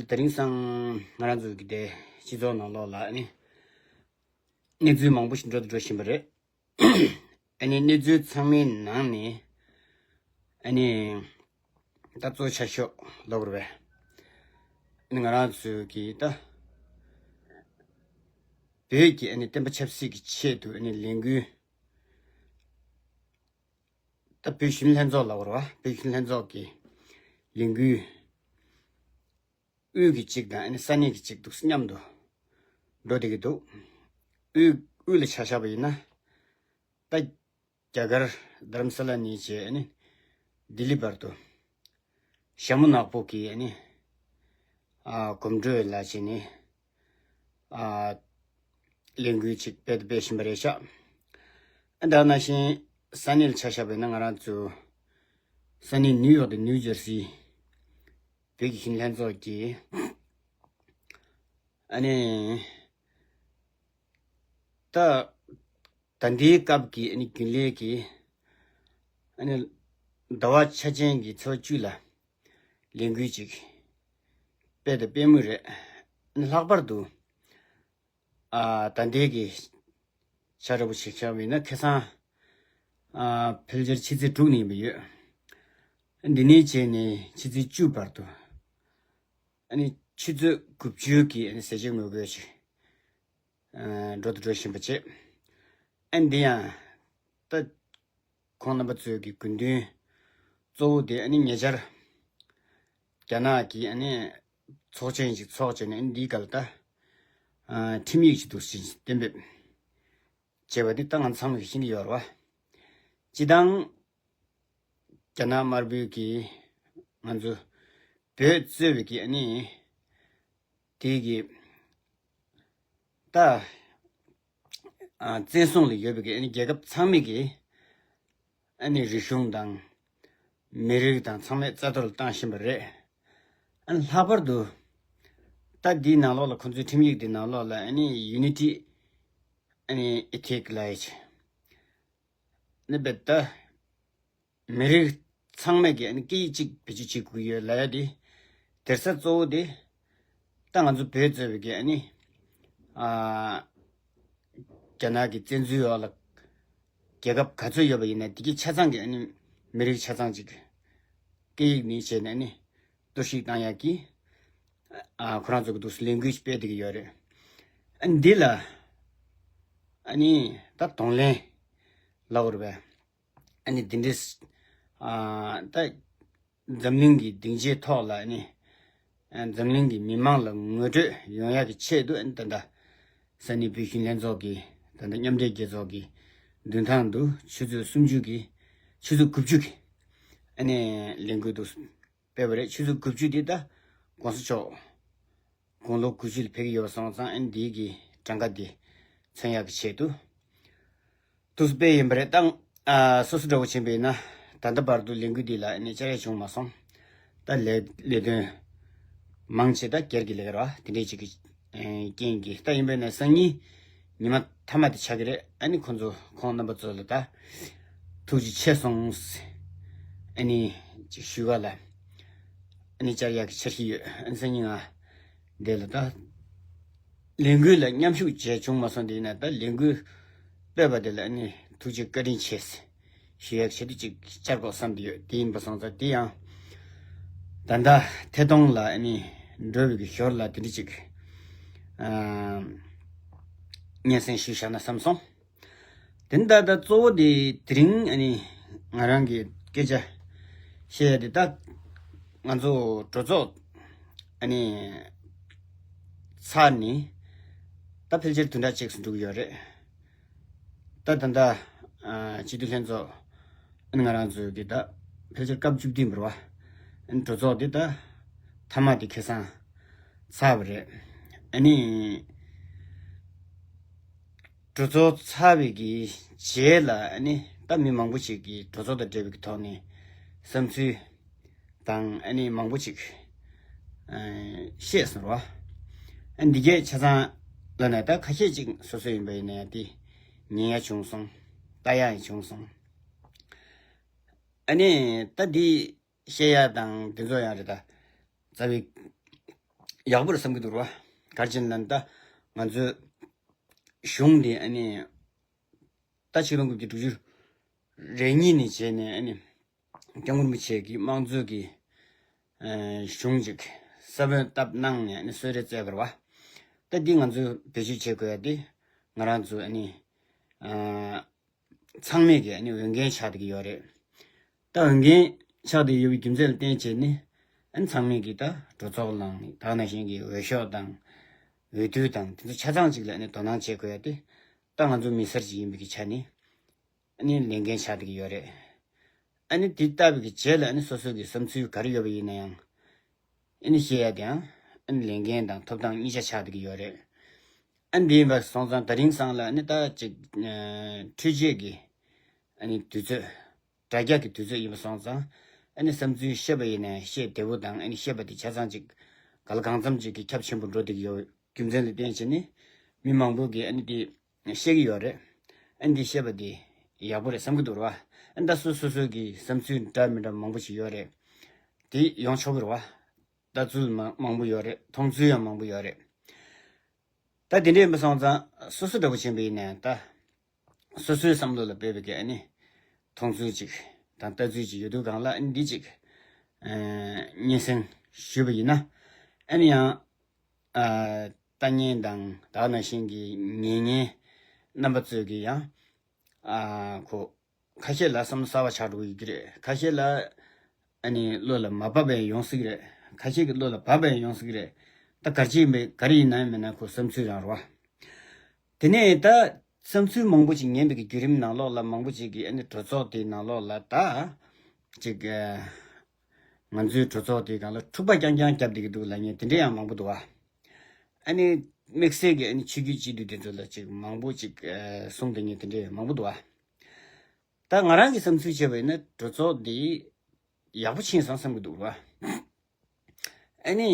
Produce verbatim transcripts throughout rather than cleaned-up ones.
དེ་རིང་སང་ང་རང་ཚོ་གི་དེ་སྤྱི་ཚོགས་ནང་ལོགས་ལ་ཨ་ནི་གནས་ཚུལ་མང་པོ་ཞིག་འགྲོ་དང་འགྲོ་བཞིན་པ་རེད། ཨ་ནི་གནས་ཚུལ་ཚང་མའི་ནང་ནས་ཨ་ནི་ད་གཙོ་ཆེ་ཤོས་ལབ་དགོས་རེད་པས། ཨ་ནི་ང་རང་ཚོ་གི་ད་བོད་ཀྱི་ཨ་ནི་བསྟན་པ་ཆབ་སྲིད་ཀྱི་ཆེད་དུ་ཨ་ནི་ལས་འགུལ། ད་བོད་གཞོན་ལྷན་ཚོགས་ལབ་དགོས་རེད་པ། བོད་གཞོན་ལྷན་ཚོགས་ཀྱི་ལས་འགུལ་དབུས་ཀྱི་གཅིག་དང་ཨ་ནི་ས་གནས་ཀྱི་གཅིག་འདུག་སེ་མཉམ་དུ་འགྲོ་བསྡད་ཀྱི་འདུག་དབུས་དབུས་ལ་ཆ་བཞག་པ་ཡིན་ན། ད་རྒྱ་གར་རྡ་རམ་ས་ལ་ནས་བྱས་ཨ་ནི་ལྡི་ལི་བར་དུ་ཞྭ་མོ་ནག་པོ་གི་ཨ་ནི་ཨ་གོམ་བགྲོད་ལ་བྱས་ནས་ཨ་ལས་འགུལ་ཅིག་སྤེལ་དང་སྤེལ་བཞིན་པ་རེད་ཤག་ཨ་ད་ནང་བཞིན་ས་གནས་ལ་ཆ་བཞག་པ་ཡིན་ན་ང་རང་ཚོ་ས་གནས་ནིའུ་ཡོག་དང་ནིའུ་ཇར་སི་བོད་ཀྱི་གཞོན་ལྷན་ཚོགས་ཀྱིས་ཨ་ནི་ད་ད་ལྟའི་སྐབས་ཀྱི་ཨ་ནི་རྒྱུན་ལས་ཀྱི་ཨ་ནི་ཟླ་བ་འཆར་ཅན་གྱི་ཚེས་པ་བཅུ་ལ་ལས་འགུལ་ཅིག་སྤེལ་དང་སྤེལ་མུས་རེད། ཨ་ནི་ལྷག་པར་དུ་ཨ་ད་ལྟའི་གི་ཆ་འདྲ་པོ་ཞིག་བཞག་པ་ཡིན་ན་ཁ་སང་ཨ་ཕལ་ཆེར་ཕྱི་ཚེས་དྲུག་ནས་ཡིན་པ་ཡོད། འདི་ནས་བྱས་ནས་ཕྱི་ཚེས་བཅུ་བར་དུ་ཨ་ནི་ཆུ་ཚོད་དགུ་བཅུ་གི་ཨ་ནི་ཟས་བཅད་ངོ་རྒོལ་ཞིག་ཨ་འགྲོ་དང་འགྲོ་བཞིན་པ་བྱས། ཨ་ནི་འདི་ཡང་ད་ཁོང་རྣམ་པ་ཚོའི་གི་དགོས་འདུན་གཙོ་བོ་དེ་ཨ་ནི་ཉེ་ཆར་རྒྱ་ནག་གི་ཨ་ནི་ཚོགས་ཆེན་ཞིག་ཚོགས་བྱས་ནས་ཨ་ནི་འདིའི་སྐབས་ལ་ད་ཨ་ཁྲིམས་ཡིག་ཅིག་འདུག་སེ་གཏན་འབེབས་བྱས་པ་འདི་ད་ང་ཚང་མ་གིས་ཤེས་ཀྱི་ཡོད་རེད་པ། སྤྱིར་བཏང་རྒྱ་ནག་དམར་པོའི་གི་ང་ཚོ་བོད་གཙོས་པའི་གི་ཨ་ནི་དེ་གི་ད་ཨ་བཙན་བཟུང་ལ་ཡོད་པའི་གི་ཨ་ནི་རྒྱལ་ཁབ་ཚང་མའི་གི་ཨ་ནི་རིག་གཞུང་དང་མི་རིགས་དང་ཚང་མའི་རྩ་གཏོར་ལ་བཏང་བཞིན་པ་རེད། ཨ་ནི་ལྷག་པར་དུ་ད་འདིའི་ནང་ལོགས་ལ་ཁོང་ཚོའི་ཁྲིམས་ཡིག་འདི་ནང་ལོགས་ལ་ཨ་ནི་ཡུ་ནི་ཊི་ཨ་ནི་ཨེ་ཐིག་ལབ་ཡ་ཅིག་ནི་བེད་ད་མི་རིགས་ཚང་མས་ཀྱི་ཨ་ནི་སྐད་ཡིག་གཅིག་བེད་སྤྱོད་བྱེད་དགོས་ཀྱི་ཡོད་ལབ་ཡ་དེ། དེར་ས་གཙོ་བོ་དེ་ད་ང་ཚོ་བོད་གཙོས་པའི་གི་ཨ་ནི་ཨ་རྒྱ་ནག་གི་བཙན་འཛུལ་འོག་ལ་རྒྱལ་ཁབ་ག་ཚོད་ཡོད་པ་ཡིན་ན་དེ་གི་ཆ་ཚང་གི་ཨ་ནི་མི་རིགས་ཆ་ཚང་ཅིག་སྐད་ཡིག་ནས་བྱས་ནས་ཨ་ནི་གཏོར་བཤིག་བཏང་ཡག་གི་ཨ་ཁོ་རང་ཚོ་གི་འདུག་སེ་ལས་འགུལ་ཞིག་སྤེལ་བསྡད་ཀྱི་ཡོད་རེད། ཨ་འདི་ལ་ཨ་ནི་ད་གདོང་ལེན་ལབ་དགོས་རེད་པས། ཨ་ནི་འདི་འདྲས་ཨ་ད་འཛམ་གླིང་གི་སྡིངས་ཆའི་ཐོག་ལ་ཨ་ནི་ཨ་འཛམ་གླིང་གི་མི་མང་ལ་ངོ་སྤྲོད་ཡོང་ཡག་གི་ཆེད་དུ་ཨ་ནི་ད་ལྟ་ས་གནས་བོད་གཞོན་ལྷན་ཚོགས་ཀྱི་ད་ལྟ་མཉམ་འབྲེལ་རྒྱལ་ཚོགས་ཀྱི་མདུན་ཐང་དུ་ཆུ་ཚོད་སུམ་ཅུ་གི་ཆུ་ཚོད་དགུ་བཅུ་གི་ཨ་ནི་ལས་འགུལ་དུ་སྤེལ་བ་རེད། ཆུ་ཚོད་དགུ་བཅུ་འདི་ད་གོང་ས་མཆོག་དགུང་ལོ་དགུ་བཅུ་ལ་ཕེབས་ཀྱི་ཡོད་པ་སོང་ཙང་ཨ་ནི་འདིའི་གི་གྲངས་ཀ་འདི་མཚོན་ཡག་གི་ཆེད་དུ་དུས་སུ་སྤེལ་ཡིན་པ་རེད། ད་ཨ་སོ་སོ་འདྲ་བོ་ཕྱིན་པ་ཡིན་ན་ད་ལྟ་བར་དུ་ལས་འགུལ་འདི་ལ་ཨ་ནི་བཅར་ཡ་བྱུང་མ་སོང་། ད་ལས་ལས་དོན་མང་ཆེ་ད་སྒེར་གྱི་ལས་ཀ་རེད་པ། དེ་འདྲའི་ཅིག་གི་ཨེ་རྐྱེན་གྱིས་ད་ཡིན་པས་ན་སང་ཉིན་ཉི་མ་མཐའ་མ་དེ་ཆགས་ཀྱི་རེད། ཨ་ནི་ཁོང་ཚོ་ཁོང་རྣམ་པ་ཚོ་ལ་ད་ཐུགས་རྗེ་ཆེ་སོང་ཨ་ནི་ཅིག་ཞུ་ག་ལ་ཨ་ནི་བཅར་ཡག་གི་འཆར་གཞི་ཡོད། ཨ་ནི་སང་ཉིན་ང་དེ་ལ་ད་ལས་འགུལ་ལ་མཉམ་ཞུགས་བྱས་བྱུང་མ་སོང་། དེ་ཡིན་ན་ད་ལས་འགུལ་སྤེལ་བ་དེ་ལ་ཨ་ནི་ཐུགས་རྗེ་བཀའ་དྲིན་ཆེ་ཞུ་ཡག་ཆེད་དུ་ཅིག་བཅར་དགོས་བསམ་དེ་ཡོད། དེ་ཡིན་པ་སོང་ཙང་དེ་ཡང་ད་ལྟ་ཐད་གཏོང་ལ་ཨ་ནི་འགྲོ་བའི་གི་ཞོར་ལ་དེ་འདྲ་ཅིག་ཨ་སྙན་སེང་ཞུས་བཞག་ན་བསམ་སོང་། དེ་ནི་ད་ལྟ་གཙོ་བོ་དེ་དེ་རིང་ཨ་ནི་ང་རང་གི་སྐད་ཆ་བཤད་ཡ་དེ་ད་ང་ཚོ་གྲོས་ཚོགས་ཨ་ནི་ཚར་ནས་ད་ཕལ་ཆེར་བདུན་ཕྲག་གཅིག་ཙམ་འགྲོ་གི་ཡོད་རེད། ད་ད་ལྟ་ཨ་སྤྱི་འཐུས་ལྷན་ཚོགས་ཨ་ནི་ང་རང་ཚོའི་གི་ད་ཕལ་ཆེར་སྐབས་བཅུ་བདུན་པ་རེད་པ། ཨ་ནི་གྲོས་ཚོགས་དེ་ད་མཐའ་མ་དེ་ཁ་སང་ཚར་བ་རེད། ཨ་ནི་གྲོས་ཚོགས་ཚར་བའི་གི་རྗེས་ལ་ཨ་ནི་ད་མི་མང་པོ་ཞིག་གིས་གྲོས་ཚོགས་དང་འབྲེལ་བའི་གི་ཐོག་ནས་བསམ་ཚུལ་དང་ཨ་ནི་མང་པོ་ཞིག་ཨ་བཤད་སོང་ར། ཨ་འདི་གས་ཆ་ཚང་ལ་ནས་ད་ཁ་ཤས་ཅིག་སོ་སོ་ཡིན་པ་ཡིན་ན་ཡང་དེ་ཉན་ཡ་བྱུང་སོང་། ལྟ་ཡ་ཡང་བྱུང་སོང་། ཨ་ནི་ད་འདི་བཤད་ཡ་དང་འདི་ཚོ་ཡང་རེད། ད་རྩ་བའི་ ཡག་པོ་རེད་བསམ་གྱི་འདུག་ར། ག་རེ་བྱས་ན་ད་ང་ཚོའི་གཞུང་འདི་ཨ་ནི་ད་ཆིག་སྟོང་དགུ་བརྒྱ་དྲུག་ཅུ་རེ་གཉིས་ནས་བྱས་ནས་ཨ་ནི་སྐྱབས་མགོན་རིན་པོ་ཆེ་གི་དམངས་གཙོ་གི་ཨ་གཞུང་ཅིག་ས་བོན་བཏབ་གནང་ནས་ཨ་ནི་གསོལ་རས་བསྩལ་བ་རེད་བ། ད་འདི་ང་ཚོས་བེད་སྤྱོད་བྱེད་དགོས་ཡ་དེ་ང་རང་ཚོ་ཨ་ནི་ཨ་ཚང་མས་ཀྱི་ཨ་ནི་འོས་འགན་ཆགས་བསྡད་ཀྱི་ཡོད་རེད། ད་འོས་འགན་ཆགས་བསྡད་ཡོད་པའི་རྒྱུ་མཚན་ལ་བརྟེན་བྱས་ནས་ཨ་ནི་ཚང་མས་ཀྱི་ད་གྲོས་ཚོགས་ནང་ད་ནང་བཞིན་གྱི་འོས་ཤོག་དང་འོས་བསྡུ་དང་དེ་ཚོ་ཆ་ཚང་ཅིག་ལ་ཨ་ནི་དོ་སྣང་བྱེད་དགོས་ཡ་དེ་ད་ང་ཚོ་མི་སེར་ཅིག་ཡིན་པའི་གི་ཆ་ནས་ཨ་ནི་ལས་འགན་ཆགས་བསྡད་ཀྱི་ཡོད་རེད། ཨ་ནི་དེ་ལྟ་བུའི་གི་རྗེས་ལ་ཨ་ནི་སོ་སོ་གི་བསམ་ཚུལ་ག་རེ་ཡོད་པ་ཡིན་ན་ཡང་ཨ་ནི་བཤད་ཡ་དེའང་ཨ་ནི་ལས་འགན་དང་ཐོབ་ཐང་གཉིས་ཆ་ཆགས་བསྡད་ཀྱི་ཡོད་རེད། ཨ་ནི་དེ་ཡིན་པ་སོང་ཙང་ད་རིང་སང་ལ་ཨ་ནི་ད་ཅིག་ཨ་འཕྲུལ་ཆས་ཀྱི་ཨ་ནི་དུས་ཚོད་དྲ་རྒྱ་གི་དུས་ཚོད་ཡིན་པ་སོང་ཙང་ཨ་ནི་བསམ་ཚུལ་བཤད་པ་ཡིན་ན་བཤད་བདེ་པོ་དང་ཨ་ནི་བཤད་པ་དེ་ཆ་ཚང་ཅིག་ག་ལ་གང་འཚམ་ཅིག་གི་ཁྱབ་ཆེན་པོ་འགྲོ་བསྡད་ཀྱི་ཡོད་རྒྱུ་མཚན་ལ་བརྟེན་བྱས་ནས་མི་མང་པོ་གིས་ཨ་ནི་དེ་བཤད་ཀྱི་ཡོད་རེད། ཨ་ནི་འདི་བཤད་པ་འདི་ཡག་པོ་རེད་བསམ་གྱི་འདུག་ར། ཨ་ནི་ད་སོ་སོ་སོ་གི་བསམ་ཚུལ་འདྲ་མི་འདྲ་མང་པོ་ཞིག་ཡོད་རེད། དེ་ཡོང་ཆོག་གི་རེད་བ། ལྟ་ཚུལ་མང་མང་པོ་ཡོད་རེད། མཐོང་ཚུལ་ཡང་མང་པོ་ཡོད་རེད། ད་དེ་འདྲ་ཡིན་པ་སོང་ཙང་སོ་སོ་འདྲ་པོ་ཕྱིན་པ་ཡིན་ན་ད་སོ་སོའི་བསམ་བློ་ལ་དཔག་པའི་གི་ཨ་ནི་མཐོང་ཚུལ་ཅིག་དང་ལྟ་ཚུལ་ཅིག་ཡོད་དུས་སྒང་ལ་ཨ་ནི་འདི་ཅིག་ཨ་སྙན་སེང་ཞུས་པ་ཡིན་ན་ཨ་ནི་ཡང་ཨ་ལྟ་ཉན་དང་ད་ག་ནང་བཞིན་གྱི་ཉན་མཁན་རྣམ་པ་ཚོས་ཀྱི་ཡང་ཨ་ཁོ་ཁ་ཤས་ལ་བསམ་བློ་གསར་པ་ཆགས་འགྲོ་གི་རེད། ཁ་ཤས་ལ་ཨ་ནི་བློ་ལ་མ་བབས་པ་ཡང་ཡོང་སྲིད་ཀྱི་རེད། ཁ་ཤས་ཀྱི་བློ་ལ་བབས་པ་ཡང་ཡོང་སྲིད་ཀྱི་རེད། ད་ག་རེ་ཅིག་ཡིན་པའི་ག་རེ་ཡིན་ན་ཡང་མིན་ན་ཁོ་བསམ་ཚུལ་རང་རེད་བ། དེ་ནས་ད་བསམ་ཚུལ་མང་པོ་ཅིག་ཉན་པའི་གི་བརྒྱུད་རིམ་ནང་ལོགས་ལ་མང་པོ་ཅིག་གིས་ཨ་ནི་གྲོས་ཚོགས་དེའི་ནང་ལོགས་ལ་ད་ཅིག་ཨ་ང་ཚོའི་གྲོས་ཚོགས་དེའི་སྒང་ལ་འཁྲུག་པ་རྐྱང་རྐྱང་བརྒྱབ་བསྡད་ཀྱི་འདུག་ལབ་མཁན་དེ་འདྲ་ཡང་མང་པོ་འདུག་བ། ཨ་ནི་དམིགས་བསལ་གྱི་ཨ་ནི་ཆོས་བརྒྱུད་སྤྱི་འཐུས་དེ་ཚོ་ལ་ཅིག་མང་པོ་ཅིག་ཨ་གསུངས་བསྡད་མཁན་དེ་འདྲ་མང་པོ་འདུག་བ། ད་ང་རང་གི་བསམ་ཚུལ་བྱས་པ་ཡིན་ན་གྲོས་ཚོགས་འདི་ཡག་པོ་ཕྱིན་སོང་བསམ་གྱི་འདུག་ར། ཨ་ནི་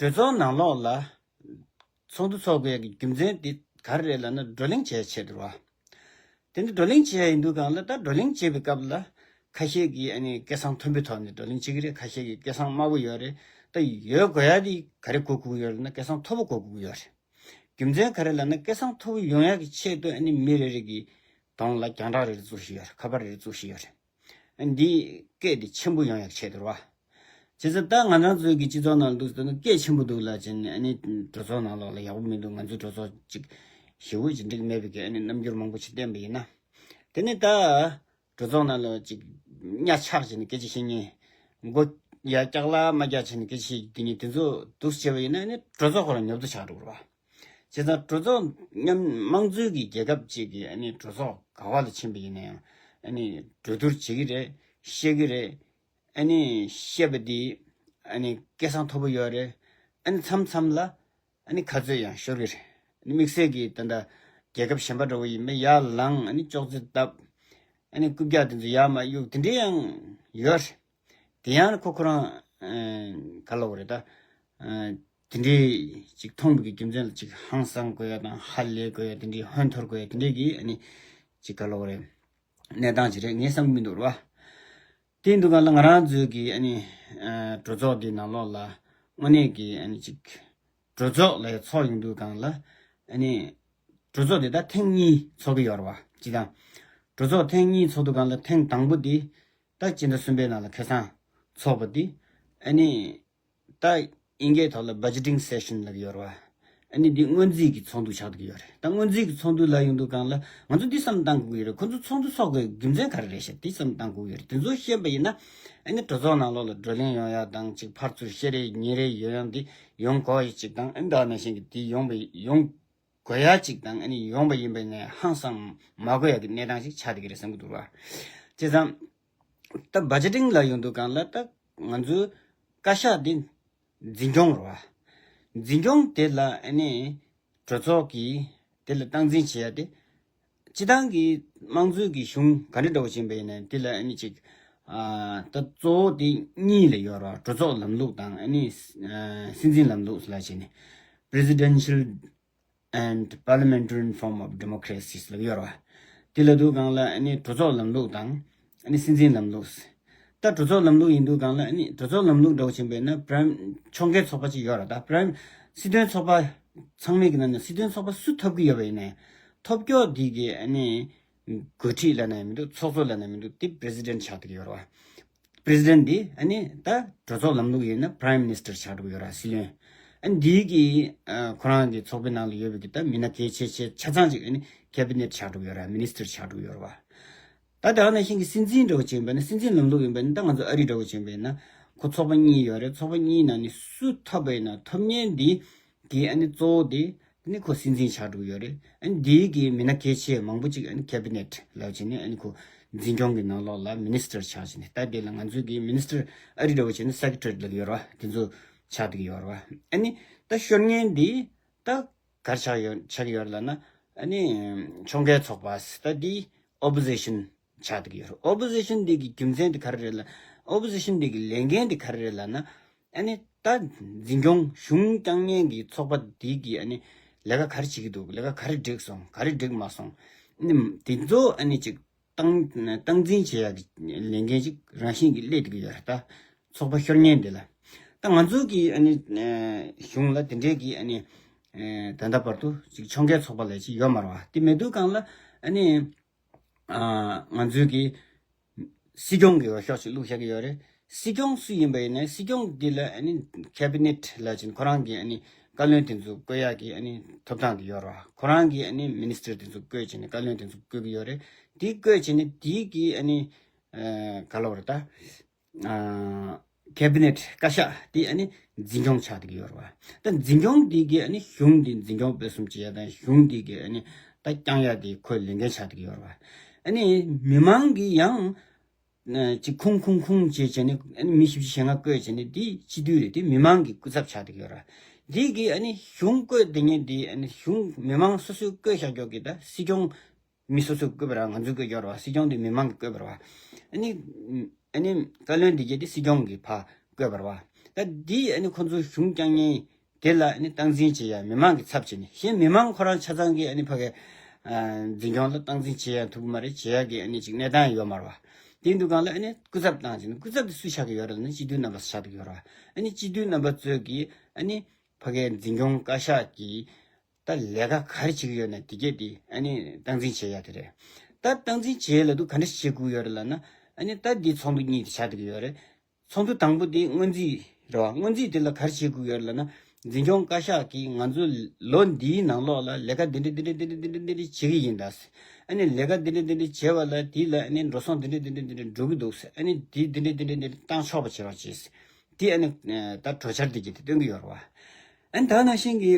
གྲོས་ཚོགས་ནང་ལོགས་ལ་ཚོགས་འདུ་ཚོགས་དགོས་ཀྱི་རྒྱུ་མཚན་དེ་ག་རེ་རེད་ལབ་ན་བགྲོ་གླེང་བྱེད་ཡ་ཆེད་དུ་ར། དེ་ནི་བགྲོ་གླེང་བྱེད་ཡ་ཡིན་དུས་སྒང་ལ་ད་བགྲོ་གླེང་བྱེད་པའི་སྐབས་ལ་ཁ་ཤས་ཀྱིས་ཨ་ནི་སྐད་གསང་མཐོན་པོའི་ཐོག་ནས་བགྲོ་གླེང་བྱེད་ཀྱི་རེད། ཁ་ཤས་ཀྱིས་སྐད་གསང་དམའ་པོ་ཡོད་རེད། ད་ཡོད་དགོས་ཡ་དེ་ག་རེ་དགོས་དགོས་ཀྱི་ཡོད་རེད་ན་སྐད་གསང་མཐོ་པོ་དགོས་དགོས་ཀྱི་ཡོད་རེད། རྒྱུ་མཚན་ག་རེ་ལབ་ན་སྐད་གསང་མཐོ་པོ་ཡོང་ཡག་གི་ཆེད་དུ་ཨ་ནི་མི་རེ་རེ་གི་གདོང་ལ་རྒྱང་གྲགས་རེ་རེ་བཙུགས་བཞིན་ཡོད་རེད། ཁ་པར་རེ་རེ་བཙུགས་བཞིན་ཡོད་རེད། ཨ་ནི་འདི་སྐད་དེ་ཆེན་པོ་ཡོང་ཡག་ཆེད་དུ་རེད་བ། བྱས་ཙང་ད་ང་རང་ཚོའི་གི་སྤྱི་ཚོགས་ནང་འདུག་ཟེར་ན་སྐད་ཆེན་པོ་འདུག་ལབ་བྱས་ནས་ཨ་ནི་གྲོས་ཚོགས་ནང་ལོགས་ལ་ཡག་པོ་མི་འདུག་ང་ཚོའི་གྲོས་ཚོགས་ཅིག་ཞེ་པོ་ཅིག་འགྲིག་མེད་པའི་གི་ཨ་ནི་རྣམ་འགྱུར་མང་པོ་ཞིག་བསྟན་པ་ཡིན་ན། དེ་ནི་ད་གྲོས་ཚོགས་ནང་ལ་ཅིག་གཉའ་ཆག་བྱས་ནས་སྐད་ཆ་བཤད་མཁན། མགོ་ཡར་ཀྱག་ལ་མར་ཀྱག་བྱས་ནས་སྐད་ཆ་བཤད་དེ་ཉིད་དེ་ཚོ་འདུག་བྱས་པ་ཡིན་ན་ནི་གྲོས་ཚོགས་ཁོ་རང་ཉོབ་ཏོ་ཆགས་འགྲོ་གི་རེད་བ། བྱས་ཙང་གྲོས་ཚོགས་མཉམ་དམངས་གཙོའི་གི་རྒྱལ་ཁབ་ཅིག་གི་ཨ་ནི་གྲོས་ཚོགས་ག་བ་ལ་ཕྱིན་པ་ཡིན་ན་ཡང་ཨ་ནི་གྲོས་བསྡུར་བྱེད་ཀྱི་རེད། བཤད་ཀྱི་རེད། ཨ་ནི་བཤད་པ་དེ་ཨ་ནི་སྐད་གསང་མཐོ་པོ་ཡོད་རེད། ཨ་ནི་མཚམས་མཚམས་ལ་ཨ་ནི་ཁ་རྩོད་ཡང་ཤོར་གྱི་རེད། དམིགས་བསལ་གྱིས་ད་ལྟ་རྒྱལ་ཁབ་གཞན་པ་འདྲ་བོ་ཡིན་པས་ཡར་ལངས་ཨ་ནི་ཅོག་ཙེ་བརྡབས། ཨ་ནི་རྐུབ་བཀྱག་དེ་ཚོ་ཡར་མར་གཡུག་དེ་འདྲའི་ཡང་ཡོད་རེད། དེ་ཡང་ཁོ་ཁོ་རང་ཨ་ག་ལབ་དགོས་རེད་ད། ཨ་དེ་འདྲའི་ཅིག་མཐོང་བའི་གི་རྒྱུ་མཚན་ལ་ཅིག་ཧང་སང་དགོས་ཡ་དང་ཧ་ལས་དགོས་ཡ་དེ་འདྲའི་ཧོན་འཐོར་དགོས་ཡ་དེ་འདྲའི་གི་ཨ་ནི་ཅིག་ག་ལབ་དགོས་རེད། གནས་སྟངས་ཅིག་རེད་ངས་བསམ་གྱི་མི་འདུག་རེད་བ། དེ་ཡིན་དུས་སྒང་ལ་ང་རང་ཚོའི་གི་ཨ་ནི་ཨ་གྲོས་ཚོགས་འདི་ནང་ལོགས་ལ་དངོས་གནས་ཀྱི་ཨ་ནི་ཅིག་གྲོས་ཚོགས་ལ་ཚོགས་ཡོང་དུས་སྒང་ལ་ཨ་ནི་གྲོས་ཚོགས་འདི་ད་ཐེངས་གཉིས་ཚོགས་ཀྱི་ཡོད་རེད་བ། སྤྱིར་བཏང་གྲོས་ཚོགས་ཐེངས་གཉིས་ཚོགས་དུས་སྒང་ལ་ཐེངས་དང་པོ་འདི་ད་སྤྱི་ཟླ་གསུམ་པའི་ནང་ལ་ཁ་སང་ཚོགས་པ་འདི་ཨ་ནི་ད་དབྱིན་སྐད་ཐོག་ལ་budgeting session་ལབ་ཀྱི་ཡོད་རེད་བ། ཨ་ནི་འདི་སྔོན་རྩིས་ཀྱི་ཚོགས་འདུ་ཆགས་བསྡད་ཀྱི་ཡོད་རེད། ད་སྔོན་རྩིས་ཀྱི་ཚོགས་འདུ་ལ་ཡོང་དུས་སྒང་ལ་ང་ཚོ་འདི་བསམ་བཏང་དགོས་ཀྱི་རེད། ཁོ་ཚོ་ཚོགས་འདུ་ཚོགས་དགོས་རྒྱུ་མཚན་ག་རེ་རེད་ཤག་འདི་བསམ་བཏང་དགོས་ཀྱི་རེད། དེ་ཚོ་ཤེས་པ་ཡིན་ན་ཨ་ནི་གྲོས་ཚོགས་ནང་ལོགས་ལ་བགྲོ་གླེང་ཡོང་ཡ་དང་ཅིག་ཕར་ཚུར་བཤད་རེས་ཉན་རེས་ཡོང་ཡ་འདི་ཡོང་དགོས་ཡ་ཅིག་དང་ཨ་ནི་ད་ག་ནང་བཞིན་གྱི་འདི་ཡོང་པ་ཡོང་དགོས་ཡ་ཅིག་དང་ཨ་ནི་ཡོང་པ་ཡིན་པ་ནས་ཧང་སང་མ་དགོས་ཡ་གི་གནས་སྟངས་ཤིག་ཆགས་བསྡད་ཀྱི་རེད་བསམ་གྱི་འདུག་ར། བྱས་ཙང་། ད་budgeting་ལ་ཡོང་དུས་སྒང་ལ་ད་ང་ཚོའི་བཀའ་ཤག་འདི་འཛིན་སྐྱོང་རེད་བ། འཛིན་སྐྱོང་དེ་ལ་ཨ་ནི་གྲོས་ཚོགས་ཀྱིས་དེ་ལ་སྟངས་འཛིན་བྱེད་ཡ་དེ་སྤྱི་བཏང་གི་དམངས་གཙོའི་གི་གཞུང་ག་འདྲ་འདྲ་བོ་ཅིག་ཡིན་པ་ཡིན་ན་དེ་ལ་ཨ་ནི་ཅིག་ཨ་ད་གཙོ་བོ་དེ་གཉིས་ལ་ཡོད་རེད་བ། གྲོས་ཚོགས་ལམ་ལུགས་དང་ཨ་ནི་ཨ་སྲིད་འཛིན་ལམ་ལུགས་ལ་བྱས་ནས་presidential and parliamentarian form of democracy་ལབ་ཡོད་རེད་བ། དེ་ལབ་དུས་སྒང་ལ་ཨ་ནི་གྲོས་ཚོགས་ལམ་ལུགས་དང་ཨ་ནི་སྲིད་འཛིན་ལམ་ལུགས། ད་གྲོས་ཚོགས་ལམ་ལུགས་ཡིན་དུས་གང་ལ་ཨ་ནི་གྲོས་ཚོགས་ལམ་ལུགས་འདྲ་བོ་བྱས་པ་ཡིན་ན་པ་རའིམ་ཕྱོགས་འགལ་ཚོགས་པ་ཅིག་ཡོད་རེད། ད་པ་རའིམ་སྲིད་དོན་ཚོགས་པ་ཚང་མའི་གི་ནང་ནས་སྲིད་དོན་ཚོགས་པ་སུ་ཐོབ་ཀྱི་ཡོད་པ་ཡིན་ནའི་ཐོབ་སྐྱོ་འདི་གི་ཨ་ནི་འགོ་ཁྲིད་ལབ་ན་ཡང་མི་འདུག་ཚོགས་གཙོ་ལབ་ན་མི་འདུག་དེ་པི་རེ་སི་ཌེན་ཊི་ཆགས་བསྡད་ཀྱི་ཡོད་རེད་བ། པི་རེ་སི་ཌེན་ཊི་འདི་ཨ་ནི་ད་གྲོས་ཚོགས་ལམ་ལུགས་ཡིན་ན་པ་རའིམ་མི་ནི་སི་ཊར་ཆགས་འགྲོ་གི་ཡོད་རེད། སྲིད་བློན། ཨ་ནི་འདི་གི་ཨ་ཁོ་རང་གི་ཚོགས་པའི་ནང་ལ་ཡོད་པའི་གི་ད་མི་སྣ་གལ་ཆེ་ཆེ་ཆ་ཚང་ཅིག་ཨ་ནི་ཁེ་བི་ནེ་ཊི་ཆགས་འགྲོ་གི་ཡོད་རེད། མི་ནི་སི་ཊར་ཆགས་འགྲོ་གི་ཡོད་རེད་བ། ད་དེ་ནང་བཞིན་གྱི་སྲིད་འཛིན་འདྲ་བོ་ཅིག་ཡིན་པ་ན་སྲིད་འཛིན་ལམ་ལུགས་ཡིན་པ་ན་ད་ང་ཚོ་ཨ་རི་འདྲ་བོ་ཅིག་ཡིན་པ་ཡིན་ན་ཁོ་ཚོགས་པ་གཉིས་ཡོད་རེད། ཚོགས་པ་གཉིས་ནང་ནས་སུ་ཐོབ་པ་ཡིན་ན་ཐོབ་མཁན་འདི་གི་ཨ་ནི་གཙོ་བོ་དེ་ནི་ཁོ་སྲིད་འཛིན་ཆགས་འགྲོ་གི་ཡོད་རེད། ཨ་ནི་འདི་གི་མི་སྣ་གལ་ཆེ་མང་པོ་ཅིག་ཨ་ནི་ཁེ་བི་ནེ་ཊི་ལབ་བྱས་ནས་ཨ་ནི་ཁོ་འཛིན་སྐྱོང་གི་ནང་ལོགས་ལ་མི་ནི་སི་ཊར་ཆགས་བྱས་ནས་ད་དེ་ལ་ང་ཚོའི་གི་མི་ནི་སི་ཊར་ཨ་རི་འདྲ་བོ་བྱས་ན་སེ་ཀེ་ཊ་རི་ལབ་ཀྱི་ཡོད་རེད་བ། དེ་ཚོ་ཆགས་བསྡད་ཀྱི་ཡོད་རེད་བ། ཨ་ནི་ད་ཤོར་མཁན་འདི་ད་ག་རེ་ཆགས་ཡོད་ཆགས་ཀྱི་ཡོད་རེད་ལབ་ན་ཨ་ནི་ཕྱོགས་འགལ་ཚོགས་པ་ད་འདི་ཨོ་པོ་ཟི་ཤན་ཆགས་བསྡད་ཀྱི་ཡོད་རེད། ཨོ་པོ་ཟི་ཤན་འདི་གི་རྒྱུ་མཚན་དེ་ག་རེ་རེད་ལབ། ཨོ་པོ་ཟི་ཤན་འདི་གི་ལས་འགན་དེ་ག་རེ་རེད་ལབ་ན་ཨ་ནི་ད་འཛིན་སྐྱོང་གཞུང་བསྐྱངས་མཁན་གྱི་ཚོགས་པ་འདི་གི་ཨ་ནི་ལས་ཀ་ག་རེ་བྱེད་ཀྱི་འདུག་ལས་ཀ་ག་རེ་འགྲིག་སོང་ག་རེ་འགྲིག་མ་སོང་ཨ་ནི་དེ་ཚོ་ཨ་ནི་ཅིག་སྟངས་སྟངས་འཛིན་བྱེད་ཡག་གི་ལས་འགན་ཅིག་རང་བཞིན་གྱིས་སླེབས་བསྡད་ཀྱི་ཡོད་རེད། ད་ཚོགས་པ་ཤོར་མཁན་འདི་ལ་ད་ང་ཚོ་གི་ཨ་ནི་གཞུང་ལ་དེ་འདྲའི་གི་ཨ་ནི་ད་ལྟ་བར་དུ་ཅིག་ཕྱོགས་འགལ་ཚོགས་པ་ལས་ཅིག་ཡོད་མ་རེད་བ། དེ་མེད་དུས་གང་ལ་ཨ་ནི་ང་ཚོའི་གི་སྲིད་སྐྱོང་གི་འོས་ཤོག་ཅིག་བླུགས་བཞག་གི་ཡོད་རེད། སྲིད་སྐྱོང་སུ་ཡིན་པ་ཡིན་ནའི་སྲིད་སྐྱོང་འདི་ལ་ཨ་ནི་ཁེ་བི་ནེ་ཊི་ལབ་བྱས་ནས་ཁོ་རང་གི་ཨ་ནི་བཀའ་བློན་དེ་ཚོ་བསྐོ་ཡག་གི་ཨ་ནི་ཐོབ་ཐང་དེ་ཡོད་རེད་བ། ཁོ་རང་གི་ཨ་ནི་མི་ནི་སི་ཊར་དེ་ཚོ་བསྐོས་བྱས་ནས་བཀའ་བློན་དེ་ཚོ་བསྐོ་གི་ཡོད་རེད། དེ་བསྐོས་བྱས་ནས་དེའི་གི་ཨ་ནི་ག་ལབ་རེད་ད། ཁེ་བི་ནེ་ཊི་བཀའ་ཤག་དེ་ཨ་ནི་འཛིན་སྐྱོང་ཆགས་བསྡད་ཀྱི་ཡོད་རེད་བ། ད་འཛིན་སྐྱོང་འདི་གི་ཨ་ནི་གཞུང་འདི་འཛིན་སྐྱོང་སྤེལ་གསུམ་བྱེད་ཡ་དང་གཞུང་འདི་གི་ཨ་ནི་ད་བསྐྱང་ཡ་དེ་ཁོའི་ལས་འགན་ཆགས་བསྡད་ཀྱི་ཡོད་རེད་བ། ཨ་ནི་མི་མང་གི་ཡང་ཅིག་ཁུངས་ཁུངས་ཁུངས་བྱས་བྱས་ནས་ཨ་ནི་མི་བཞི་བཅུ་ཞེ་ལྔ་བསྐོས་བྱས་ནས་འདི་སྤྱི་འཐུས་རེད། དེ་མི་མང་གི་སྐུ་ཚབ་ཆགས་བསྡད་ཀྱི་ཡོད་རེད། འདི་གི་ཨ་ནི་གཞུང་བསྐོས་བསྡད་མཁན་འདི་ཨ་ནི་གཞུང་མི་མང་སོ་སོས་བསྐོས་བཞག་ཀྱོག་གི་ད་སྲིད་སྐྱོང་མི་སོ་སོས་བསྐོས་པ་ར་ང་ཚོས་བསྐོས་ཀྱི་ཡོད་རེད་བ། སྲིད་སྐྱོང་དེ་མི་མང་གིས་བསྐོས་པ་རེད་བ། ཨ་ནི་ཨ་ནི་བཀའ་བློན་དེ་གྱད་དེ་སྲིད་སྐྱོང་གིས་ཕར་བསྐོས་པ་རེད་བ། ད་འདི་ཨ་ནི་ཁོ་ཚོའི་གཞུང་བསྐྱངས་མཁན་དེ་ལ་ཨ་ནི་སྟངས་འཛིན་བྱེད་ཡ་མི་མང་གི་ཚབ་བྱས་ནས་གཞན་མི་མང་ཁོ་རང་ཆ་ཚང་གིས་ཨ་ནི་ཕ་གི་འཛིན་སྐྱོང་ལ་སྟངས་འཛིན་བྱེད་ཡ་ཐུབ་ཀྱི་མ་རེད། བྱེད་ཡ་གི་ཨ་ནི་ཅིག་གནས་སྟངས་ཡོད་མ་རེད་བ། དེ་ཡིན་དུས་གང་ལ་ཨ་ནི་སྐུ་ཚབ་བཏང་བྱས་ནས་སྐུ་ཚབ་དེ་སུ་ཆགས་ཀྱི་ཡོད་རེད་ལབ་ན་སྤྱི་འཐུས་རྣམ་པ་ཆགས་ཀྱི་ཡོད་རེད་བ། ཨ་ནི་སྤྱི་འཐུས་རྣམ་པ་ཚོས་ཀྱིས་ཨ་ནི་ཕ་གི་འཛིན་སྐྱོང་བཀའ་ཤག་གི་ད་ལས་ཀ་ག་རེ་བྱེད་ཀྱི་ཡོད་ན་དེ་གྱད་དེ་ཨ་ནི་སྟངས་འཛིན་བྱེད་ཡ་དེ་རེད། ད་སྟངས་འཛིན་བྱེད་ལ་དུ་ག་འདྲ་བྱེད་དགོས་ཡོད་རེད་ལབ་ན་ཨ་ནི་ད་འདི་ཚོགས་འདུ་གཉིས་དེ་ཆགས་བསྡད་ཀྱི་ཡོད་རེད། ཚོགས་འདུ་དང་པོ་དེ་སྔོན་རྩིས་རེད་བ། སྔོན་རྩིས་དེ་ལ་ག་རེ་བྱེད་དགོས་ཡོད་རེད་ལབ་ན་འཛིན་སྐྱོང་བཀའ་ཤག་གིས་ང་ཚོ་ལོ་འདིའི་ནང་ལོགས་ལ་ལས་ཀ་འདི་འདྲ་འདི་འདྲ་འདི་འདྲ་འདི་འདྲ་འདི་འདྲ་བྱེད་ཀྱི་ཡིན་ད། ཨ་ནི་ལས་ཀ་འདི་འདྲ་འདི་འདྲ་བྱས་པ་ལ་དེ་ལ་ཨ་ནི་འགྲོ་སོང་འདི་འདྲ་འདི་འདྲ་འདི་འདྲ་འགྲོ་གི་འདུག་ཨ་ནི་དེ་འདི་འདྲ་འདི་འདྲ་འདི་འདྲ་བཏང་ཆོག་པ་བྱེད་རོགས་བྱེད། དེ་ཨ་ནི་ད་གྲོས་འཆར་འདི་གྱད་དེ་སྟོན་གྱི་ཡོད་རེད་བ། ཨ་ནི་ད་ནང་བཞིན་གྱི་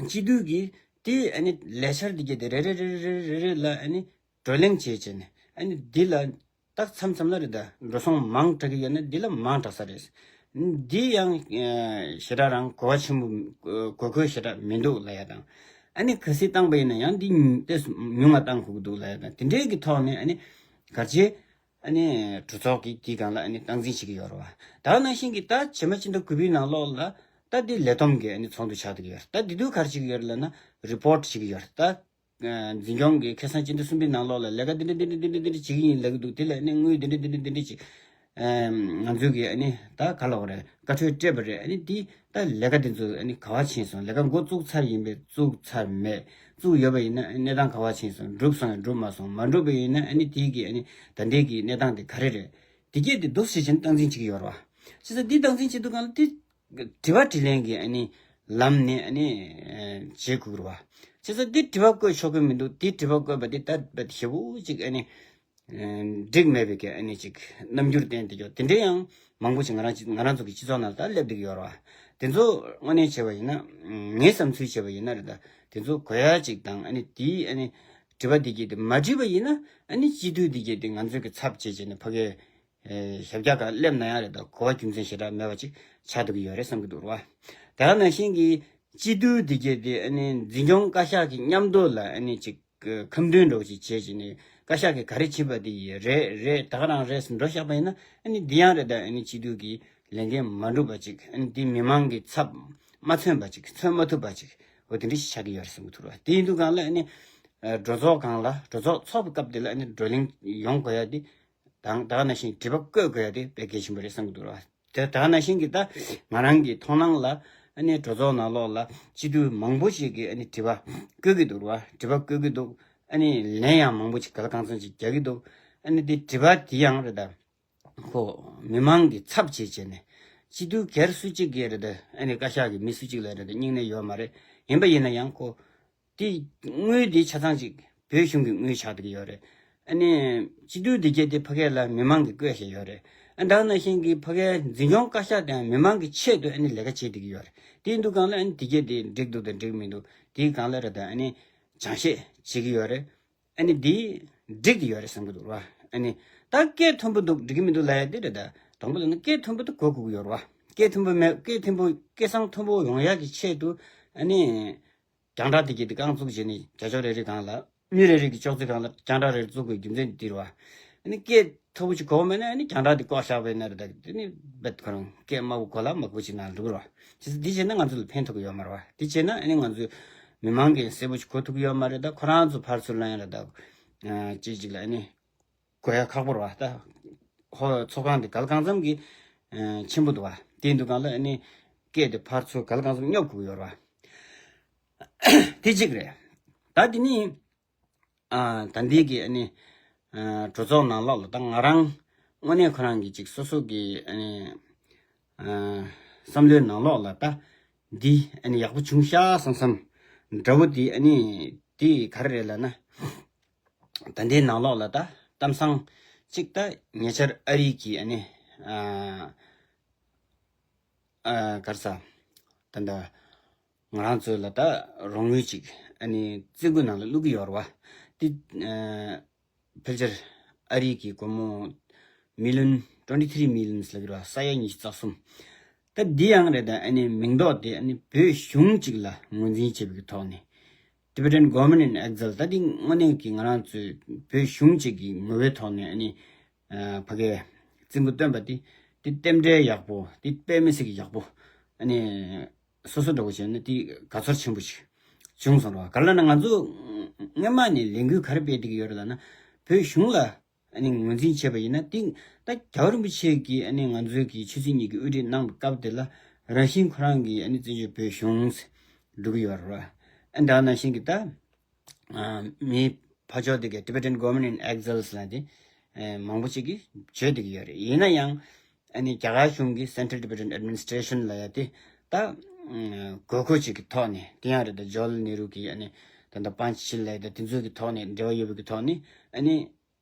སྤྱི་འཐུས་ཀྱིས་དེ་ཨ་ནི་ལས་འཆར་འདི་གྱད་དེ་རེ་རེ་རེ་རེ་རེ་རེ་ལ་ཨ་ནི་བགྲོ་གླེང་བྱས་བྱས་ནས་ཨ་ནི་འདི་ལ་ཏག་མཚམས་མཚམས་ལ་རེད་ད་འགྲོ་སོང་མང་དྲགས་ཀྱི་ཡོད་ན་འདི་ལ་མང་དྲགས་ས་རེད། འདི་ཡང་ཞེ་དྲག་རང་གོ་བ་ཆེན་པོ་གོ་གོ་ཞེ་དྲག་མི་འདུག་ལབ་ཡ་དང་། ཨ་ནི་གལ་སྲིད་བཏང་པ་ཡིན་ན་ཡང་འདི་ཏོག་ཙམ་ཉུང་ང་བཏང་དགོས་ཀྱི་འདུག་ལབ་ཡ་དང་དེ་འདྲའི་གི་ཐོག་ནས་ཨ་ནི་གལ་ཆེ། ཨ་ནི་གྲོས་ཚོགས་ཀྱི་དེའི་སྒང་ལ་ཨ་ནི་སྟངས་འཛིན་བྱེད་ཀྱི་ཡོད་རེད་བ། ད་ནང་བཞིན་གྱི་ད་ཕྱི་མ་ཕྱི་ཟླ་དགུ་པའི་ནང་ལོགས་ལ་ད་འདི་ལས་བསྡོམས་ཀྱི་ཨ་ནི་ཚོགས་འདུ་ཆགས་བསྡད་ཀྱི་ཡོད་རེད། ད་འདི་དུས་ག་རེ་བྱེད་ཀྱི་ཡོད་རེད་ལབ་ན་རི་པོར་ཊི་བྱེད་ཀྱི་ཡོད་རེད། ད་འཛིན་སྐྱོང་གི་ཁ་སང་ཕྱི་ཟླ་གསུམ་པའི་ནང་ལོགས་ལ་ལས་ཀ་འདི་འདྲ་འདི་འདྲ་འདི་འདྲ་འདི་འདྲ་བྱེད་ཀྱི་ཡིན་ལབ་ཀྱི་འདུག་དེ་ལ་ཨ་ནི་དངུལ་འདི་འདྲ་འདི་འདྲ་འདི་འདྲ་ཅིག་ང་ཚོས་ཀྱི་ཨ་ནི་ད་ག་ལབ་དགོས་རེད། བཀའ་འཁྲོལ་སྤྲད་པ་རེད། ཨ་ནི་འདི་ད་ལས་ཀ་འདི་ཚོ་ཨ་ནི་ག་པར་ཕྱིན་སོང་། ལས་ཀ་འགོ་བཙུགས་ཚར་ཡིན་པས་བཙུགས་ཚར་མེད། བཙུགས་ཡོད་པ་ཡིན་ན་ཨ་ནི་གནས་སྟངས་ག་པར་ཕྱིན་སོང་། འགྲུབ་སོང་ཡང་འགྲུབ་མ་སོང་། མ་འགྲུབ་པ་ཡིན་ན་ཨ་ནི་དེའི་གི་ཨ་ནི་ད་ལྟའི་གི་གནས་སྟངས་དེ་ག་རེ་རེད། དེ་གྱད་དེ་འདུག་སེ་བྱས་ནས་སྟངས་འཛིན་བྱེད་ཀྱི་ཡོད་རེད་བ། བྱས་ཙང་འདི་སྟངས་འཛིན་བྱེད་དུས་གང་ལ་དེ་དྲི་བ་དྲིས་ལན་གྱི་ཨ་ནི་ལམ་ནས་ཨ་ནི་བྱེད་དགོས་རེད་བ། བྱས་ཙང་འདི་དྲི་བ་བཀོད་ཆོག་གི་མི་འདུག་དེ་དྲི་བ་བཀོད་པ་དེ་ད་ཞེ་པོ་ཅིག་ཨ་ནི་འགྲིག་མེད་པའི་གི་ཨ་ནི་ཅིག་རྣམ་འགྱུར་བསྟན་བསྡད་ཀྱོག་དེ་འདྲའི་ཡང་མང་པོ་ཞིག་ང་རང་ང་རང་ཚོ་གི་སྤྱི་ཚོགས་ནང་ལ་ད་སླེབས་བསྡད་ཀྱི་ཡོད་རེད་བ། དེ་ཚོ་དངོས་གནས་བྱས་པ་ཡིན་ན་ངའི་བསམ་ཚུལ་བྱས་པ་ཡིན་ན་རེད་ད། དེ་ཚོ་གོ་ཡ་ཅིག་དང་ཨ་ནི་དེའི་ཨ་ནི་དྲི་བ་འདི་གྱད་དེ་མ་དྲིས་པ་ཡིན་ན་ཨ་ནི་སྤྱི་འཐུས་འདི་གྱད་དེ་ང་ཚོའི་གི་ཚབ་བྱས་བྱས་ནས་ཕ་གིའི་ཞབས་བཀྱག་སྒང་སླེབས་ན་ཡང་རེད་ད། གོ་བ་རྒྱུ་མཚན་ཞེ་དྲག་མེད་པ་ཅིག་ཆགས་བསྡད་ཀྱི་ཡོད་རེད་བསམ་གྱི་འདུག་རེད་བ། དེ་ག་ནང་བཞིན་གྱི་སྤྱི་འཐུས་འདི་གྱད་དེ་ཨ་ནི་འཛིན་སྐྱོང་བཀའ་ཤག་གི་མཉམ་དུ་ལ་ཨ་ནི་ཅིག་ཁ་འདོན་འདྲ་བོ་ཅིག་བྱས་བྱས་ནས་བཀའ་ཤག་གིས་ག་རེ་བྱས་པ་དེ་ཡི་རེད་རེད་ད་ག་རང་རེད་ཟེར་འགྲོ་བཞག་པ་ཡིན་ན་ཨ་ནི་འདི་ཡང་རེད་ད། ཨ་ནི་སྤྱི་འཐུས་ཀྱི་ལས་འགན་མ་འགྲུབ་པ་ཅིག་ཨ་ནི་འདི་མི་མང་གི་ཚབ་མ་མཚོན་པ་ཅིག་མཚོན་མ་ཐུབ་པ་ཅིག་འོ་དེ་འདྲ་ཞིག་ཆགས་ཀྱི་ཡོད་རེད་བསམ་གྱི་འདུག་རེད་བ། དེ་ཡིན་དུས་གང་ལ་ཨ་ནི་གྲོས་ཚོགས་སྒང་ལ་གྲོས་ཚོགས་ཚོགས་པའི་སྐབས་དེ་ལ་ཨ་ནི་བགྲོ་གླེང་ཡོང་དགོས་ཡ་དེ། དང་ད་ག་ནང་བཞིན་དྲི་བ་བཀོད་དགོས་ཡ་དེ་དཔེ་གལ་ཆེན་པོ་རེད་བསམ་གྱི་འདུག་ར། དེ་ད་ག་ནང་བཞིན་གྱི་ད་ང་རང་གི་མཐོང་སྣང་ལ་ཨ་ནི་གྲོས་ཚོགས་ནང་ལོགས་ལ་སྤྱི་འཐུས་མང་པོ་ཞིག་གིས་ཨ་ནི་དྲི་བ་བཀོད་ཀྱི་འདུག་ར། དྲི་བ་བཀོད་ཀྱི་འདུག་ཨ་ནི་ལན་ཡང་མང་པོ་ཞིག་ག་ལ་གང་འཚམ་ཞིག་རྒྱག་གི་འདུག་ཨ་ནི་དེ་དྲི་བ་དེ་ཡང་རེད་ད། ཁོ་མི་མང་གི་ཚབ་བྱེད་བྱས་ནས་སྤྱི་འཐུས་སྒེར་སུ་གཅིག་གིས་རེད་ད། ཨ་ནི་བཀའ་ཤག་གི་མི་སུ་གཅིག་ལ་རེད་ད་སྙིང་ནད་ཡོད་མ་རེད། ཡིན་པ་ཡིན་ན་ཡང་ཁོ་དེ་དངུལ་དེ་ཆ་ཚང་ཅིག་བོད་གཞུང་གི་དངུལ་ཆགས་བསྡད་ཀྱི་ཡོད་རེད། ཨ་ནི་སྤྱི་འཐུས་དེ་གྱད་དེ་ཕ་གི་ལ་མི་མང་གིས་བསྐོས་བཞག་ཡོད་རེད། ཨ་ད་ག་ནང་བཞིན་གྱི་ཕ་གིའི་འཛིན་སྐྱོང་བཀའ་ཤག་དེའང་མི་མང་གི་ཆེད་དུ་ཨ་ནི་ལས་ཀ་བྱེད་བསྡད་ཀྱི་ཡོད་རེད། དེ་ཡིན་དུས་སྒང་ལ་ཨ་ནི་དེ་གྱད་དེ་འགྲིག་འདུག་དང་འགྲིག་མི་འདུག་དེའི་སྒང་ལ་རེད་ད། ཨ་ནི་སྦྱང་བཤད་བྱེད་ཀྱི་ཡོད་རེད། ཨ་ནི་འདི་འགྲིག་གི་ཡོད་རེད་བསམ་གྱི་འདུག་ར། ཨ་ནི་ད་སྐད་མཐོན་པོ་འདུག་འགྲིག་གི་མི་འདུག་ལབ་ཡ་དེ་རེད་ད། དང་པོ་ལ་ནི་སྐད་མཐོན་པོ་དེ་གོ་དགོས་ཀྱི་ཡོད་རེད་བ། སྐད་མཐོན་པོ་མེད། སྐད་མཐོན་པོ་སྐད་གསང་མཐོན་པོ་ཡོང་ཡ་གི་ཆེད་དུ་ཨ་ནི་རྒྱང་བསྒྲགས་དེ་གྱད་དེ་རྐང་བཙུགས་བྱས་ནས་རྒྱ་ཕྱོགས་རེ་རེ་སྒང་ལ་མི་རེ་རེ་གི་ཅོག་ཙེ་སྒང་ལ་རྒྱང་བསྒྲགས་རེ་རེ་བཙུགས་དགོས་རྒྱུ་མཚན་དེ་རེད་བ། ཨ་ནི་སྐད་མཐོ་པོ་ཅིག་གོ་མེད་ན་ཨ་ནི་རྒྱང་བསྒྲགས་དེ་བཀོག་བཞག་པ་ཡིན་ན་རེད་ད། དེ་ནི་རྦད་ཁོ་རང་སྐད་དམའ་པོ་གོ་ལ་དམའ་པོ་ཅིག་ནང་འགྲོ་གི་རེད་བ། བྱས་ཙང་འདི་བྱས་ན་ང་ཚོ་ལ་ཕན་ཐོགས་ཀྱི་ཡོད་མ་རེད་བ། འདི་བྱས་ན་ཨ་ནི་ང་ཚོས་མི་མང་གིས་གསལ་པོ་ཞིག་གོ་ཐུབ་ཀྱི་ཡོད་མ་རེད་ད། ཁོ་རང་ཚོ་ཕར་ཚུར་ལ་ཡང་རེད་ད། ཅིག་ཅིག་ལ་ཨ་ནི་གོ་ཡ་ཁག་པོ་རེད་བ་ད། ཧོ་ཚོགས་ཁང་དེ་གལ་གང་འཚམ་གྱི་ཆེན་པོ་འདུག་བ། དེ་འདུག་གང་ལ་ཨ་ནི་སྐད་དེ་ཕར་ཚུར་གལ་གང་འཚམ་སྙོབ་དགོས་ཀྱི་ཡོད་རེད་བ། དེ་གཅིག་རེད། ད་དེ་ནི། ཨ་ད་འདི་གི་ཨ་ནི་ཨ་གྲོས་ཚོགས་ནང་ལོགས་ལ་ད་ང་རང་དངོས་གནས་ཁོ་རང་གི་ཅིག་སོ་སོ་གི་ཨ་ནི་ཨ་བསམ་བློའི་ནང་ལོགས་ལ་ད་འདི་ཨ་ནི་ཡག་པོ་བྱུང་ཤག་བསམ་བསམ་འདྲ་བོ་དེ་ཨ་ནི་དེ་ག་རེ་རེད་ལབ་ན། ད་འདིའི་ནང་ལོགས་ལ་ད་གཏམ་བཟང་གཅིག་ད་ཉེ་ཆར་ཨ་རི་གི་ཨ་ནི་ཨ་ཨ་ག་རེ་ཟ། ད་ད་ང་རང་ཚོ་ལ་ད་རོགས་དངུལ་ཅིག་ཨ་ནི་རྩིས་འགོ་ནང་ལ་བླུག་གི་ཡོད་རེད་བ། དེ་ཨ་ཕལ་ཆེར་ཨ་རི་གི་སྒོར་མོ་མི་ལི་ཡོན་twenty three millions་ལབ་ཀྱི་རེད་བ། ས་ཡ་ཉི་ཤུ་རྩ་གསུམ། ད་འདི་ཡང་རེད་ད། ཨ་ནི་མིང་འདོགས་དེ་ཨ་ནི་བོད་གཞུང་གཅིག་ལ་ངོས་འཛིན་བྱེད་པའི་ཐོག་ནས། Tibetan Government in Exile། ད་འདི་དངོས་གནས་ཀྱི་ང་རང་ཚོའི་བོད་གཞུང་གཅིག་གི་ངོ་བོའི་ཐོག་ནས་ཨ་ནི་ཨ་ཕ་གིའི་རྩིས་འགོ་བཏོན་པ་དེ་དེ་རྟེན་འབྲེལ་ཡག་པོ། དེ་དཔེ་མི་སྲིད་ཀྱི་ཡག་པོ་ཨ་ནི་སོ་སོ་འདྲ་བོ་བྱས་ན་དེ་དགའ་ཚོར་ཆེན་པོ་ཞིག་བྱུང་སོང་ར། ག་རེ་ལབ་ན་ང་ཚོ་སྔོན་མ་ནས་ལས་འགུལ་ག་རེ་སྤེལ་བསྡད་ཀྱི་ཡོད་རེད་ལབ་ན། བོད་གཞུང་ལ་ཨ་ནི་ངོས་འཛིན་བྱས་པ་ཡིན་ན། དེང་ད་རྒྱལ་བ་རིན་པོ་ཆེ་གིས་ཨ་ནི་ང་ཚོའི་གི་ཆོས་སྲིད་གཉིས་ཀྱི་དབུ་ཁྲིད་གནང་བའི་སྐབས་དེ་ལ་རང་བཞིན་ཁོ་རང་གིས་ཨ་ནི་བཙན་བྱོལ་བོད་གཞུང་ཟེར་འབྲི་གི་ཡོད་རེད། ཨ་ད་ནང་བཞིན་གྱི་ད་ཨ་མི་ཕར་ཕྱོགས་དེ་གའི་Tibetan Government in Exile་ལབ་དེ་ཨ་མང་པོ་ཅིག་གིས་བརྗོད་བསྡད་ཀྱི་ཡོད་རེད། ཡིན་ན་ཡང་ཨ་ནི་རྒྱ་གར་གཞུང་གི་Central Tibetan Administration་ལབ་ཡ་དེ་ད་ཨ་དགོས་མཁོ་ཅིག་གི་ཐོག་ནས། དེ་ཡང་རེད་ད། ཇོ་ལལ་ནེ་རུ་གིས་ཨ་ནི་ད་ལྟ་པཱན་ཆི་ལབ་ཡ་ད་དེ་ཚོ་གི་ཐོག་ནས་འབྲེལ་བ་ཡོད་པའི་གི་ཐོག་ནས་ཨ་ནི་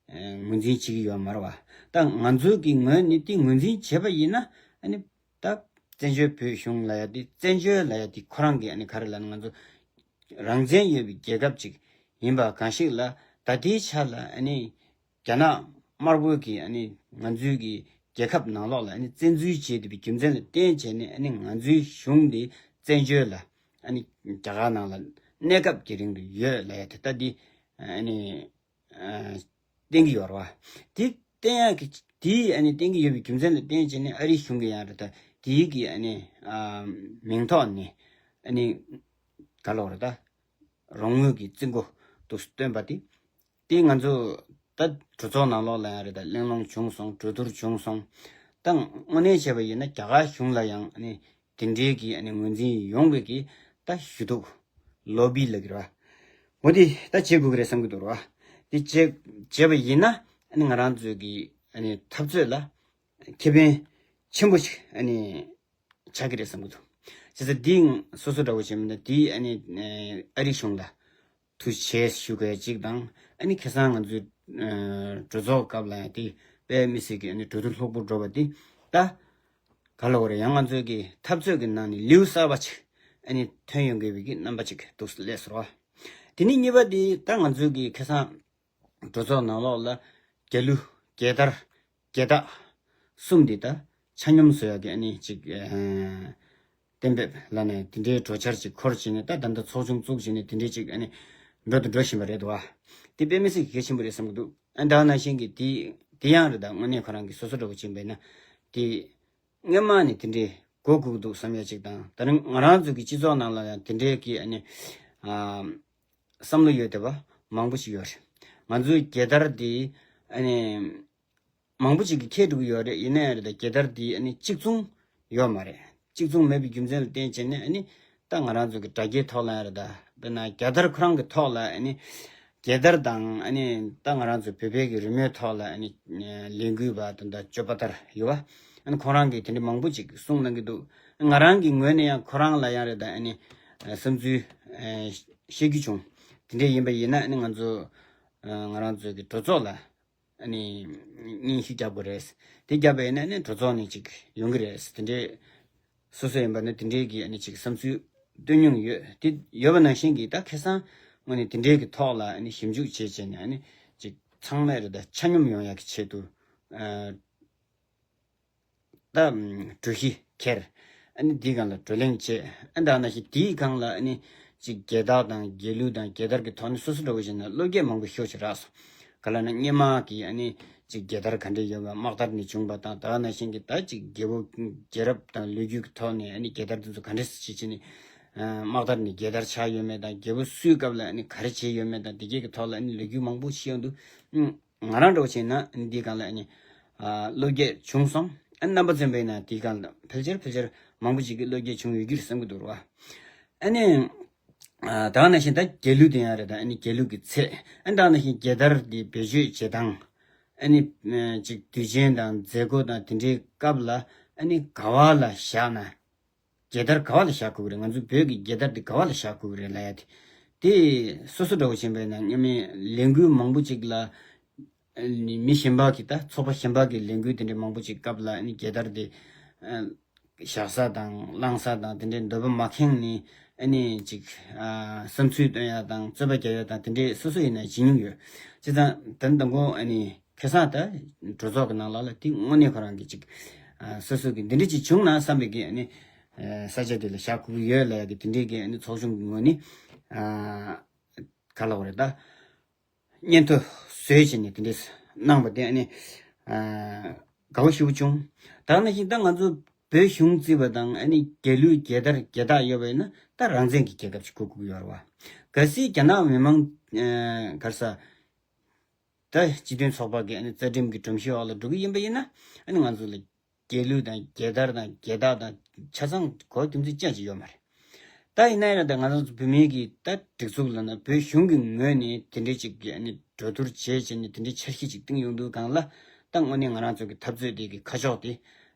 ངོས་འཛིན་བྱེད་ཀྱི་ཡོད་མ་རེད་བ། ད་ང་ཚོའི་གི་ངོས་ནས་དེ་ངོས་འཛིན་བྱས་པ་ཡིན་ན། ཨ་ནི་ད་བཙན་བྱོལ་བོད་གཞུང་ལབ་ཡ་དེ། བཙན་བྱོལ་ལབ་ཡ་དེ་ཁོ་རང་གི་ཨ་ནི་ག་རེ་ལབ་ན། ང་ཚོ་རང་བཙན་ཡོད་པའི་རྒྱལ་ཁབ་ཅིག་ཡིན་པ་གང་ཞིག་ལ། ད་ལྟའི་ཆ་ལ་ཨ་ནི་རྒྱ་ནག་དམར་པོ་གིས་ཨ་ནི་ང་ཚོའི་གི་རྒྱལ་ཁབ་ནང་ལོགས་ལ་ཨ་ནི་བཙན་འཛུལ་བྱས་བསྡད་པའི་རྒྱུ་མཚན་ལ་བརྟེན་བྱས་ནས། ཨ་ནི་ང་ཚོའི་གཞུང་འདི་བཙན་བྱོལ་ལ་ཨ་ནི་རྒྱ་གར་ནང་ལ་གནས་སྐབས་ཀྱི་རིང་དུ་ཡོད་ལབ་ཡ་དེ་ད་འདི་ཨ་ནི་ཨ་བསྟན་གྱི་ཡོད་རེད་བ། དེ་བསྟན་ཡག་གི་དེ་ཨ་ནི་བསྟན་གྱི་ཡོད་པའི་རྒྱུ་མཚན་ལ་བརྟེན་བྱས་ནས། ཨ་རིའི་གཞུང་གི་ཡང་རེད་ད། དེའི་གི་ཨ་ནི་ཨ་མིང་ཐོག་ནས་ཨ་ནི་ག་ལབ་རེད་ད། རོགས་དངུལ་གྱི་རྩིས་འགོ་འདུག་སེ་བཏོན་པ་དེ། དེ་ང་ཚོ་ད་གྲོས་ཚོགས་ནང་ལོགས་ལ་ཡང་རེད་ད། གླེང་སློང་བྱུང་སོང་། གྲོས་བསྡུར་བྱུང་སོང་། ད་དངོས་གནས་བྱས་པ་ཡིན་ན་རྒྱ་གར་གཞུང་ལ་ཡང་ཨ་ནི་དེ་འདྲའི་གི་ཨ་ནི་ངོས་འཛིན་ཡོང་བའི་གི་ད་ཞུ་གཏུག་ལོ་བི་ལབ་ཀྱི་རེད་བ། འོ་དེ་ད་བྱེད་དགོས་ཀྱི་རེད་བསམ་གྱི་འདུག་རེད་བ། དེ་བྱེད་བྱས་པ་ཡིན་ན་ཨ་ནི་ང་རང་ཚོའི་གི་ཨ་ནི་འཐབ་རྩོད་ལ་ཁེ་ཕན་ཆེན་པོ་ཞིག་ཨ་ནི་ཆགས་ཀྱི་རེད་བསམ་གྱི་འདུག་བྱས་ཙང་འདི་སོ་སོ་འདྲ་བོ་བྱས་མིན་ན། འདི་ཨ་ནི་ཨ་རིའི་གཞུང་ལ་ཐུགས་རྗེ་ཆེ་ཞུ་དགོས་གཅིག་དང་། ཨ་ནི་ཁ་སང་ང་ཚོའི་ཨ་གྲོས་ཚོགས་སྐབས་ལ་ཡང་དེ་དཔེ་མི་སྲིད་ཀྱི་ཨ་ནི་གྲོས་བསྡུར་ལྷུག་པོ་འགྲོ་བ་དེ་ད་ག་ལབ་དགོས་རེད། ཡང་ང་ཚོའི་གི་འཐབ་རྩོད་ཀྱི་ནང་ནས་ལེའུ་གསར་པ་ཅིག་ཨ་ནི་ཐོན་ཡོང་དགོས་པའི་གི་རྣམ་པ་ཅིག་འདུག་སླེབས་སོང་བ། དེ་ནས་གཉིས་པ་དེ་ད་ང་ཚོའི་གི་ཁ་སང་གྲོས་ཚོགས་ནང་ལོགས་ལ་རྒྱ་ལུགས་རྒྱལ་དར་རྒྱལ་རྟགས་གསུམ་འདི་ད་ཆ་སྙོམས་བཟོ་ཡག་གི་ཨ་ནི་ཅིག་ཨ་གཏན་འབེབས་ལབ་ནས་དེ་འདྲའི་གྲོས་འཆར་ཅིག་འཁོར་བྱས་ནས། ད་ད་ལྟ་ཚོགས་ཆུང་བཙུགས་བྱས་ནས་དེ་འདྲའི་ཅིག་ཨ་ནི་འགྲོ་དང་འགྲོ་བཞིན་པ་རེད་འདུག་བ། དེ་དཔེ་མི་སྲིད་གལ་ཆེན་པོ་རེད་བསམ་གྱི་འདུག་ཨ་ད་ག་ནང་བཞིན་གྱི་དེ་དེ་ཡང་རེད་ད། དངོས་གནས་ཁོ་རང་གི་སོ་སོ་འདྲ་བོ་ཅིག་ཡིན་པས་ན་དེ་སྔོན་མ་ནས་དེ་འདྲའི་གོ་དགོས་ཀྱི་འདུག་བསམ་ཡ་ཅིག་དང་། ད་རིང་ང་རང་ཚོ་གི་སྤྱི་ཚོགས་ནང་ལ་ཡང་དེ་འདྲའི་གི་ཨ་ནི་ཨ་བསམ་བློ་ཡོད་བསྡད་པ་མང་པོ་ཞིག་ཡོད་རེད། ང་ཚོའི་རྒྱལ་དར་འདི་ཨ་ནི་ མང་པོ་ཅིག་གིས་ཁྱེར་འགྲོ་གི་ཡོད་རེད། ཡིན་ན་ཡང་རེད་ད། རྒྱལ་དར་འདི་ཨ་ནི་གཅིག་མཚུངས་ཡོད་མ་རེད། གཅིག་མཚུངས་མེད་པའི་རྒྱུ་མཚན་ལ་བརྟེན་བྱས་ནས་ཨ་ནི་ད་ང་རང་ཚོ་གི་དྲ་རྒྱའི་ཐོག་ལ་ཡང་རེད་ད། དཔེར་ན་རྒྱལ་དར་ཁོ་རང་གི་ཐོག་ལ་ཨ་ནི་རྒྱལ་དར་དང་ཨ་ནི་ད་ང་རང་ཚོ་བོད་པའི་གི་རི་མོའི་ཐོག་ལ་ཨ་ནི་ལས་འགུལ་བ་དང་ད་སྤྱོད་པ་ལྟར་ཡོད་པ། ཨ་ནི་ཁོང་རང་གིས་དེ་འདྲ་མང་པོ་ཅིག་གསུངས་གནང་གི་འདུག། ང་རང་གི་ངོས་ནས་ཡང་ཁོ་རང་ལ་ཡང་རེད་ད། ཨ་ནི་བསམ་ཚུལ་བཤད་རྒྱུ་བྱུང་། དེ་འདྲ་ཡིན་པ་ཡིན་ན་ཨ་ནི་ང་ཚོ་ང་རང་ཚོ་གི་གྲོས་ཚོགས་ལ་ཨ་ནི་སྙན་ཞུ་རྒྱག་དགོས་རེད། དེ་རྒྱབ་པ་ཡིན་ན་ཨ་ནི་གྲོས་ཚོགས་ནས་ཅིག་ཡོང་གི་རེད། དེ་འདྲའི་སོ་སོ་ཡིན་པ་ན་དེ་འདྲའི་གི་ཨ་ནི་ཅིག་བསམ་ཚུལ་བཏོན་མྱོང་ཡོད། དེ་ཡོད་པ་ནང་བཞིན་གྱི་ད་ཁ་སང་དངོས་གནས་དེ་འདྲའི་གི་ཐོག་ལ་ཨ་ནི་ཞིབ་འཇུག་བྱས་བྱས་ནས་ཨ་ནི་ཅིག་ཚང་མས་རེད་ད་ཆ་སྙོམས་ཡོང་ཡག་གི་ཆེད་དུ་ཨ། ད་གྲོས་གཞི་འཁྱེར། ཨ་ནི་དེའི་སྒང་ལ་བགྲོ་གླེང་བྱས། ཨ་ད་ནང་བཞིན་དེའི་སྒང་ལ་ཨ་ནི་ཅིག་རྒྱལ་དར་དང་རྒྱལ་གླུ་དང་རྒྱལ་དར་གྱི་ཐོག་ནས་སོ་སོ་འདྲ་བོ་བྱས་ན་བློ་སྐྱེད་མང་པོ་ཤོར་ཞིག་རག་སོང་། ག་ལ་ན་སྔོན་མ་གི་ཨ་ནི་ཅིག་རྒྱལ་དར་ག་འདྲས་ཡོད་པ། དམག་དར་ནས་བྱུང་བ་དང་། ད་ནང་བཞིན་གྱི་ད་ཅིག་རྒྱལ་པོ་རྒྱལ་རབས་དང་ལོ་རྒྱུས་ཀྱི་ཐོག་ནས་ཨ་ནི་རྒྱལ་དར་དེ་ཚོ་ག་འདྲས་སེ་བྱས་བྱས་ནས་དམག་དར་ནས་རྒྱལ་དར་ཆགས་ཡོད་མེད་དང་། རྒྱལ་པོ་སུའི་སྐབས་ལ་ཨ་ནི་ག་རེ་བྱས་ཡོད་མེད་དང་། དེ་གས་ཀྱི་ཐོག་ལ་ཨ་ནི་ལོ་རྒྱུས་མང་པོ་ཤེས་ཡོང་དུས། ང་རང་འདྲ་བོ་བྱས་ན་འདིའི་སྒང་ལ་ཨ་ནི་ཨ་བློ་སྐྱེད་བྱུང་སོང་། ཨ་རྣམ་པ་ཚོ་ཡིན་པ་ཡིན་ན་དེའི་སྒང་ལ་ཕལ་ཆེར་ཕལ་ཆེར་མང་པོ་ཞིག་གིས་བློ་སྐྱེད་བྱུང་ཡོད་ཀྱི་རེད་བསམ་གྱི་འདུག་ར། ཨ་ནི་ཨ་ད་ག་ནང་བཞིན་ད་རྒྱལ་གླུ་དེ་ཡང་རེད་ད། ཨ་ནི་རྒྱལ་གླུ་གི་ཚད། ཨ་ད་ག་ནང་བཞིན་རྒྱལ་དར་དེ་བེད་སྤྱོད་བྱེད་སྟངས། ཨ་ནི་ཨ་ཅིག་དུས་ཆེན་དང་མཛད་སྒོ་དང་དེ་འདྲའི་སྐབས་ལ་ཨ་ནི་ག་བ་ལ་བཞག་ན། རྒྱལ་དར་ག་བ་ལ་བཞག་དགོས་ཀྱི་རེད། ང་ཚོའི་བོད་ཀྱི་རྒྱལ་དར་འདི་ག་བ་ལ་བཞག་དགོས་ཀྱི་རེད་ལབ་ཡ་དེ། དེ་སོ་སོ་འདྲ་བོ་བྱས་པ་ཡིན་ན་སྔོན་མའི་ལས་འགུལ་མང་པོ་ཅིག་ལ། ཨ་ནི་མི་གཞན་པ་གི་ད་ཚོགས་པ་གཞན་པ་གི་ལས་འགུལ་དེ་འདྲའི་མང་པོ་ཅིག་སྐབས་ལ་ཨ་ནི་རྒྱལ་དར་དེ་ཨ་བཞག་ས་དང་བླང་ས་དང་དེ་འདྲའི་འདོད་པ་མ་ཁེངས་ནས་ཨ་ནི་ཅིག་ཨ་བསམ་ཚུལ་བཏོན་ཡ་དང་རྩོད་པ་རྒྱག་ཡ་དང་དེ་འདྲའི་སོ་སོ་ཡིན་ན་བྱེད་མྱོང་ཡོད། བྱས་ཙང་ད་མདང་དགོང་ཨ་ནི་ཁ་སང་ད་གྲོས་ཚོགས་ཀྱི་ནང་ལོགས་ལ་དེ་དངོས་གནས་ཁོ་རང་གི་ཅིག་ཨ་སོ་སོ་གི་འདི་འདྲ་ཅིག་བྱུང་ན་བསམ་པའི་གི་ཨ་ནི་ཨ་ས་ཆ་དེ་ལ་བཞག་དགོས་ཀྱི་ཡོད་ལབ་ཡ་གི་དེ་འདྲའི་གི་ཨ་ནི་ཚོགས་ཆུང་གི་ངོས་ནས་ཨ་ག་ལབ་དགོས་རེད་ད། སྙན་ཐོ་བཟོས་བྱས་ནས་དེ་འདྲས་གནང་བ་དེ་ཨ་ནི་ཨ་དགའ་བོ་ཞེ་པོ་བྱུང་། ད་ག་ནང་བཞིན་ད་ང་ཚོ་བོད་གཞུང་བརྩིས་པ་དང་ཨ་ནི་རྒྱལ་གླུ་རྒྱལ་དར་རྒྱལ་རྟགས་ཡོད་པ་ཡིན་ན་ད་རང་བཙན་གྱི་རྒྱལ་ཁབ་ཅིག་དགོས་ཀྱི་ཡོད་རེད་བ། གལ་སྲིད་རྒྱ་ནག་མི་མང་ཨ་ག་རེ་ཟ། ད་སྤྱི་མཐུན་ཚོགས་པ་གི་ཨ་ནི་རྩ་ཁྲིམས་ཀྱི་སྒྲོམ་གཞི་འོག་ལ་འགྲོ་གི་ཡིན་པ་ཡིན་ན། ཨ་ནི་ང་ཚོ་ལ་རྒྱལ་གླུ་དང་རྒྱལ་དར་དང་རྒྱལ་རྟགས་དང་ཆ་ཚང་གོ་རྒྱུ་མཚན་ཅང་ཅིག་ཡོད་མ་རེད། ད་ཡིན་ན་ཡང་ད་ང་ཚོ་བོད་མིའི་གི་ད་སྒྲིག་འཛུགས་ལ་ན་བོད་གཞུང་གི་ངོས་ནས་དེ་འདྲའི་ཅིག་གི་ཨ་ནི་གྲོས་བསྡུར་བྱས་བྱས་ནས་དེ་འདྲའི་འཆར་གཞི་ཅིག་བཏིང་ཡོང་དུས་སྒང་ལ། ད་དངོས་གནས་ང་རང་ཚོ་གི་འཐབ་རྩོད་དེ་གི་ཁ་ཕྱོགས་དེ་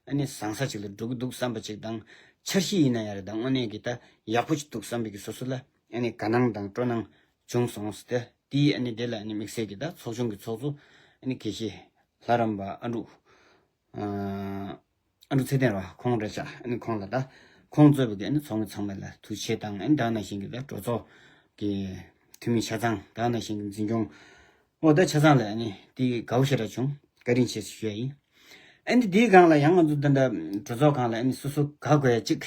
ཨ་ནི་བཟང་ས་ཅིག་ལ་འགྲོ་གི་འདུག་བསམ་པ་ཅིག་དང་། འཆར་གཞི་ཡིན་ན་ཡང་རེད་ད། དངོས་གནས་གི་ད་ཡག་པོ་ཅིག་འདུག་བསམ་པའི་གི་སོ་སོ་ལ་ཨ་ནི་དགའ་སྣང་དང་སྤྲོ་སྣང་བྱུང་སོང་ཟེར་ཏེ། དེའི་ཨ་ནི་དེ་ལ་ཨ་ནི་དམིགས་བསལ་གྱི་ད་ཚོགས་ཆུང་གི་ཚོགས་གཙོ་ཨ་ནི་དགེ་བཤེས་ལྷ་རམས་པ་ཨ་འབྲུག་ཨ་འབྲུག་ཚེ་བརྟན་ར་ཁོང་རེད་ཤག། ཨ་ནི་ཁོང་ལ་ད་ཁོང་གཙོས་པའི་གི་ཨ་ནི་ཚོགས་མི་ཚང་མ་ལ་ཐུགས་རྗེ་ཆེ་དང་། ཨ་ནི་ད་ག་ནང་བཞིན་གྱི་ད་གྲོས་ཚོགས་ཀྱི་འཐུས་མི་ཆ་ཚང་། ད་ག་ནང་བཞིན་གྱི་འཛིན་སྐྱོང་འོ་ད་ཆ་ཚང་ལ་ཨ་ནི་དེ་དགའ་བོ་ཞེ་དྲག་བྱུང་། བཀའ་དྲིན་ཆེ་ཞུ་ཡ་ཡིན། ཨ་ནི་དེའི་སྒང་ལ་ཡང་ང་ཚོ་ད་ལྟ་གྲོས་ཚོགས་སྒང་ལ་ཨ་ནི་སོ་སོ་དགའ་དགོས་ཡ་གཅིག་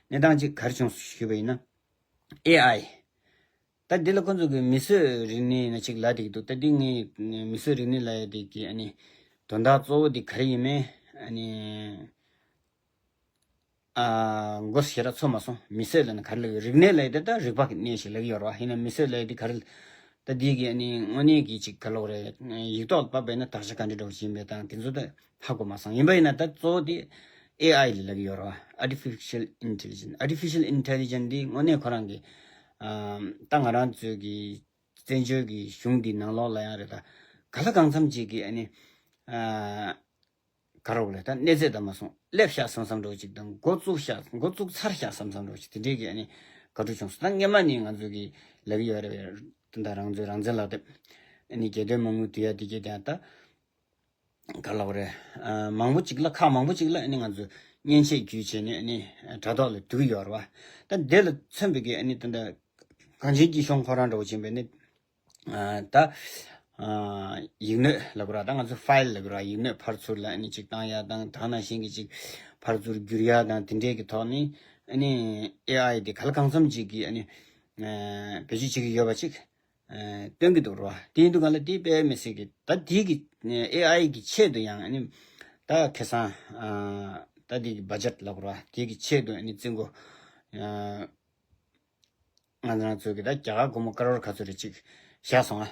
གནས་སྟངས་གཅིག་ག་རེ་བྱུང་ཞུས་པ་ཡིན་ན། ཨེ་ཨའི། ད་འདི་ལ་ཁོང་ཚོ་གི་མིས་བཟོས་རིག་གནས་ན་ཅིག་ལབ་བསྡད་ཀྱི་འདུག། ད་འདི་ངས་མིས་བཟོས་རིག་གནས་ལབ་ཡ་དེ་གི་ཨ་ནི་དོན་དག་གཙོ་བོ་དེ་ག་རེ་ཡིན་མིན་ཨ་ནི་ཨ་མགོ་ཞེ་དྲག་ཚོད་མ་སོང་། མིས་བཟོས་ལབ་ན་ག་རེ་ལབ་ཀྱི། རིག་གནས་ལབ་ཡ་དེ་ད་རིག་པ་གི་གནས་ཤིག་ལབ་ཀྱི་ཡོད་རེད་བ། ཡིན་ན་མིས་བཟོས་ལབ་ཡ་དེ་ག་རེ། ད་འདི་གི་ཨ་ནི་དངོས་གནས་ཀྱི་ཅིག་ག་ལབ་རེད། ཡིག་ཐོག་ལ་ཕབ་པ་ཡིན་ན་དག་ཆ་ག་འདྲ་འདྲ་བོ་ཞིག་ཡིན་པས་དང་དེ་ཚོ་ད་ཧ་གོ་མ་སོང་། ཡིན་པ་ཡིན་ན་ད་གཙོ་བོ་དེ་ཨེ་ཨའི་ལ་ལབ་ཀྱི་ཡོད་རེད་བ། Artificial Intelligence། Artificial Intelligence་འདི་དངོས་གནས་ཁོ་རང་གི་ཨ་ད་ང་རང་ཚོའི་གི་བཙན་བྱོལ་གྱི་གཞུང་འདི་ནང་ལོགས་ལ་ཡང་རེད་ད། ག་ལ་གང་འཚམ་ཅིག་གི་ཨ་ནི་ཨ་ག་རེ་ལབ་དགོས་རེད། ད་གནས་ཚད་ད་མ་སོང་སླེབས་ཤག་བསམ་བསམ་འདྲ་བོ་ཅིག་དང་། འགོ་བཙུགས་ཤག། འགོ་བཙུགས་ཚར་ཤག་བསམ་བསམ་འདྲ་བོ་ཅིག་དེ་འདྲའི་གི་ཨ་ནི་དགའ་སྤྲོ་བྱུང་སོང་། ད་སྔོན་མ་ནས་ང་ཚོ་གི་ལབ་ཀྱི་ཡོད་རེད། ད་ལྟ་རང་ཚོའི་རང་བཙན་ལག་དེབ་ཨ་ནི་རྒྱལ་དོན་མ་དངུལ་བསྡུ་ཡ་དེ་གི་དེ་ཡང་ད་ག་ལབ་དགོས་རེད། ཨ་མང་པོ་ཅིག་ལ་ཁག་མང་པོ་ཅིག་ལ་ཨ་ནི་ང་ཚོ་མཉེན་ཆས་བརྒྱུད་བྱས་ནས་ཨ་ནི་དྲ་ཐོག་ལ་བསྡུ་གི་ཡོད་རེད་བ། ད་དེ་ལ་མཚོན་པའི་གི་ཨ་ནི་ད་ལྟ་གངས་ཅན་སྐྱིད་གཤོངས་ཁོ་རང་འདྲ་བོ་ཕྱིན་པས་ནི། ཨ་ད་ཨ་ཡིག་སྣོད་ལབ་དགོས་ར། ད་ང་ཚོ་ཕའིལ་ལབ་དགོས་ར། ཡིག་སྣོད་ཕར་ཚུར་ལ་ཨ་ནི་ཅིག་བཏང་ཡ་དང་། ད་ག་ནང་བཞིན་གྱི་ཅིག་ཕར་ཚུར་བསྒྱུར་ཡ་དང་། དེ་འདྲའི་གི་ཐོག་ནས་ཨ་ནི་ཨེ་ཨའི་དེ་ག་ལ་གང་འཚམ་ཅིག་གིས་ཨ་ནི་ཨ་བེད་སྤྱོད་བྱེད་ཀྱི་ཡོད་པ་ཅིག་ཨ་སྟོན་གྱི་འདུག་ར། དེ་ཡིན་དུས་གང་ལ་དེ་དཔེ་མི་སྲིད་ཀྱི། ད་དེ་གི་ཨེ་ཨའི་གི་ཆེད་དུ་ཡང་ཨ་ནི་ད་ཁ་སང་ཨ་ད་དེ་གི་བ་ཇེཊ་ལབ་དགོས་ར། དེ་གི་ཆེད་དུ་ཨ་ནི་རྩིས་འགོ་ཨ་ང་རང་ཚོ་གི་ད་རྒྱ་གར་སྒོར་མོ་ཀ་རོར་ག་ཚོད་རེ་ཅིག་བཞག་སོང་ཨ།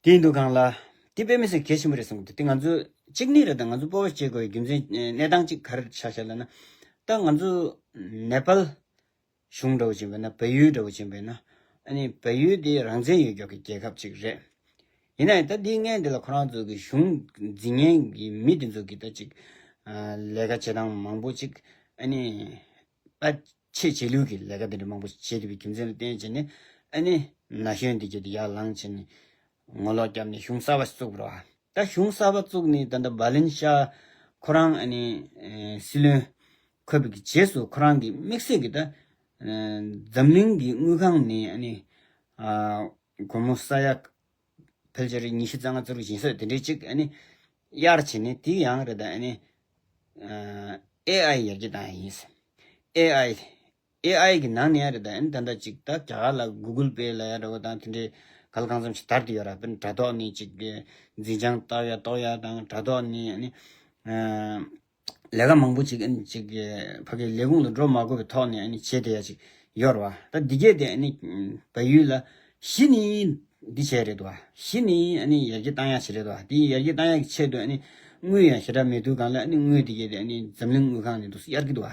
དེ་ཡིན་དུས་གང་ལ་ དེ་དཔེ་མི་སྲིད་གལ་ཆེན་པོ་རེད་བསམ་གི་འདུག་དེ་ང་ཚོ་གཅིག་ནི་རེད། ད་ང་ཚོ་སྤོབས་པ་སྐྱེ་དགོས་པའི་རྒྱུ་མཚན་གནས་སྟངས་གཅིག་ག་རེ་ཆགས་ཤག་ལབ་ན། ད་ང་ཚོ་ནེ་པཱལ་གཞུང་འདྲ་བོ་ཅིག་ཡིན་པས་ན། བལ་ཡུལ་འདྲ་བོ་ཅིག་ཡིན་པས་ན། ཨ་ནི་བལ་ཡུལ་དེ་རང་བཙན་ཡོད་མཁན་གྱི་རྒྱལ་ཁབ་ཅིག་རེད། ཡིན་ན་ཡང་ད་དེའི་སྔོན་དེ་ལ་ཁོ་རང་ཚོ་གི་གཞུང་འཛིན་མཁན་གྱི་མི་དེ་ཚོ་གིས་ད་ཅིག་ལས་ཀ་བྱེད་སྟངས་མང་པོ་ཅིག་ཨ་ནི་ད་ཆེས་རྗེས་ལུས་ཀྱི་ལས་ཀ་དེ་འདྲ་མང་པོ་བྱེད་བསྡད་པའི་རྒྱུ་མཚན་ལ་བརྟེན་བྱས་ནས། ཨ་ནི་ན་གཞོན་དེ་གྱད་དེ་ཡར་ལངས་བྱས་ནས་ངོ་ལོག་བརྒྱབ་ནས་གཞུང་གསར་པ་ཞིག་བཙུགས་པ་རེད་བ། ད་གཞུང་གསར་པ་བཙུགས་ནས་ད་ལྟ་བྷ་ལིན་ཤཱ་ཁོ་རང་ཨ་ནི་ཨེ་སྲིད་བློན་འཁོད་པའི་རྗེས་སུ་ཁོ་རང་གིས་དམིགས་བསལ་གྱིས་ད་ཨེ་འཛམ་གླིང་གི་དངུལ་ཁང་ནས་ཨ་ནི་ཨ་སྒོར་མོ་ས་ཡ་ཕལ་ཆེར་ཉི་ཤུ་རྩ་ལྔ་རྩ་དྲུག་ཡིན་ས་དེ་འདྲའི་ཅིག་ཨ་ནི་གཡར་བྱས་ནས། དེ་ཡང་རེད། ད་ཨ་ནི་ཨ་ཨེ་ཨའི་ཡར་རྒྱས་བཏང་ཡ་ཡིན། ཨེ་ཨའི་ཨེ་ཨའི་གི་ནང་ནས་ཡང་རེད། ད་ཨ་ནི་ད་ལྟ་ཅིག་ད་རྒྱ་གར་ལ་གུ་གུལ་པེ་ལབ་ཡ་འདྲ་བོ་དང་དེ་འདྲའི་ག་ལ་གང་འཚམ་ཞིག་དར་བསྡད་ཡོད་ར། དཔེར་ན་དྲ་ཐོག་ནས་ཅིག་འཛིན་བྱང་བཏང་ཡ་གཏོང་ཡ་དང་། དྲ་ཐོག་ནས་ཨ་ནི་ཨ་ལས་ཀ་མང་པོ་ཅིག་ཨ་ནི་ཅིག་ཕ་གིའི་ལས་ཁུངས་ལ་འགྲོ་མ་དགོས་པའི་ཐོག་ནས་ཨ་ནི་བྱེད་བསྡད་ཡ་ཅིག་ཡོད་ར་བ། ད་འདི་གྱད་དེ་ཨ་ནི་བལ་ཡུལ་ལ་གཞི་ནས་འདི་བྱས་རེད་དོ། གཞི་ནས་ཨ་ནི་ཡར་རྒྱས་བཏང་ཡ་བྱས་རེད་དོ། དེ་ཡར་རྒྱས་བཏང་ཡ་གི་ཆེད་དུ་ཨ་ནི་དངུལ་ཡང་ཞེ་དྲག་མེད་དུས་སྒང་ལ། ཨ་ནི་དངུལ་དེ་གྱད་དེ་ཨ་ནི་འཛམ་གླིང་དངུལ་ཁང་ནས་འདུག་སེ་གཡར་གྱི་འདུག་བ།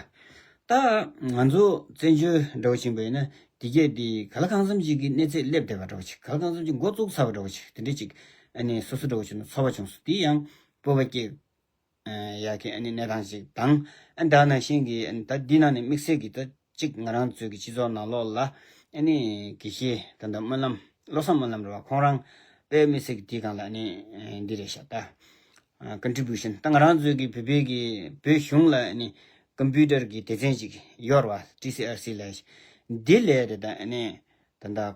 ད་ང་ཚོ་བཙན་བྱོལ་འདྲ་བོ་ཕྱིན་པ་ཡིན་ན། དེ་གྱད་དེ་ག་ལ་གང་འཚམ་ཅིག་གི་གནས་ཚད་སླེབས་བསྡད་པ་འདྲ་བོ་ཅིག་ག་ལ་གང་འཚམ་ཅིག་འགོ་བཙུགས་ཚར་བ་འདྲ་བོ་ཅིག་དེ་འདྲ་ཅིག་ཨ་ནི་སོ་སོ་འདྲ་བོ་བྱུང་ན་ཚོར་བ་བྱུང་སོང་། དེ་ཡང་སྤོབས་པ་སྐྱེ་ཡག་གི་ཨ་ནི་གནས་སྟངས་ཤིག་དང་། ཨ་ནི་ད་ནང་བཞིན་གྱི་ཨ་ནི་ད་འདི་ནང་ནས་དམིགས་བསལ་གྱི་ད་ཅིག་ང་རང་ཚོའི་གི་སྤྱི་ཚོགས་ནང་ལོགས་ལ་ཨ་ནི་དགེ་བཤེས་ད་ལྟ་སྨོན་ལམ། བློ་བཟང་སྨོན་ལམ་རེད་བ། ཁོང་རང་དཔེ་མི་སྲིད་ཀྱི་དེའི་སྒང་ལ་ཨ་ནི་འདི་རེད་ཤག་ད་ཀོན་ཊི་བུ་ཤན། ད་ང་རང་ཚོའི་གི་བོད་པའི་གི་བོད་གཞུང་ལ་ཨ་ནི་ཀམ་པུ་ཊར་གི་སྡེ་ཚན་ཅིག་ཡོད་རེད་བ། ཊི་སི་ཨར་སི་ལབ་ཡ་ཅིག་འདི་ལས་རེད། ད་ཨ་ནི་ད་ལྟ་དགེ་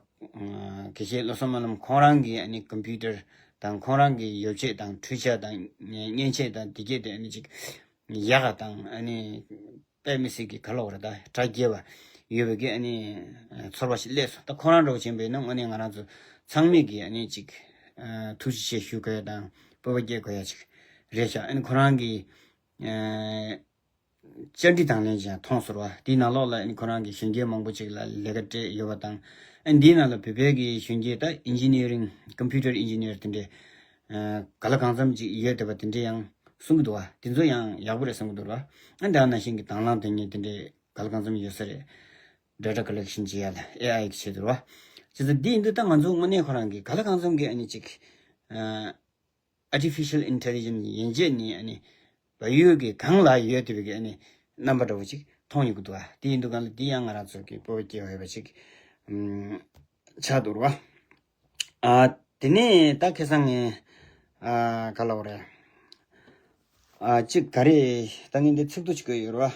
བཤེས་བློ་བཟང་སྨོན་ལམ་ཁོང་རང་གིས་ཨ་ནི་ཀམ་པུ་ཊར་དང་ཁོང་རང་གི་ཡོ་བྱད་དང་འཕྲུལ་ཆས་དང་མཉེན་ཆས་དང་དེ་གྱད་དེ་ཨ་ནི་ཅིག་ཡག་ག་དང་། ཨ་ནི་དཔེ་མི་སྲིད་ཀྱི་ག་ལབ་དགོས་རེད། ད་གྲ་རྒྱས་པ་ཡོད་པའི་གི་ཨ་ནི་ཚོར་བ་ཞིག་སླེབས་སོང་། ད་ཁོ་རང་འདྲ་བོ་ཕྱིན་པ་ཡིན་ན་དངོས་གནས་ང་རང་ཚོ་ཚང་མས་གི་ཨ་ནི་ཅིག་ཐུགས་རྗེ་ཆེ་ཞུ་དགོས་ཡ་དང་སྤོབས་པ་སྐྱེ་དགོས་ཡ་ཅིག་རེད་ཤག་ཨ་ནི་ཁོ་རང་གི་བཅར་འདྲི་དང་ལེན་ཅིག་ཡང་མཐོང་སོང་བ། དེའི་ནང་ལོགས་ལ་ཨ་ནི་ཁོ་རང་གི་གཞོན་སྐྱེས་མང་པོ་ཅིག་ལ་ལས་ཀ་སྤྲད་ཡོད་པ་དང་། ཨ་ནི་འདིའི་ནང་ལ་བོད་པའི་གི་གཞོན་སྐྱེས་ད་ཨིན་ཇི་ནི་ཡ་རིང་། ཀམ་པུ་ཊར་ཨིན་ཇི་ནི་ཡར་དེ་འདྲའི་ག་ལ་གང་འཚམ་ཅིག་ཡོད་བསྡད་པ་དེ་འདྲའི་ཡང་གསུང་གི་འདུག་བ། དེ་ཚོ་ཡང་ཡག་པོ་རེད་བསམ་གི་འདུག་ར། ཨ་ནི་ད་ནང་བཞིན་གྱི་དང་བླངས་དོན་གཉེར་དེ་འདྲའི་ག་ལ་གང་འཚམ་ཡོད་ས་རེད། ཌེ་ཊ་ཀོ་ལེག་ཤན་བྱེད་ཡ་ལ་ཨེ་ཨའི་གི་ཆེད་དུ་ར། བྱས་ཙང་འདི་ཡིན་དུས་ད་ང་ཚོ་དངོས་གནས་ཁོ་རང་གི་ག་ལ་གང་འཚམ་གི་ཨ་ནི་ཅིག་ཨ་ཊི་ཕི་ཤལ་ཨིན་ཊེ་ལི་ཇེན་སི་ཡན་ཆད་ནས་ཨ་ནི་བལ་ཡུལ་གྱི་སྒང་ལ་ཡོད་བསྡད་པའི་གི་ཨ་ནི་རྣམ་པ་འདྲ་བོ་ཅིག་མཐོང་ཡོང་གི་འདུག་བ། དེ་ཡིན་དུས་སྒང་ལ་འདི་ཡང་ང་རང་ཚོ་གི་སྤོབས་པ་སྐྱེ་བ་ཡོད་པ་ཅིག་ཨམ་ཆགས་འདུག་ར་བ། ཨ་དེ་ནས་ད་ཁ་སང་ངས་ཨ་ག་ལབ་དགོས་རེད། ཨ་ཅིག་ག་རེ་ད་ངས་འདི་ཚིག་ཐོ་ཅིག་བཀོད་ཡོད་ར་བ།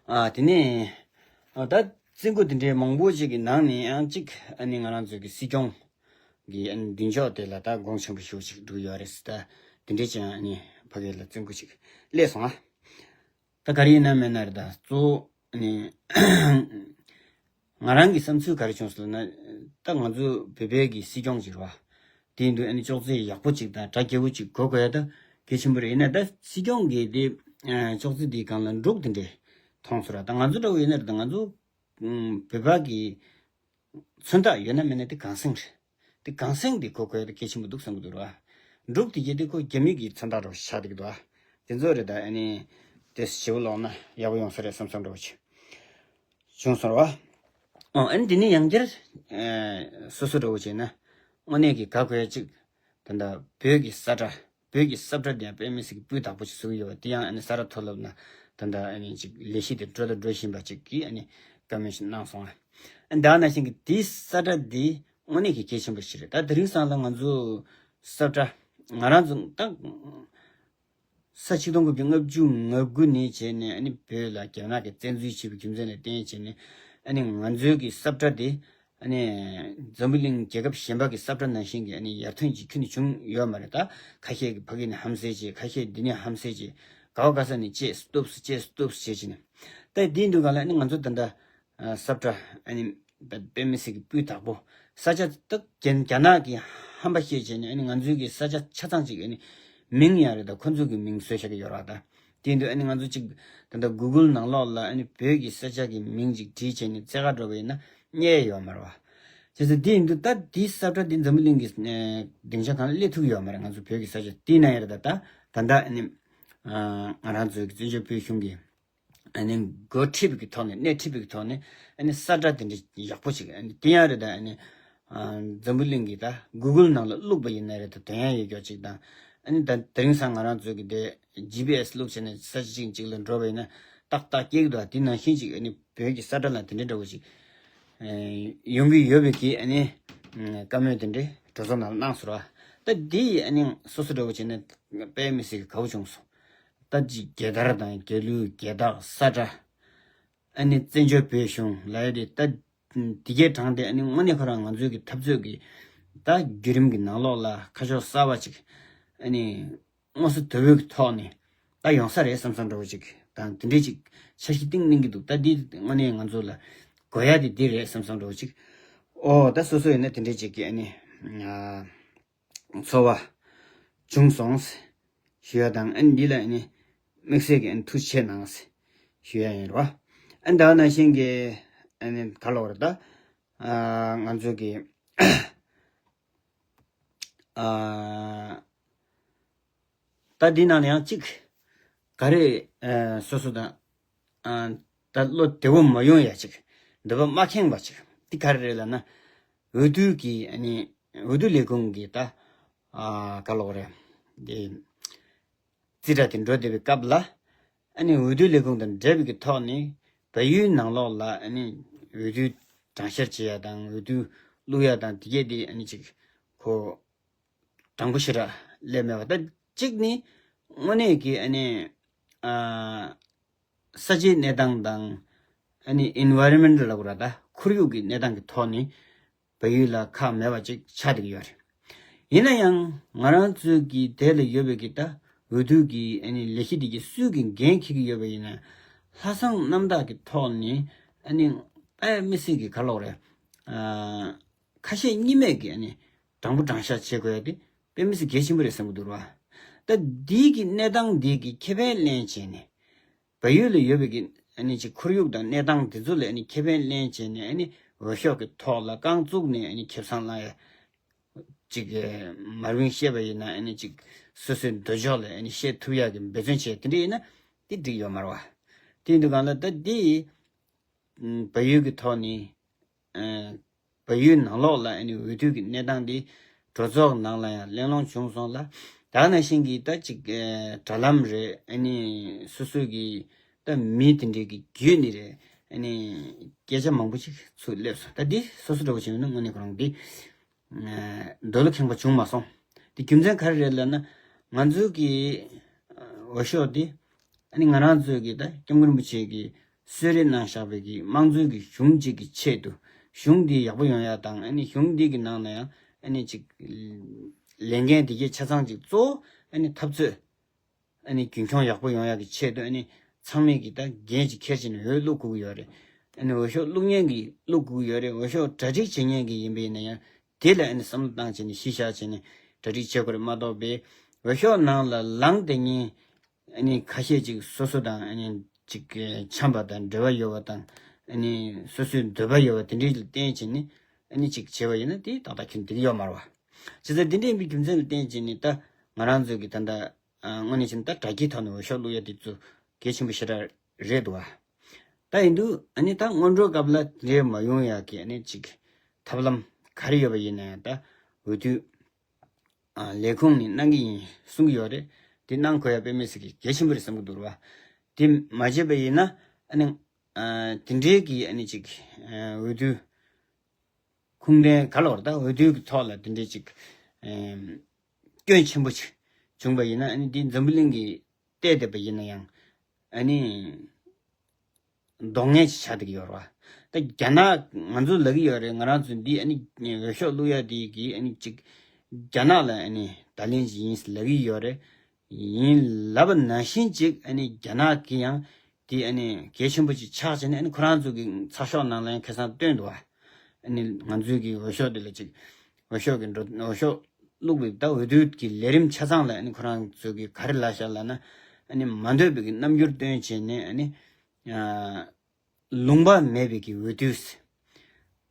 ཨ་དེ་ནས་ཨ་ད་རྩིས་འགོ་དེ་འདྲའི་མང་པོ་ཅིག་གི་ནང་ནས་ཡང་ཅིག་ཨ་ནི་ང་རང་ཚོའི་གི་སྲིད་སྐྱོང་གི་ཨ་ནི་མདུན་ཅོག་དེ་ལ་ད་དགོངས་ཆེན་པོ་ཞེ་པོ་ཅིག་འགྲོ་གི་ཡོད་རེད་ཟེར། ད་དེ་འདྲའི་ཅིག་ཨ་ནི་ཕ་གི་ལ་རྩིས་འགོ་ཅིག་སླེབས་སོང་ཨ། ད་ག་རེ་ཡིན་ན་མིན་ན་རེད། ད་གཙོ་བོ་ཨ་ནི་ང་རང་གི་བསམ་ཚུལ་ག་རེ་བྱུང་སོང་ལབ་ན། ད་ང་ཚོ་བོད་པའི་གི་སྲིད་སྐྱོང་ཅིག་རེད་བ། དེ་ཡིན་དུས་ཨ་ནི་ཅོག་ཙེ་ཡག་པོ་ཅིག་དང་གྲ་རྒྱས་པོ་ཅིག་དགོས་དགོས་ཡ་ད་གལ་ཆེན་པོ་རེད། ཡིན་ན་ད་སྲིད་སྐྱོང་གི་དེ་ཨ་ཅོག་ཙེ་དེའི་སྒང་ལ་འབྲུག་དེ་འདྲས་མཐོང་སོང་ར། ད་ང་ཚོ་འདྲ་བོ་ཡིན་ན་རེད། ད་ང་ཚོ་ཨམ་བོད་པ་གི་མཚོན་རྟགས་ཡོད་ན་མེད་ན་དེ་གངས་སེང་རེད། དེ་གངས་སེང་དེ་གོ་དགོས་ཡ་དེ་གལ་ཆེན་པོ་འདུག་བསམ་གི་འདུག་ར། འབྲུག་དེ་གྱད་དེ་ཁོ་རྒྱ་མི་གི་མཚོན་རྟགས་འདྲ་བོ་ཆགས་བསྡད་ཀྱི་འདུག་ཨ། དེ་ཚོ་རེད། ད་ཨ་ནི་དེ་ཞེ་པོ་ལོག་ན་ཡག་པོ་ཡོང་ས་རེད་བསམ་བསམ་འདྲ་བོ་ཅིག་བྱུང་སོང་ར་བ། ཨོ་ཨ་ནི་དེ་ནས་ཡང་བསྐྱར་ཨ་སོ་སོ་འདྲ་བོ་བྱས་ན་དངོས་གནས་ཀྱི་དགའ་དགོས་ཡ་ཅིག་ད་ལྟ་བོད་ཀྱི་ས་ཁྲ། བོད་ཀྱི་ས་ཁྲ་དེ་ཡང་དཔེ་མི་སྲིད་ཀྱི་སྤུས་དག་པོ་ཞིག་བཟོ་གི་ཡོད་པ་དེ་ཡང་ཨ་ནི་ས་རཱ་མཐོ་སློབ་ནང་ད་ལྟ་ཨ་ནི་ཅིག་ལས་གཞི་དེ་འགྲོ་དང་འགྲོ་བཞིན་པ་ཅིག་གིས་ཨ་ནི་བཀའ་མོལ་ཞིག་གནང་སོང་ཨ། ཨ་ནི་ད་ནང་བཞིན་གྱི་དེའི་ས་ཁྲ་དེ་དངོས་གནས་ཀྱི་གལ་ཆེན་པོ་ཞིག་རེད། ད་དེ་རིང་སང་ལ་ང་ཚོ་ས་ཁྲ་ང་རང་ཚོ་ད་ས་ཆིག་སྟོང་དགུ་བརྒྱ་ལྔ་བཅུ་ང་དགུ་ནས་བྱས་ནས་ཨ་ནི་བོད་ལ་རྒྱ་ནག་གིས་བཙན་འཛུལ་བྱས་པའི་རྒྱུ་མཚན་ལ་བརྟེན་བྱས་ནས་ཨ་ནི་ང་ཚོའི་གི་ས་ཁྲ་དེ་ཨ་ནི་འཛམ་བུ་གླིང་རྒྱལ་ཁབ་གཞན་པ་གི་ས་ཁྲ་ནང་བཞིན་གྱི་ཨ་ནི་ཡར་ཐོན་གྱི་ཁྱོན་ནས་བྱུང་ཡོད་མ་རེད། ད་ཁ་ཤས་ཀྱིས་ཕ་གི་ནས་ཧམ་བཤད་བྱས། ཁ་ཤས་འདི་ནས་ཧམ་བཤད་བྱས། ག་བ་ག་ས་ནས་བཅད་སྟོབས་སུ་བཅད་སྟོབས་སུ་བྱས་བྱས་ནས། ད་དེའི་འདུག་ག་ལ་ཨ་ནི་ང་ཚོ་ད་ལྟ་ས་ཁྲ་ཨ་ནི་དཔེ་མི་སྲིད་ཀྱི་སྤུས་དག་པོ། ས་ཆ་ད་རྒྱ་རྒྱ་ནག་གི་ཧམ་པ་བཤད་བྱས་ནས་ཨ་ནི་ང་ཚོའི་གི་ས་ཆ་ཆ་ཚང་ཅིག་ཨ་ནི་མིང་ཡང་རེད། ད་ཁོ་ཚོ་གི་མིང་བཟོས་བཞག་གི་ཡོད་རེད། ད་དེ་དུས་ཨ་ནི་ང་ཚོ་ཅིག་ད་ལྟ་གུ་གུལ་ནང་ལོགས་ལ་ཨ་ནི་བོད་ཀྱི་ས་ཆ་གི་མིང་ཅིག་བྲིས་བྱས་ནས་རྩེ་ག་འགྲོ་བ་ཡིན་ན་རྙེད་ཡོད་མ་རེད་བ། བྱས་ཙང་དེ་ཡིན་དུས་ད་དེའི་ས་ཁྲ་དེ་འཛམ་བུ་གླིང་གི་ཨ་སྡིངས་ཆ་གང་ལ་སླེབས་ཐུབ་ཡོད་མ་རེད། ང་ཚོ་བོད་ཀྱི་ས་ཆ་དེའི་ནང་ཡར་ད་ད་ད་ལྟ་ཨ་ནི་ཨ་ང་རང་ཚོའི་གི་བཙན་བྱོལ་བོད་གཞུང་གི་ཨ་ནི་འགོ་ཁྲིད་པའི་གི་ཐོག་ནས་སྣེ་ཁྲིད་པའི་གི་ཐོག་ནས་ཨ་ནི་ས་ཁྲ་དེ་འདྲ་ཡག་པོ་ཞིག་ཨ་ནི་དེ་ཡང་རེད། ད་ཨ་ནི་ཨ་འཛམ་བུ་གླིང་གི་ད་གུ་གུལ་ནང་ལ་བླུགས་པ་ཡིན་ན་རེད། ད་དོན་ཡང་ཡོད་རྒྱུ་ཅིག་དང་ཨ་ནི་ད་དེ་རིང་སང་ང་རང་ཚོའི་གི་དེ་ཇི་པི་ཨེ་སི་བླུགས་བྱས་ནས་ས་ཆ་གཅིག་གཅིག་ལ་འགྲོ་བ་ཡིན་ན་ཏག་ཏག་སྐྱེལ་གི་འདུག་དེ་ནང་བཞིན་ཅིག་ཨ་ནི་བོད་ཀྱི་ས་ཁྲ་ལ་དེ་འདྲ་འདྲ་བོ་ཅིག་ཨ་ཡོང་གི་ཡོད་པའི་གི་ཨ་ནི་བཀའ་མོལ་དེ་འདྲ་གྲོས་ཚོགས་ནང་གནང་སོང་ར། ད་དེ་ཡིས་ཨ་ནི་སོ་སོ་འདྲ་བོ་བྱས་ནས་དཔེ་མི་སྲིད་གི་དགའ་བོ་བྱུང་སོང་། ད་ཅིག་རྒྱལ་དར་དང་རྒྱལ་གླུ་རྒྱལ་རྟགས་ས་ཁྲ་ཨ་ནི་བཙན་བྱོལ་བོད་གཞུང་ལབ་ཡ་དེ་ད་དེ་གའི་གྲངས་དེ་ཨ་ནི་དངོས་གནས་ཁོ་རང་ང་ཚོའི་གི་འཐབ་རྩོད་ཀྱི་ད་བརྒྱུད་རིམ་གྱི་ནང་ལོགས་ལ་ཁ་ཕྱོགས་གསར་བ་ཅིག་ཨ་ནི་མངོན་གསལ་དོད་པོའི་གི་ཐོག་ནས་ད་ཡོང་ས་རེད་བསམ་བསམ་འདྲ་བོ་ཅིག་དང་དེ་འདྲའི་ཅིག་འཆར་གཞི་བཏིང་གནང་གི་འདུག་ད་འདི་དངོས་གནས་ང་ཚོ་ལ་དགོས་ཡ་དེ་འདི་རེད་བསམ་བསམ་འདྲ་བོ་ཅིག་ཨོ་ད་སོ་སོ་ཡིན་ན་དེ་འདྲའི་ཅིག་གི་ཨ་ནི་ཨ། ཚོར་བ་བྱུང་སོང་ཞུ་ཡ་དང་། ཨ་ནི་འདི་ལ་ཨ་ནི་དམིགས་བསལ་གྱི་ཨ་ནི་ཐུགས་རྗེ་ཆེ་གནང་ཞུ་ཡ་ཡིན་རོ། ཨ་ནི་ད་ག་ནང་བཞིན་གྱི་ཨ་ནི་ག་ལོག་རེད་ད། ཨ་ང་ཚོ་གི་ཨ་ད་འདི་ནང་ནས་ཡང་གཅིག་ག་རེ་ཨ་སོ་སོ་དང་ཨ་ད་བློ་བདེ་བོ་མ་ཡོང་ཡ་ཅིག་འདོད་པ་མ་ཁེངས་པ་ཅིག་འདི་ག་རེ་རེད་ལབ་ན། འོས་བསྡུ་གི་ཨ་ནི་འོས་བསྡུ་ལས་ཁུངས་ཀྱི་ད་ཨ་ག་ལོག་རེད། འདི་རྩིས་ཁྲ་དེ་འགྲོ་བསྡད་པའི་སྐབས་ལ་ཨ་ནི་འོས་བསྡུ་ལས་ཁུངས་དང་འབྲེལ་བའི་གི་ཐོག་ནས་བལ་ཡུལ་ནང་ལོགས་ལ་ཨ་ནི་འོས་བསྡུ་གྲངས་བཤེར་བྱེད་ཡ་དང་འོས་བསྡུ་བླུག་ཡ་དང་དེ་གས་དེ་ཨ་ནི་ཅིག་ཁོ་དྲང་པོ་ཞེ་དྲག་སླེབས་མེད་པ། ད་གཅིག་ནི་དངོས་གནས་ཀྱི་ཨ་ནི་ཨ་ས་ཆའི་གནས་སྟངས་དང་ཨ་ནི་environment་ལབ་དགོས་ར། ད་ཁོར་ཡུག་གི་གནས་སྟངས་ཀྱི་ཐོག་ནས་བལ་ཡུལ་ལ་ཁག་མེད་པ་ཅིག་ཆགས་བསྡད་ཀྱི་ཡོད་རེད། ཡིན་ན་ཡང་ང་རང་ཚོའི་གི་དེ་ལ་ཡོད་པའི་གི་ད་འོས་བསྡུ་གི་ཨ་ནི་ལས་གཞི་དེ་གི་སུས་གི་འགན་འཁྱེར་གྱི་ཡོད་པ་ཡིན་ན། ལྷག་བསམ་རྣམ་དག་གི་ཐོག་ནས་ཨ་ནི་ཨ་མི་སྲིད་གི་ག་ལོག་རེད། ཨ་ཁ་ཞེ་གཉིས་མེད་ཀྱི་ཨ་ནི་དྲང་པོ་དྲང་བཞག་བྱེད་དགོས་ཡ་དེ་དཔེ་མི་སྲིད་གལ་ཆེན་པོ་རེད་བསམ་གྱི་འདུག་ར། ད་འདི་གི་གནས་སྟངས་འདི་གི་ཁེ་ཕན་ལེན་བྱས་ནས་བལ་ཡུལ་ལ་ཡོད་པའི་གི་ཨ་ནི་ཅིག་ཁོར་ཡུག་དང་གནས་སྟངས་དེ་ཚོ་ལ་ཨ་ནི་ཁེ་ཕན་ལེན་བྱས་ནས་ཨ་ནི་འོས་ཤོག་གི་ཐོག་ལ་རྐང་བཙུགས་ནས་ཨ་ནི་ཁེ་བཟང་བླང་ཡ་ཅིག་མར་བིང་བཤད་པ་ཡིན་ན་ཨ་ནི་ཅིག་སོ་སོའི་འདོད་ཕྱོགས་ལ་ཨ་ནི་བཤད་ཐུབ་ཡ་གི་འབད་བརྩོན་བྱས་དེ་འདྲ་ཡིན་ན་དེ་འགྲིག་ཡོད་མ་རེད་བ། དེ་ཡིན་དུས་གང་ལ་ད་འདི་བལ་ཡུལ་གྱི་ཐོག་ནས་ཨ་བལ་ཡུལ་ནང་ལོགས་ལ་ཨ་ནི་འོས་བསྡུ་གི་གནས་སྟངས་འདི་གྲོས་ཚོགས་ནང་ལ་ཡང་གླེང་སློང་བྱུང་སོང་ལ། ད་ག་ནང་བཞིན་གྱི་ད་ཅིག་ཨ་དྲ་ལམ་རེད། ཨ་ནི་སོ་སོའི་གི་ད་མི་དེ་འདྲའི་གི་བརྒྱུད་ནས་རེད། ཨ་ནི་སྐད་ཆ་མང་པོ་ཅིག་ཚུར་སླེབས་སོང་། ད་འདི་སོ་སོ་འདྲ་བོ་བྱས་ན་དངོས་གནས་ཁོ་རང་འདི་འདོད་བློ་ཁེངས་པ་བྱུང་མ་སོང་། དེ་རྒྱུ་མཚན་ག་རེ་རེད་ལབ་ན། ང་ཚོའི་གི་འོས་ཤོག་དེ་ཨ་ནི་ང་རང་ཚོའི་གི་ད་སྐྱབས་མགོན་རིན་པོ་ཆེ་གི་གསོལ་རས་གནང་བཞག་པའི་གི་དམངས་གཙོའི་གི་གཞུང་གཅིག་གི་ཆེད་དུ་གཞུང་འདི་ཡག་པོ་ཡོང་ཡ་དང་། ཨ་ནི་གཞུང་འདི་གི་ནང་ན་ཡང་ཨ་ནི་ཅིག་ལས་འགན་དེ་གའི་ཆ་ཚང་ཅིག་གཙོ་བོ་ཨ་ནི་འཐབ་རྩོད་ཨ་ནི་རྒྱུན་འཁྱོངས་ཡག་པོ་ཡོང་ཡག་གི་ཆེད་དུ་ཨ་ནི་ཚང་མས་ཀྱི་ད་འགན་ཅིག་འཁྱེར་བྱས་ནས་འོས་བླུག་དགོས་ཀྱི་ཡོད་རེད། ཨ་ནི་འོས་ཤོག་བླུག་མཁན་གྱིས་བླུག་དགོས་ཀྱི་ཡོད་རེད། འོས་ཤོག་གྲ་སྒྲིག་བྱེད་མཁན་གྱི་ཡིན་པ་ཡིན་ན་ཡང་དེ་ལ་ཨ་ནི་བསམ་བློ་བཏང་བྱས་ནས་གཞི་བཞག་བྱས་ནས་གྲ་སྒྲིག་བྱེད་དགོས་རེད་མ་གཏོགས་པའི་འོས་ཤོག་ནང་ལ་ལངས་བསྡད་མཁན་ཨ་ནི་ཁ་ཤས་ཅིག་སོ་སོ་དང་ཨ་ནི་ཅིག་འཆམ་པ་དང་འབྲེལ་བ་ཡོད་པ་དང་། ཨ་ནི་སོ་སོའི་འདོད་པ་ཡོད་པ་དེ་འདྲའི་ལ་བརྟེན་བྱས་ནས་ཨ་ནི་ཅིག་བྱས་པ་ཡིན་ན་དེ་ཏག་ཏག་ཁྱོན་འདི་ག་ཡོད་མ་རེད་བ། བྱས་ཙང་འདི་འདྲའི་མི་རྒྱུ་མཚན་ལ་བརྟེན་བྱས་ནས་ད་ང་རང་ཚོའི་གི་ད་ལྟ་ཨ་དངོས་གནས་བྱས་ན་ད་དྲ་རྒྱའི་ཐོག་ནས་འོས་ཤོག་བླུག་ཡ་དེ་ཚོ་གལ་ཆེན་པོ་ཞེ་དྲག་རེད་འདུག་བ། ད་ཡིན་དུས་ཨ་ནི་ད་སྔོན་འགྲོའི་སྐབས་ལ་དེ་འདྲའི་མ་ཡོང་ཡ་གི་ཨ་ནི་ཅིག་ཐབས་ལམ་ག་རེ་ཡོད་པ་ཡིན་ན་ཡང་ད་འོས་བསྡུ་ཨ་ལས་ཁུངས་ནས་གནང་གི་ཡིན་གསུང་གི་ཡོད་རེད། དེ་གནང་དགོས་ཡ་དཔེ་མི་སྲིད་གི་གལ་ཆེན་པོ་རེད་བསམ་གི་འདུག་ར་བ། དེ་མ་བྱས་པ་ཡིན་ན་ཨ་ནི་ཨ་དེ་འདྲའི་གི་ཨ་ནི་ཅིག་ཨ་འོས་བསྡུ་ཁུངས་ལྡན་ག་ལ་བར་ད་འོས་བསྡུའི་གི་ཐོག་ལ་དེ་འདྲའི་ཅིག་ཨ་སྐྱོན་ཆེན་པོ་ཅིག་བྱུང་པ་ཡིན་ན། ཨ་ནི་འདི་འཛམ་བུ་གླིང་གི་བལྟས་བསྡད་པ་ཡིན་ན་ཡང་ཨ་ནི་གདོང་ལེན་ཅིག་ཆགས་བསྡད་ཀྱི་ཡོད་རེད་བ། ད་རྒྱ་ནག་ང་ཚོ་ལབ་ཀྱི་ཡོད་རེད། ང་རང་ཚོ་འདི་ཨ་ནི་འོས་ཤོག་བླུག་ཡ་དེ་གི་ཨ་ནི་ཅིག་རྒྱ་ནག་ལ་ཨ་ནི་བརྡ་ལན་ཅིག་ཡིན་ལབ་ཀྱི་ཡོད་རེད། ཡིན་ལབ་པ་ནང་བཞིན་ཅིག་ཨ་ནི་རྒྱ་ནག་གི་ཡང་དེ་ཨ་ནི་གལ་ཆེན་པོ་ཅིག་ཆགས་བྱས་ནས། ཨ་ནི་ཁོ་རང་ཚོ་གི་ཚགས་ཤོག་ནང་ལ་ཡང་ཁ་སང་བཏོན་འདུག་བ། ཨ་ནི་ང་ཚོའི་གི་འོས་ཤོག་དེ་ལ་ཅིག་འོས་ཤོག་གི་འགྲོ་འོས་ཤོག་བླུགས་པའི་ད་འོས་བསྡུ་གི་ལས་རིམ་ཆ་ཚང་ལ་ཨ་ནི་ཁོ་རང་ཚོ་གི་ག་རེ་ལབ་ཤག་ལབ་ན། ཨ་ནི་མ་འདོད་པའི་གི་རྣམ་འགྱུར་སྟོན་བྱས་ནས། ཨ་ནི་ཨ་ལུང་པ་མེད་པའི་གི་འོས་བསྡུ།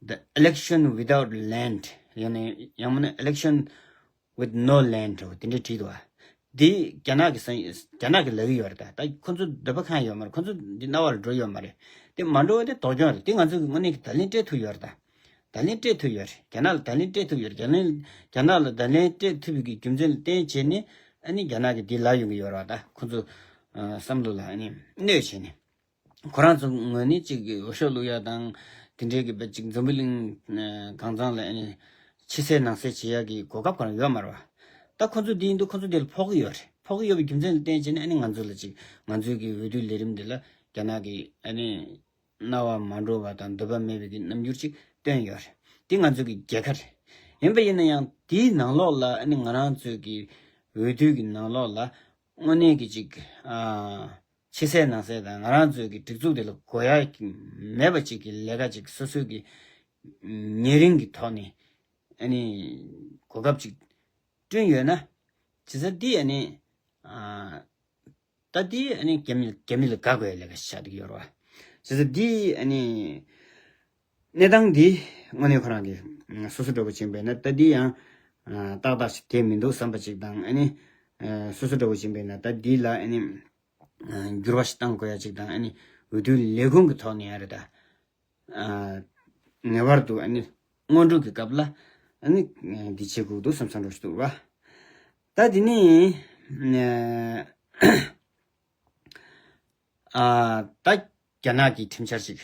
the election without land ཡང་ན་ཡང་མིན་ན་election with no land དེ་འདྲས་བྲིས་འདུག་བ། འདི་རྒྱ་ནག་གི་ས་རྒྱ་ནག་གི་ལབ་ཀྱི་ཡོད་རེད་ད། ད་ཁོ་ཚོ་འདོད་པ་གང་ཡོད་མ་རེད། ཁོ་ཚོ་འདི་རྣ་བར་འགྲོ་ཡོད་མ་རེད། དེ་མ་འགྲོ་བ་དེ་དོགས་སྐྱོན་རེད། དེ་ང་ཚོ་གི་དངོས་གནས་ཀྱི་བརྡ་ལན་སྤྲད་ཐུབ་ཡོད་རེད་ད། བརྡ་ལན་སྤྲད་ཐུབ་ཡོད་རེད། རྒྱ་ནག་ལ་བརྡ་ལན་སྤྲད་ཐུབ་ཡོད་རེད། རྒྱ་ནག་ལ་རྒྱ་ནག་ལ་བརྡ་ལན་སྤྲད་ཐུབ་པའི་གི་རྒྱུ་མཚན་ལ་བརྟེན་བྱས་ནས་ཨ་ནི་རྒྱ་ནག་གི་འདི་ལབ་ཡོང་གི་ཡོད་རེད་བ། ད་ཁོ་ཚོ་ཨ་བསམ་བློ་ལ་ཨ་ནི་གནོད་བྱས་ནས། ཁོ་རང་ཚོ་ངོས་ནས་ཅིག་འོས་ཤོག་བླུག་ཡ་དང་དེ་འདྲའི་གི་བ་ཅིག་འཛམ་བུ་གླིང་ཨ་གང་ཚང་ལ་ཨ་ནི་ཕྱི་གསལ་ནང་གསལ་བྱེད་ཡ་གི་གོ་སྐབས་ཁོ་རང་ཡོད་མ་རེད་བ། ད་ཁོ་ཚོ་འདི་ཡིན་དུས་ཁོ་ཚོ་འདི་ལ་ཕོག་གི་ཡོད་རེད། ཕོག་གི་ཡོད་པའི་རྒྱུ་མཚན་ལ་བརྟེན་བྱས་ནས་ཨ་ནི་ང་ཚོ་ལ་ཅིག་ང་ཚོའི་གི་འོས་བསྡུའི་ལས་རིམ་འདི་ལ་རྒྱ་ནག་གི་ཨ་ནི་རྣ་བ་མ་འགྲོ་བ་དང་འདོད་པ་མེད་པའི་གི་རྣམ་འགྱུར་ཅིག་སྟོན་ཡོད་རེད། འདི་ང་ཚོ་གི་རྒྱལ་ཁ་རེད། ཡིན་པ་ཡིན་ན་ཡང་དེའི་ནང་ལོགས་ལ་ཨ་ནི་ང་རང་ཚོའི་གི་འོས་བསྡུའི་གི་ནང་ལོགས་ལ་དངོས་གནས་གི་ཅིག་ཨ་ཕྱི་གསལ་ནང་གསལ་དང་ང་རང་ཚོའི་གི་སྒྲིག་འཛུགས་དེ་ལ་དགོས་ཡ་གི་མེད་པ་ཅིག་གི་ལས་ཀ་ཅིག་སོ་སོའི་གི་ཉེ་རིང་གི་ཐོག་ནས་ཨ་ནི་གོ་སྐབས་ཅིག་བསྐྲུན་ཡོད་ན། བྱས་ཙང་འདི་ཨ་ནི་ཨ་ད་འདི་ཨ་ནི་རྒྱ་མི་རྒྱ་མི་ལ་དགའ་དགོས་ལས་ཀ་ཆགས་ཀྱི་ཡོད་རེད་བ། བྱས་ཙང་འདི་ཨ་ནི་གནས་སྟངས་འདི་དངོས་གནས་ཁོ་རང་གི་སོ་སོ་འདྲ་པོ་ཕྱིན་པས་ན་ད་འདི་ཡང་ཨ་ཏག་ཏག་ཞིག་དེ་མི་འདུག་བསམ་པ་ཅིག་དང་། ཨ་ནི་ཨ་སོ་སོ་འདྲ་པོ་ཕྱིན་པས་ན་ད་འདི་ལ་ཨ་ནི་ཨ་འགྱུར་བ་ཞིག་བཏང་དགོས་ཡ་ཅིག་དང་། ཨ་ནི་འོས་བསྡུའི་ལས་ཁུངས་ཀྱི་ཐོག་ནས་ཡང་རེད་ད། ཨ་ངེས་པར་དུ་ཨ་ནི་སྔོན་འགྲོ་གི་སྐབས་ལ་ཨ་ནི་འདི་བྱེད་དགོས་འདུག་བསམ་བསམ་འདྲ་ཞིག་འདུག་བ། ད་འདི་ནི་ཨ་ད་རྒྱ་ནག་གི་ཁྲིམས་འཆར་ཞིག་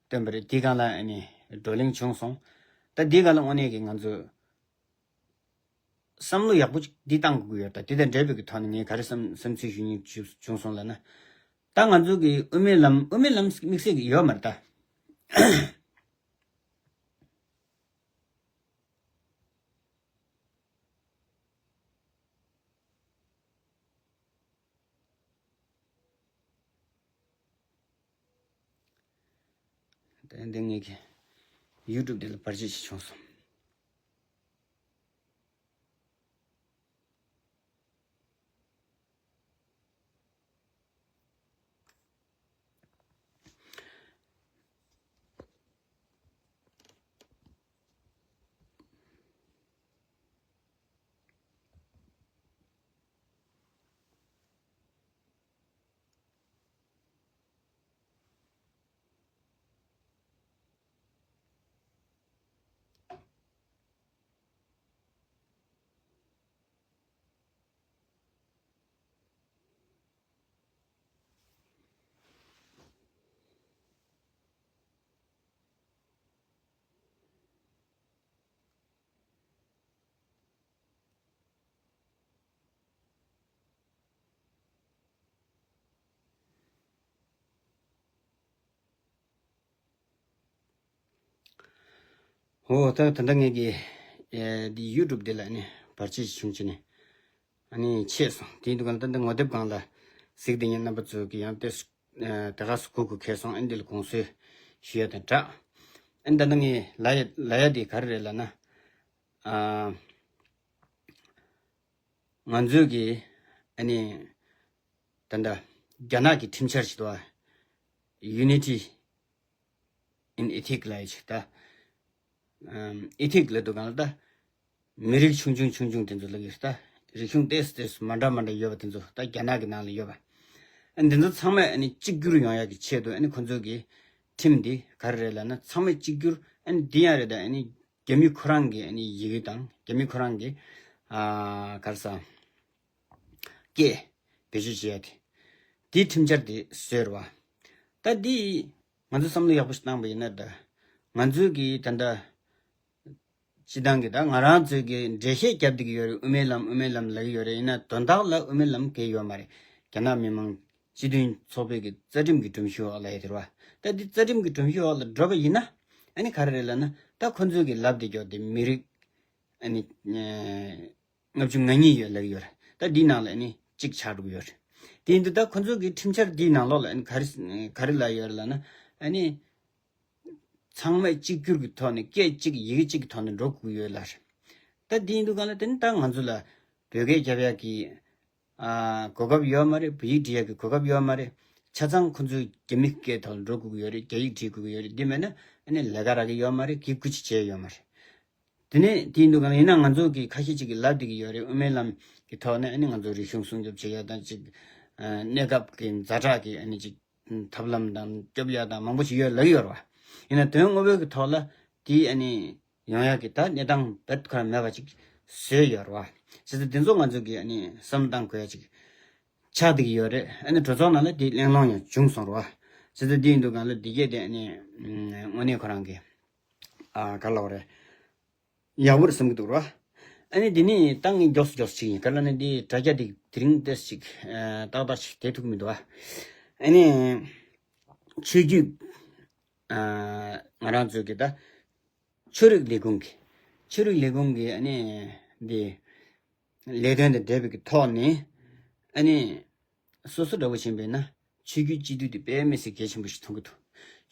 བཏོན་པ་རེད། འདི་སྒང་ལ་ཨ་ནི་བགྲོ་གླེང་བྱུང་སོང་། ད་འདི་སྒང་ལ་དངོས་གནས་ཀྱི་ང་ཚོས་བསམ་བློ་ཡག་པོ་ཅིག་འདི་བཏང་དགོས་ཀྱི་ཡོད། ད་འདི་དང་འབྲེལ་བའི་གི་ཐོག་ནས་ངས་ག་རེ་བསམ་བསམ་ཚུལ་ཞུ་སྙིང་བྱུང་སོང་ལབ་ན། ད་ང་ཚོ་གི་དབུ་མའི་ལམ་དབུ་མའི་ལམ་དམིགས་བསལ་གྱི་ཡོད་མ་རེད་ད། ཏན་ཏན་ངེད་ཀྱི་ཡུ་ཊུབ་དེ་ལ་བར་ཆད་ཞིག་བྱུང་སོང་། ཨོ་ད་ད་ལྟ་ངེད་ཀྱི་ཨེ་འདི་ཡུ་ཊུབ་འདི་ལ་ནི་བར་ཆད་ཞིག་བྱུང་བྱས་ནས་ཨ་ནི་ཆད་སོང་། དེའི་འདུག་ག་ལ་ད་ལྟ་ངོ་དེབ་སྒང་ལ་གཟིགས་བསྡད་མཁན་རྣམ་པ་ཚོ་གི་ཡང་ཏོག་ཙམ་ཨེ་དེ་ག་སུ་གུ་གུ་ཁེལ་སོང་། ཨ་ནི་འདི་ལ་དགོངས་སེལ་ཞུ་ཡ་དང་སྦྲགས། ཨ་ནི་ད་ལྟ་ངས་ལབ་ཡ་ལབ་ཡ་དེ་ག་རེ་རེད་ལབ་ན། ཨ་ང་ཚོས་ཀྱི་ཨ་ནི་ད་ལྟ་རྒྱ་ནག་གི་ཁྲིམས་འཆར་ཞིག་འདུག་ཨ། Unity in Ethic ལབ་ཡ་ཞིག་ད། ཨམ་Ethic ལབ་དུས་སྒང་ལ་ད་མི་རིགས་ཆུང་ཆུང་ཆུང་ཆུང་དེ་ཚོ་ལབ་ཀྱི་རེད་ད། རིག་གཞུང་ཏོག་ཙམ་ཏོག་ཙམ་མ་འདྲ་མ་འདྲ་ཡོད་པ་དེ་ཚོ་ད་རྒྱ་ནག་གི་ནང་ལ་ཡོད་པ། ཨ་འདི་ཚོ་ཚང་མས་ཨ་ནི་གཅིག་གྱུར་ཡོང་ཡག་གི་ཆེད་དུ་ཨ་ནི་ཁོ་ཚོ་གི་ཁྲིམས་འདི་ག་རེ་རེད་ལབ་ན། ཚང་མས་གཅིག་གྱུར་ཨ་ནི་འདི་ཡང་རེད་ད། ཨ་ནི་རྒྱ་མི་ཁོ་རང་གི་ཨ་ནི་ཡི་གེ་དང་རྒྱ་མི་ཁོ་རང་གི་ཨ་ག་རེ་ཟ་སྐད་བེད་སྤྱོད་བྱེད་ཡ་དེ། དེའི་ཁྲིམས་འཆར་དེ་བཟོས་རེད་བ། ད་འདི་ང་ཚོ་བསམ་བློ་ཡག་པོ་ཞིག་བཏང་པ་ཡིན་ན་ད། ང་ཚོའི་གི་ད་ལྟ་སྤྱི་བཏང་གི་ད་ང་རང་ཚོའི་གི་འགྲེལ་བཤད་རྒྱབ་བསྡད་ཀྱི་ཡོད་རེད། དབུ་མའི་ལམ་དབུ་མའི་ལམ་ལབ་ཀྱི་ཡོད་རེད། ཡིན་ན་དོན་དག་ལ་དབུ་མའི་ལམ་གང་ཡང་ཡོད་མ་རེད། རྒྱ་ནག་མི་དམངས་སྤྱི་མཐུན་ཚོགས་པའི་གི་རྩ་ཁྲིམས་ཀྱི་སྒྲོམ་གཞི་འོག་ལ་ཡོད་དེ་རེད་བ། ད་འདི་རྩ་ཁྲིམས་ཀྱི་སྒྲོམ་གཞི་འོག་ལ་འགྲོ་བ་ཡིན་ན་ཨ་ནི་ག་རེ་རེད་ལབ་ན། ད་ཁོ་ཚོའི་གི་ལབ་བསྡད་ཀྱོག་དེ་མི་རིགས་ཨ་ནི་ལྔ་བཅུ་ང་གཉིས་ཡོད་ལབ་ཀྱི་ཡོད་རེད། ད་འདིའི་ནང་ལ་ཨ་ནི་གཅིག་ཆགས་འགྲོ་གི་ཡོད་རེད། དེ་ཡིན་དུས་ད་ཁོ་ཚོ་གི་ཁྲིམས་འཆར་འདིའི་ནང་ལོགས་ལ་ཨ་ནི་ག་རེ་ག་རེ་ལབ་ཡོད་རེད་ལབ་ན། ཨ་ནི་ཚང་མས་གཅིག་གྱུར་གྱི་ཐོག་ནས་སྐད་གཅིག་ཡི་གེ་གཅིག་གི་ཐོག་ནས་འགྲོ་དགོས་ཡོད་ལབ་རེད། ད་འདི་ཡིན་དུས་གང་ལ་དེ་ནི་ད་ང་ཚོ་ལ་བོད་སྐད་རྒྱབ་ཡག་གི་ཨ་གོ་སྐབས་ཡོད་མ་རེད། བོད་ཡིག་འབྲི་ཡག་གི་གོ་སྐབས་ཡོད་མ་རེད། ཆ་ཚང་ཁོ་ཚོས་རྒྱ་མི་སྐད་ཐོག་ལ་འགྲོ་དགོས་ཀྱི་ཡོད་རེད། རྒྱ་ཡིག་བྲིས་དགོས་ཀྱི་ཡོད་རེད། འདི་མེད་ན་ཨ་ནི་ལས་ཀ་རག་གི་ཡོད་མ་རེད། གི་སྐུ་ཅི་བྱས་ཡོད་མ་རེད། དེ་ནས་དེ་ཡིན་དུས་གང་ལ་ཡིན་ན་ང་ཚོ་གི་ཁ་ཤས་ཅིག་གིས་ལབ་བསྡད་ཀྱི་ཡོད་རེད། དབུ་མའི་ལམ་གྱི་ཐོག་ནས་ཨ་ནི་ང་ཚོ་རིག་གཞུང་སྲུང་སྐྱོབ་བྱེད་ཡ་དང་ཅིག་ཨ་གནས་སྐབས་ཀྱི་ཛ་དྲག་གི་ཨ་ནི་ཅིག་ཐབས་ལམ་དང་སྐྱོབ་ཡ་དང་མང་པོ་ཞིག་ཡོད་ལབ་ཀྱི་ཡོད་རེད་བ། ཡིན་ན་དོན་དངོས་པོའི་གི་ཐོག་ལ་དེ་ཨ་ནི་ཡོང་ཡ་གི་ད་གནས་སྟངས་རྦད་ཁོ་རང་མེད་པ་ཅིག་བཟོས་ཡོད་རེད་བ། བྱས་ཙང་དེ་ཚོ་ང་ཚོ་གི་ཨ་ནི་བསམ་བློ་བཏང་དགོས་ཡ་ཅིག་ཆགས་བསྡད་ཀྱི་ཡོད་རེད། ཨ་ནི་གྲོས་ཚོགས་ནང་ལ་དེ་གླེང་སློང་ཡང་བྱུང་སོང་རེད་བ། བྱས་ཙང་དེ་ཡིན་དུས་གང་ལ་འདི་གས་དེ་ཨ་ནི་དངོས་གནས་ཁོ་རང་གི་ཨ་ག་ལབ་དགོས་རེད། ཡག་པོ་རེད་བསམ་གྱི་འདུག་ར། ཨ་ནི་འདི་ནི་ཏང་གི་མགྱོགས་སུ་མགྱོགས་སུ་ཅིག་ཡིན་ག་ལ་ནི་འདི་དྲ་རྒྱ་འདི་དེ་རིང་ཏོག་ཙམ་ཅིག་ཨ་ཏག་ཏག་ཅིག་བསྡད་ཐུབ་ཀྱི་མི་འདུག་ཨ། ཨ་ནི་ཆོས་བརྒྱུད་ཨ་ང་རང་ཚོའི་གི་ད་ཆོས་རིག་ལས་ཁུངས་ཀྱི་ཆོས་རིག་ལས་ཁུངས་ཀྱི་ཨ་ནི་འདི་ལས་དོན་དང་འབྲེལ་བའི་གི་ཐོག་ནས་ཨ་ནི། སོ་སོ་འདྲ་བོ་ཕྱིན་པས་ན་ཆོས་བརྒྱུད་སྤྱི་འཐུས་དེ་དཔེ་མི་སྲིད་གལ་ཆེན་པོ་ཞིག་མཐོང་གི་འདུག་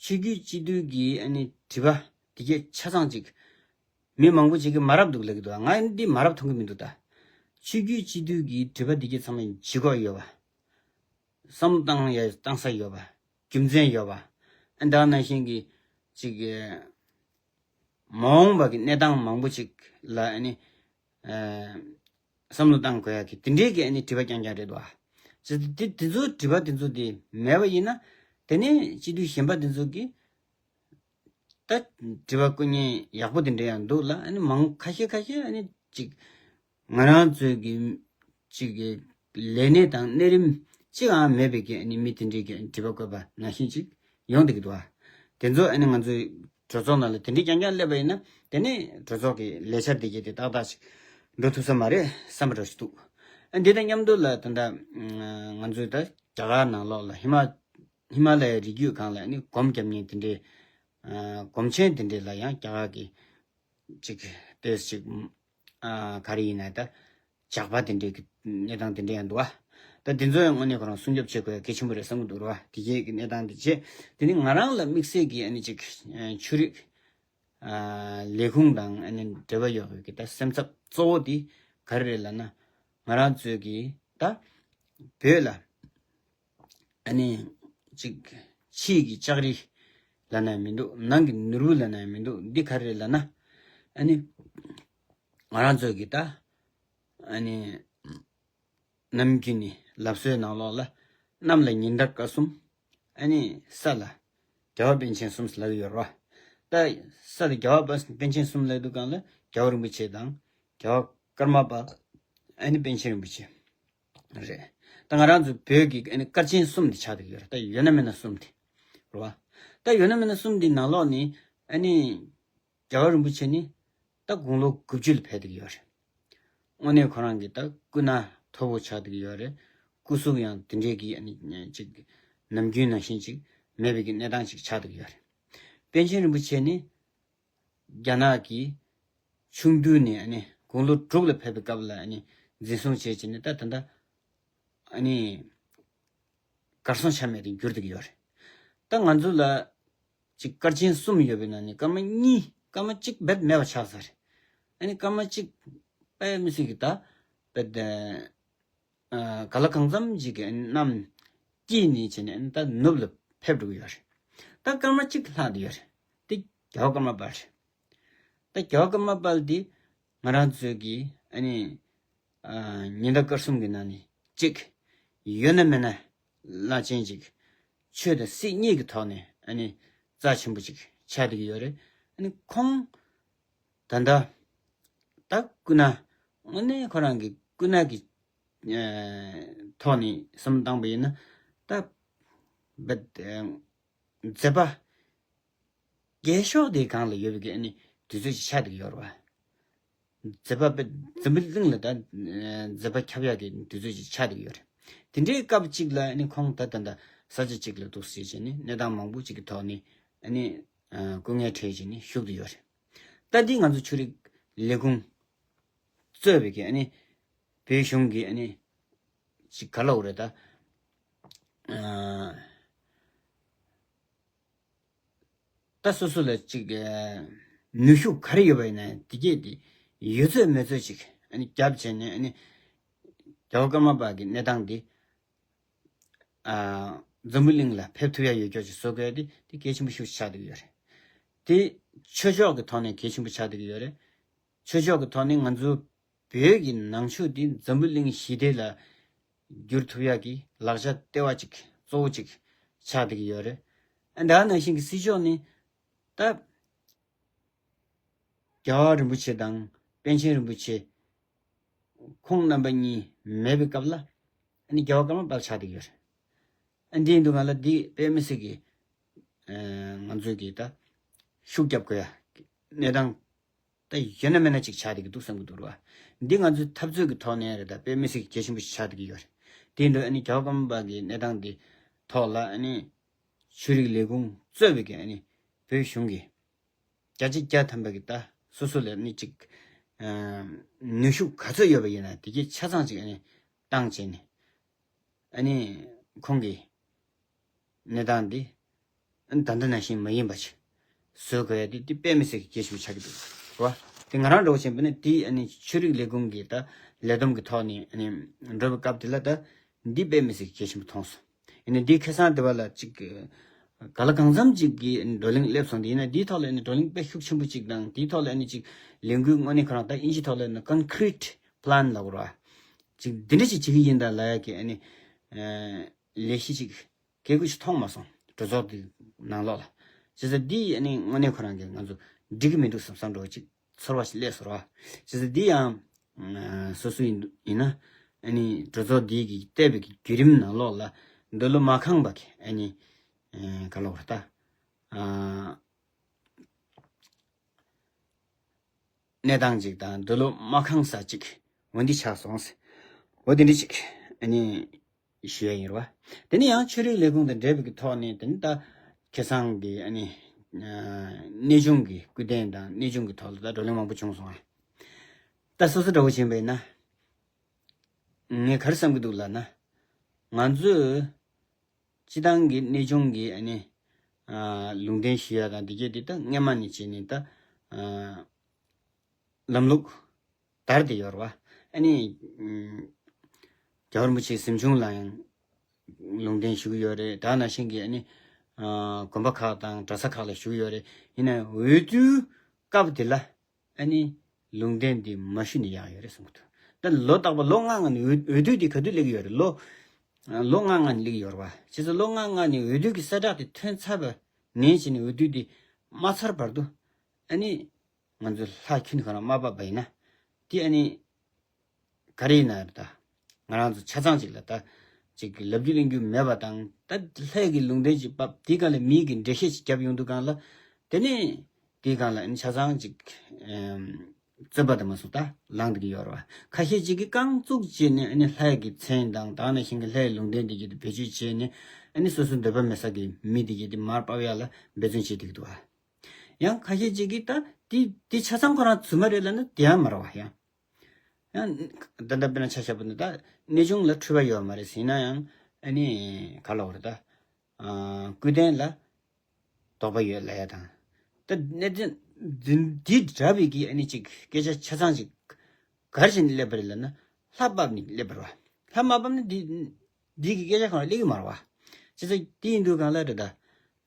ཆོས་བརྒྱུད་སྤྱི་འཐུས་ཀྱི་ཨ་ནི་དྲི་བ་དེ་གས་ཆ་ཚང་ཅིག་མི་མང་པོ་ཅིག་གིས་མ་རབས་འདུག་ལབ་ཀྱི་འདུག་ང་འདི་མ་རབས་མཐོང་གི་མི་འདུག་ད་ཆོས་བརྒྱུད་སྤྱི་འཐུས་ཀྱི་དྲི་བ་དེ་གས་ཚང་མ་ལྗིད་ཁོག་ཡོད་པ། བསམ་བློ་བཏང་ཡ་བཏང་ས་ཡོད་པ། རྒྱུ་མཚན་ཡོད་པ། ཨ་ད་ནང་བཞིན་གྱི་ཅིག་མ་འོངས་པ་གི་གནས་སྟངས་མང་པོ་ཅིག་ལ་ཨ་ནི། ཨ་བསམ་བློ་བཏང་དགོས་ཡ་གི་དེ་འདྲའི་གི་ཨ་ནི་དྲི་བ་རྐྱང་རྐྱང་རེད་དོ། ཨ་ཅེ་དེ་དེ་ཚོ་དྲི་བ་དེ་ཚོ་དེ་མེད་པ་ཡིན་ན་དེ་ནས་སྤྱི་འཐུས་གཞན་པ་དེ་ཚོ་གི་ད་དྲི་བ་བཀོད་མཁན་ཡག་པོ་དེ་འདྲ་ཡང་འདུག་ལ། ཨ་ནི་མང་ཁ་ཤས་ཁ་ཤས་ཨ་ནི་ཅིག་ང་རང་ཚོའི་གི་ཅིག་གི་ལས་གནས་དང་གནས་རིམ་ཅིག་ཨང་མེད་པའི་གི་ཨ་ནི་མི་དེ་འདྲའི་གི་དྲི་བ་བཀོད་པ་ནང་བཞིན་ཅིག་ཡོང་བསྡད་ཀྱི་འདུག་ཨ། དེ་ཚོ་ཨ་ནི་ང་ཚོའི་གྲོས་ཚོགས་ནང་ལ་དེ་འདྲའི་རྐྱང་རྐྱང་སླེབས་པ་ཡིན་ན་དེ་ནས་གྲོས་ཚོགས་ཀྱི་ལས་འཆར་དེ་གས་དེ་ཏག་ཏག་ཅིག་འགྲོ་ཐུབ་ས་མ་རེད་བསམ་པ་འདྲ་ཞིག་འདུག་ཨ་འདི་དང་མཉམ་དུ་ལ་ད་ལྟ་ང་ཚོའི་ད་རྒྱ་གར་ནང་ལོགས་ལ་ཧི་མ་ཧི་མ་ལ་ཡའི་རི་རྒྱུད་སྒང་ལ་ཨ་ནི་སྒོམ་རྒྱབ་མཁན་དེ་འདྲའི་ཨ་སྒོམ་ཆེན་དེ་འདྲས་ལ་ཡང་རྒྱ་གར་གྱི་ཅིག་ཏོག་ཙམ་ཅིག་ཨ་ག་རེ་ཡིན་ན་ད་ཇག་པ་དེ་འདྲས་ཀྱི་གནས་སྟངས་དེ་འདྲས་ཡང་འདུག་བ། ད་དེ་ཚོ་ཡང་དངོས་གནས་ཁོ་རང་སྲུང་སྐྱོབ་བྱེད་དགོས་ཡ་གལ་ཆེན་པོ་རེད་བསམ་གྱི་འདུག་ར་བ། དེ་གའི་གི་གནས་སྟངས་དེ་བྱས་དེ་ནི་ང་རང་ལ་དམིགས་བསལ་གྱི་ཨ་ནི་ཅིག་ཆོས་རིག་ཨ་ལས་ཁུངས་དང་ཨ་ནི་འབྲེལ་བ་ཡོད་པའི་གི་ད་སེམས་འཚབ་གཙོ་བོ་དེ་ག་རེ་རེད་ལབ་ན། ང་རང་ཚོའི་གི་ད་བོད་ལ་ཨ་ནི་ཅིག་ཕྱིའི་གི་ལྕགས་རི་ལབ་ན་མི་འདུག་ནང་གི་ནོར་བུ་ལབ་ན་མི་འདུག་འདི་ག་རེ་རེད་ལབ་ན། ཨ་ནི་ང་རང་ཚོའི་གི་ད་ཨ་ནི་ནམ་རྒྱུན་ནི་ལབ་སྲོལ་ནང་ལོགས་ལ་གནམ་ལ་ཉི་ཟླ་སྐར་གསུམ། ཨ་ནི་ས་ལ་རྒྱལ་བ་པཎ་ཆེན་གསུམ་ཟེར་ལབ་ཀྱི་ཡོད་རེད་བ། ད་ས་ལ་རྒྱལ་བ་པཎ་ཆེན་གསུམ་ལབ་དུས་སྒང་ལ་རྒྱལ་བ་རིན་པོ་ཆེ་དང་རྒྱལ་བ་ཀརྨ་པ། ཨ་ནི་པཎ་ཆེན་རིན་པོ་ཆེ་རེད། ད་ང་རང་ཚོ་བོད་ཀྱི་ཨ་ནི་སྐར་ཆེན་གསུམ་དེ་ཆགས་བསྡད་ཀྱི་ཡོད་རེད། ད་ཡོད་ན་མེད་ན་གསུམ་དེ་རེད་བ། ད་ཡོད་ན་མེད་ན་གསུམ་དེ་ནང་ལོགས་ནི་ཨ་ནི་རྒྱལ་བ་རིན་པོ་ཆེ་ནི་ད་དགུང་ལོ་དགུ་བཅུ་ལ་ཕེབས་བསྡད་ཀྱི་ཡོད་རེད། དངོས་གནས་ཁོ་རང་གི་ད་སྐུ་ན་མཐོ་པོ་ཆགས་བསྡད་ཀྱི་ཡོད་རེད། སྐུ་གཟུགས་ཡང་དེ་འདྲའི་གི་ཨ་ནི་ཅིག་ནམ་རྒྱུན་ནང་བཞིན་ཅིག་མེད་པའི་གི་གནས་སྟངས་ཅིག་ཆགས་བསྡད་ཀྱི་ཡོད་རེད། པཎ་ཆེན་རིན་པོ་ཆེ་ནི་རྒྱ་ནག་གི་ཆུང་དུས་ནས་ཨ་ནི་དགུང་ལོ་དྲུག་ལ་ཕེབས་པའི་སྐབས་ལ་ཨ་ནི་འཛིན་བཟུང་བྱས་བྱས་ནས་ད་ད་ལྟ་ཨ་ནི་གར་སོང་ཆ་མེད་དུ་གྱུར་བསྡད་ཀྱི་ཡོད་རེད། ད་ང་ཚོ་ལ་ཅིག་སྐར་ཆེན་གསུམ་ཡོད་པའི་ནང་ནས་སྐར་མ་གཉིས་སྐར་མ་གཅིག་རྦད་མེད་པ་ཆགས་ཚར་རེད། ཨ་ནི་སྐར་མ་གཅིག་དཔེ་མི་སྲིད་ཀྱི་ད་རྦད་དེ་ཨ་ག་ལ་གང་འཚམ་ཅིག་གི་གནམ་དཀྱིལ་ནས་བྱས་ནས་ད་ནུབ་ལ་ཕེབས་འགྲོ་གི་ཡོད་རེད། ད་སྐར་མ་གཅིག་ལྷག་བསྡད་ཡོད་རེད། དེ་རྒྱལ་བ་ཀརྨ་པ་རེད། ད་རྒྱལ་བ་ཀརྨ་པ་འདི་ང་རང་ཚོའི་གི་ཨ་ནི་ཨ་ཉི་ཟླ་སྐར་གསུམ་གྱི་ནང་ནས་གཅིག་ཡོད་ན་མེད་ན་བླ་ཆེན་ཅིག་ཆོས་དང་སྲིད་གཉིས་ཀྱི་ཐོག་ནས་ཨ་ནི་རྩ་ཆེན་པོ་ཅིག་ཆགས་བསྡད་ཀྱི་ཡོད་རེད། ཨ་ནི་ཁོང་ད་ལྟ་ད་སྐུ་ན་དངོས་གནས་ཁོ་རང་གི་སྐུ་ན་གི་ཨ་ཐོག་ནས་བསམ་བློ་བཏང་པ་ཡིན་ན་ད་རྦད་དེ་མཛད་པ་རྒྱལ་ཤོས་དེའི་སྒང་ལ་ཡོད་པའི་གི་ཨ་ནི་དུས་ཚོད་ཅིག་ཆགས་བསྡད་ཀྱི་ཡོད་རེད་བ། མཛད་པ་དཔེ་འཛམ་བུ་གླིང་ལ་ད་མཛད་པ་ཁྱབ་ཡག་གི་དུས་ཚོད་ཅིག་ཆགས་བསྡད་ཀྱི་ཡོད་རེད། དེ་འདྲའི་སྐབས་ཅིག་ལ་ཨ་ནི་ཁོང་ད་ད་ད་ས་ཆ་ཅིག་ལ་འདུག་སེ་བྱས་ནས་གནས་སྟངས་མང་པོ་ཅིག་གི་ཐོག་ནས་ཨ་ནི་སྐུ་ངལ་འཕྲད་བྱས་ནས་བཞུགས་བསྡད་ཡོད་རེད། ད་འདི་ང་ཚོ་ཆོས་རིག་ལས་ཁུངས་གཙོས་པའི་གི་ཨ་ནི་བོད་གཞུང་གི་ཨ་ནི་ཅིག་ག་ལབ་དགོས་རེད་ད། ཨ་ད་སོ་སོ་ལ་ཅིག་ཨ་ནུས་ཤུགས་ག་རེ་ཡོད་པ་ཡིན་ན་དེ་གས་དེ་ཡོད་ཚོད་མེད་ཚོད་ཅིག་ཨ་ནི་རྒྱབ་བྱས་ནས་ཨ་ནི་རྒྱལ་བ་ཀརྨ་པ་གི་གནས་སྟངས་དེ་ཨ་ འཛམ་བུ་གླིང་ལ་ཕེབས་ཐུབ་ཡ་ཡོད་ཀྱོག་ཅིག་བཟོ་དགོས་ཡ་དེ་དེ་གལ་ཆེན་པོ་ཤུགས་ཆགས་བསྡད་ཀྱི་ཡོད་རེད། དེ་ཆོས་ཕྱོགས་ཀྱི་ཐོག་ནས་གལ་ཆེན་པོ་ཆགས་བསྡད་ཀྱི་ཡོད་རེད། ཆོས་ཕྱོགས་ཀྱི་ཐོག་ནས་ང་ཚོ་བོད་ཀྱི་ནང་ཆོས་འདི་འཛམ་བུ་གླིང་ཞི་བདེ་ལ་བསྒྱུར་ཐུབ་ཡག་གི་ལག་ཆ་ལྟེ་བ་གཅིག་གཙོ་བོ་གཅིག་ཆགས་བསྡད་ཀྱི་ཡོད་རེད། ཨ་ད་ནང་བཞིན་གྱི་སྲིད་ཕྱོགས་ནི་ད་རྒྱལ་བ་རིན་པོ་ཆེ་དང་པཎ་ཆེན་རིན་པོ་ཆེ་ཁོང་རྣམ་པ་གཉིས་མེད་པའི་སྐབས་ལ་ཨ་ནི་རྒྱལ་བ་ཀརྨ་པ་ལགས་ཆགས་བསྡད་ཀྱི་ཡོད་རེད། ཨ་འདིའི་འདུག་ག་ལ་འདི་དཔེ་མི་སྲིད་ཀྱི་ང་ཚོས་ཀྱི་ད་ཤུགས་རྒྱབ་དགོས་ཡ་གནས་སྟངས་ད་ཡོད་ན་མེད་ན་ཅིག་ཆགས་བསྡད་ཀྱི་འདུག་བསམ་གྱི་འདུག་ར། འདི་ང་ཚོའི་འཐབ་རྩོད་ཀྱི་ཐོག་ནས་རེད། ད་དཔེ་མི་སྲིད་ཀྱི་གལ་ཆེན་པོ་ཞིག་ཆགས་བསྡད་ཀྱི་ཡོད་རེད། དེ་འདྲ་ཨ་ནི་རྒྱལ་བ་ཀརྨ་པ་གི་གནས་སྟངས་འདི་ཐོག་ལ་ཨ་ནི་ཆོས་རིག་ལས་ཁུངས་གཙོས་པའི་གི་ཨ་ནི་བོད་གཞུང་གི་བརྒྱ་ཆ་བརྒྱ་ཐམ་པ་གི་ད་སོ་སོ་ལ་ཨ་ནི་ཅིག་ནུས་ཤུགས་ག་ཚོད་ཡོད་པ་ཡིན་ན་དེ་གི་ཆ་ཚང་ཅིག་ཨ་ནི་བཏང་བྱས་ནས་ཨ་ནི་ཁོང་གི་གནས་སྟངས་འདི་ད་ལྟ་ནང་བཞིན་མ་ཡིན་པ་ཞིག་བཟོ་དགོས་ཡ་དེ་དེ་དཔེ་མི་སྲིད་ཀྱི་གལ་ཆེན་པོ་ཆགས་ཀྱི་འདུག་ར། དེ་ང་རང་འདྲ་བོ་བྱས་པ་ན་དེ་ཨ་ནི་ཆོས་རིག་ལས་ཁུངས་ཀྱི་ད་ལས་བསྡོམས་ཀྱི་ཐོག་ནས་ཨ་ནི་འགྲོ་བའི་སྐབས་དེ་ལ་ད་འདི་དཔེ་མི་སྲིད་ཀྱི་གལ་ཆེན་པོ་མཐོང་སོང་། ཡིན་ན་འདི་ཁ་སང་དེ་བ་ལ་ཅིག་ག་ལ་གང་འཚམ་ཅིག་གི་བགྲོ་གླེང་སླེབས་སོང་། དེ་ཡིན་ན་འདིའི་ཐོག་ལ་ཨ་ནི་བགྲོ་གླེང་དཔེ་ཤུགས་ཆེན་པོ་ཅིག་དང་དེའི་ཐོག་ལ་ཨ་ནི་ཅིག་ལས་འགུལ་དངོས་གནས་ཁོ་རང་ད་དབྱིན་ཇིའི་ཐོག་ལ་ཨ་ནི་concrete plan ལབ་དགོས་ར། ཅིག་འདི་འདྲ་ཞིག་བྱེད་ཀྱི་ཡིན་ད་ལབ་ཡ་གི་ཨ་ནི་ལས་གཞི་ཅིག་སྐད་སྐུལ་ཞིག་མཐོང་མ་སོང་གྲོས་ཚོགས་དེ་ནང་ལོགས་ལ། བྱས་ཙང་འདི་ཨ་ནི་དངོས་གནས་ཁོ་རང་གིས་ང་ཚོ་འགྲིག་གི་མི་འདུག་བསམ་བསམ་འདྲ་བོ་ཅིག་ཚོར་བ་ཞིག་སླེབས་སོང་ར། བྱས་ཙང་འདི་ཡང་སོ་སོ་ཡིན་ཡིན་ན་ཨ་ནི་གྲོས་ཚོགས་འདི་གི་བལྟས་པའི་གི་བརྒྱུད་རིམ་ནང་ལོགས་ལ་འདོད་བློ་མ་ཁེངས་པ་གི་ཨ་ནི་ག་ལབ་དགོས་རེད་ད། གནས་སྟངས་ཅིག་དང་འདོད་བློ་མ་ཁེངས་ས་ཅིག་འོ་འདི་ཆགས་སོང་ཟེར། འོ་འདི་འདྲ་ཅིག་ཨ་ནི་ཞུ་ཡ་ཡིན་ར་བ། དེ་ནས་ཡང་ཆོས་རིག་ལས་ཁུངས་དང་འབྲེལ་བའི་གི་ཐོག་ནས་དེ་ནི་ད་ཁ་སང་གི་ཨ་ནི་གནས་ཆུང་གི་སྐུ་རྟེན་དང་གནས་ཆུང་གི་ཐོག་ལ་ད་བགྲོ་གླེང་མང་པོ་བྱུང་སོང་ཨ། ད་སོ་སོ་འདྲ་བོ་བྱས་པ་ཡིན་ན་ངས་ག་རེ་བསམ་གི་འདུག་ལབ་ན། ང་ཚོས་སྤྱི་བཏང་གི་གནས་ཆུང་གི་ཨ་ནི་ལུང་བསྟན་ཞུ་ཡ་དང་དེ་གས་དེ་ད་སྔས་མ་ནས་བྱས་ནས་ད་ལམ་ལུགས་དར་བསྡད་ཡོད་རེད་བ། ཨ་ནི་རྒྱལ་བ་རིན་པོ་ཆེའི་གཟིམ་ཆུང་ལ་ཡང་ལུང་བསྟན་ཞུ་གི་ཡོད་རེད། ད་ནང་བཞིན་གྱི་ཨ་ནི་དགོན་པ་ཁག་དང་གྲྭ་ས་ཁག་ལ་ཞུ་གི་ཡོད་རེད། ཡིན་ན་འོས་བསྡུའི་སྐབས་དེ་ལ་ཨ་ནི་ལུང་བསྟན་འདི་མ་ཞུས་ནས་ཡག་ཡོད་རེད་གསུང་གི་འདུག་ད་ལོ་རྟག་པར་ལོ་ལྔ་ལྔ་ནས་འོས་འོས་བསྡུ་འདི་ག་དུས་སླེབས་ཀྱི་ཡོད་རེད། ལོ་ལོ་ལྔ་ལྔ་ནས་སླེབས་ཀྱི་ཡོད་རེད་བ། བྱས་ཙང་ལོ་ལྔ་ལྔ་ནས་འོས་བསྡུ་གི་གསལ་བསྒྲགས་དེ་ཐོན་ཚར་བ་ནས་བྱས་ནས་འོས་བསྡུ་འདི་མ་ཚར་བར་དུ་ཨ་ནི་ང་ཚོ་ལྷ་ཁྱོན་ནས་ཁོ་རང་མ་བབས་པ་ཡིན་ན་དེ་ཨ་ནི་ག་རེ་ཡིན་ན་རེད་ད། ང་རང་ཚོ་ཆ་ཚང་ཅིག་ལ་ད་ཅིག་ལབ་རྒྱུ་གླེང་རྒྱུ་མེད་པ་དང་ད་ལྷའི་གི་ལུང་བསྟན་ཅིག་བབས་དེའི་སྒང་ལ་མིའི་གི་འགྲེལ་བཤད་ཅིག་བརྒྱབ་ཡོང་དུས་སྒང་ལ་དེ་ནས་དེའི་སྒང་ལ་ཨ་ནི་ཆ་ཚང་ཅིག་རྩོད་པ་དེ་མ་སོང་ད་ལངས་བསྡད་ཀྱི་ཡོད་རེད་བ། ཁ་ཤས་ཅིག་གིས་རྐང་བཙུགས་བྱས་ནས་ཨ་ནི་ལྷའི་གི་མཚན་དང་ད་ནང་བཞིན་གྱི་ལྷའི་ལུང་བསྟན་དེ་གི་དེ་བེད་སྤྱོད་བྱས་ནས་ཨ་ནི་སོ་སོའི་འདོད་པ་མེད་ས་གི་མི་དེ་གི་དེ་མར་ཕབ་ཡ་ལ་འབད་བརྩོན་བྱེད་བསྡད་ཀྱི་འདུག་བ། ཡང་ཁ་ཤས་ཅིག་གིས་ད་དེ་དེ་ཆ་ཚང་ཁོ་རང་རྫུན་མ་རེད་ལབ་ན་དེ་ཡང་མ་རེད་བ། ཡང་ཡང་ད་ལྟ་དཔེར་ན་ཆ་བཞག་པ་ན་ད་གནས་ཆུང་ལ་འཁྲུལ་པ་ཡོད་མ་རེད་ཟེར་ན་ཡང་ཨ་ནི་ག་ལབ་དགོས་རེད་ད། སྐུ་རྟེན་ལ་དོགས་པ་ཡོད་ལབ་ཡ་དང་། ད་གནས་ཚུལ་འདི་འདྲ་བའི་གི་ཨ་ནི་ཅིག་སྐད་ཆ་ཆ་ཚང་ཅིག་ག་རེ་བྱས་ནས་སླེབས་པ་རེད་ལབ་ན་ལྷ་བབས་ནས་སླེབས་པ་རེད་བ། ལྷ་མ་བབས་ན་འདི་འདི་གི་སྐད་ཆ་གང་ལ་སླེབས་ཀྱི་མ་རེད་བ། བྱས་ཙང་འདི་ཡིན་དུས་གང་ལ་རེད་ད།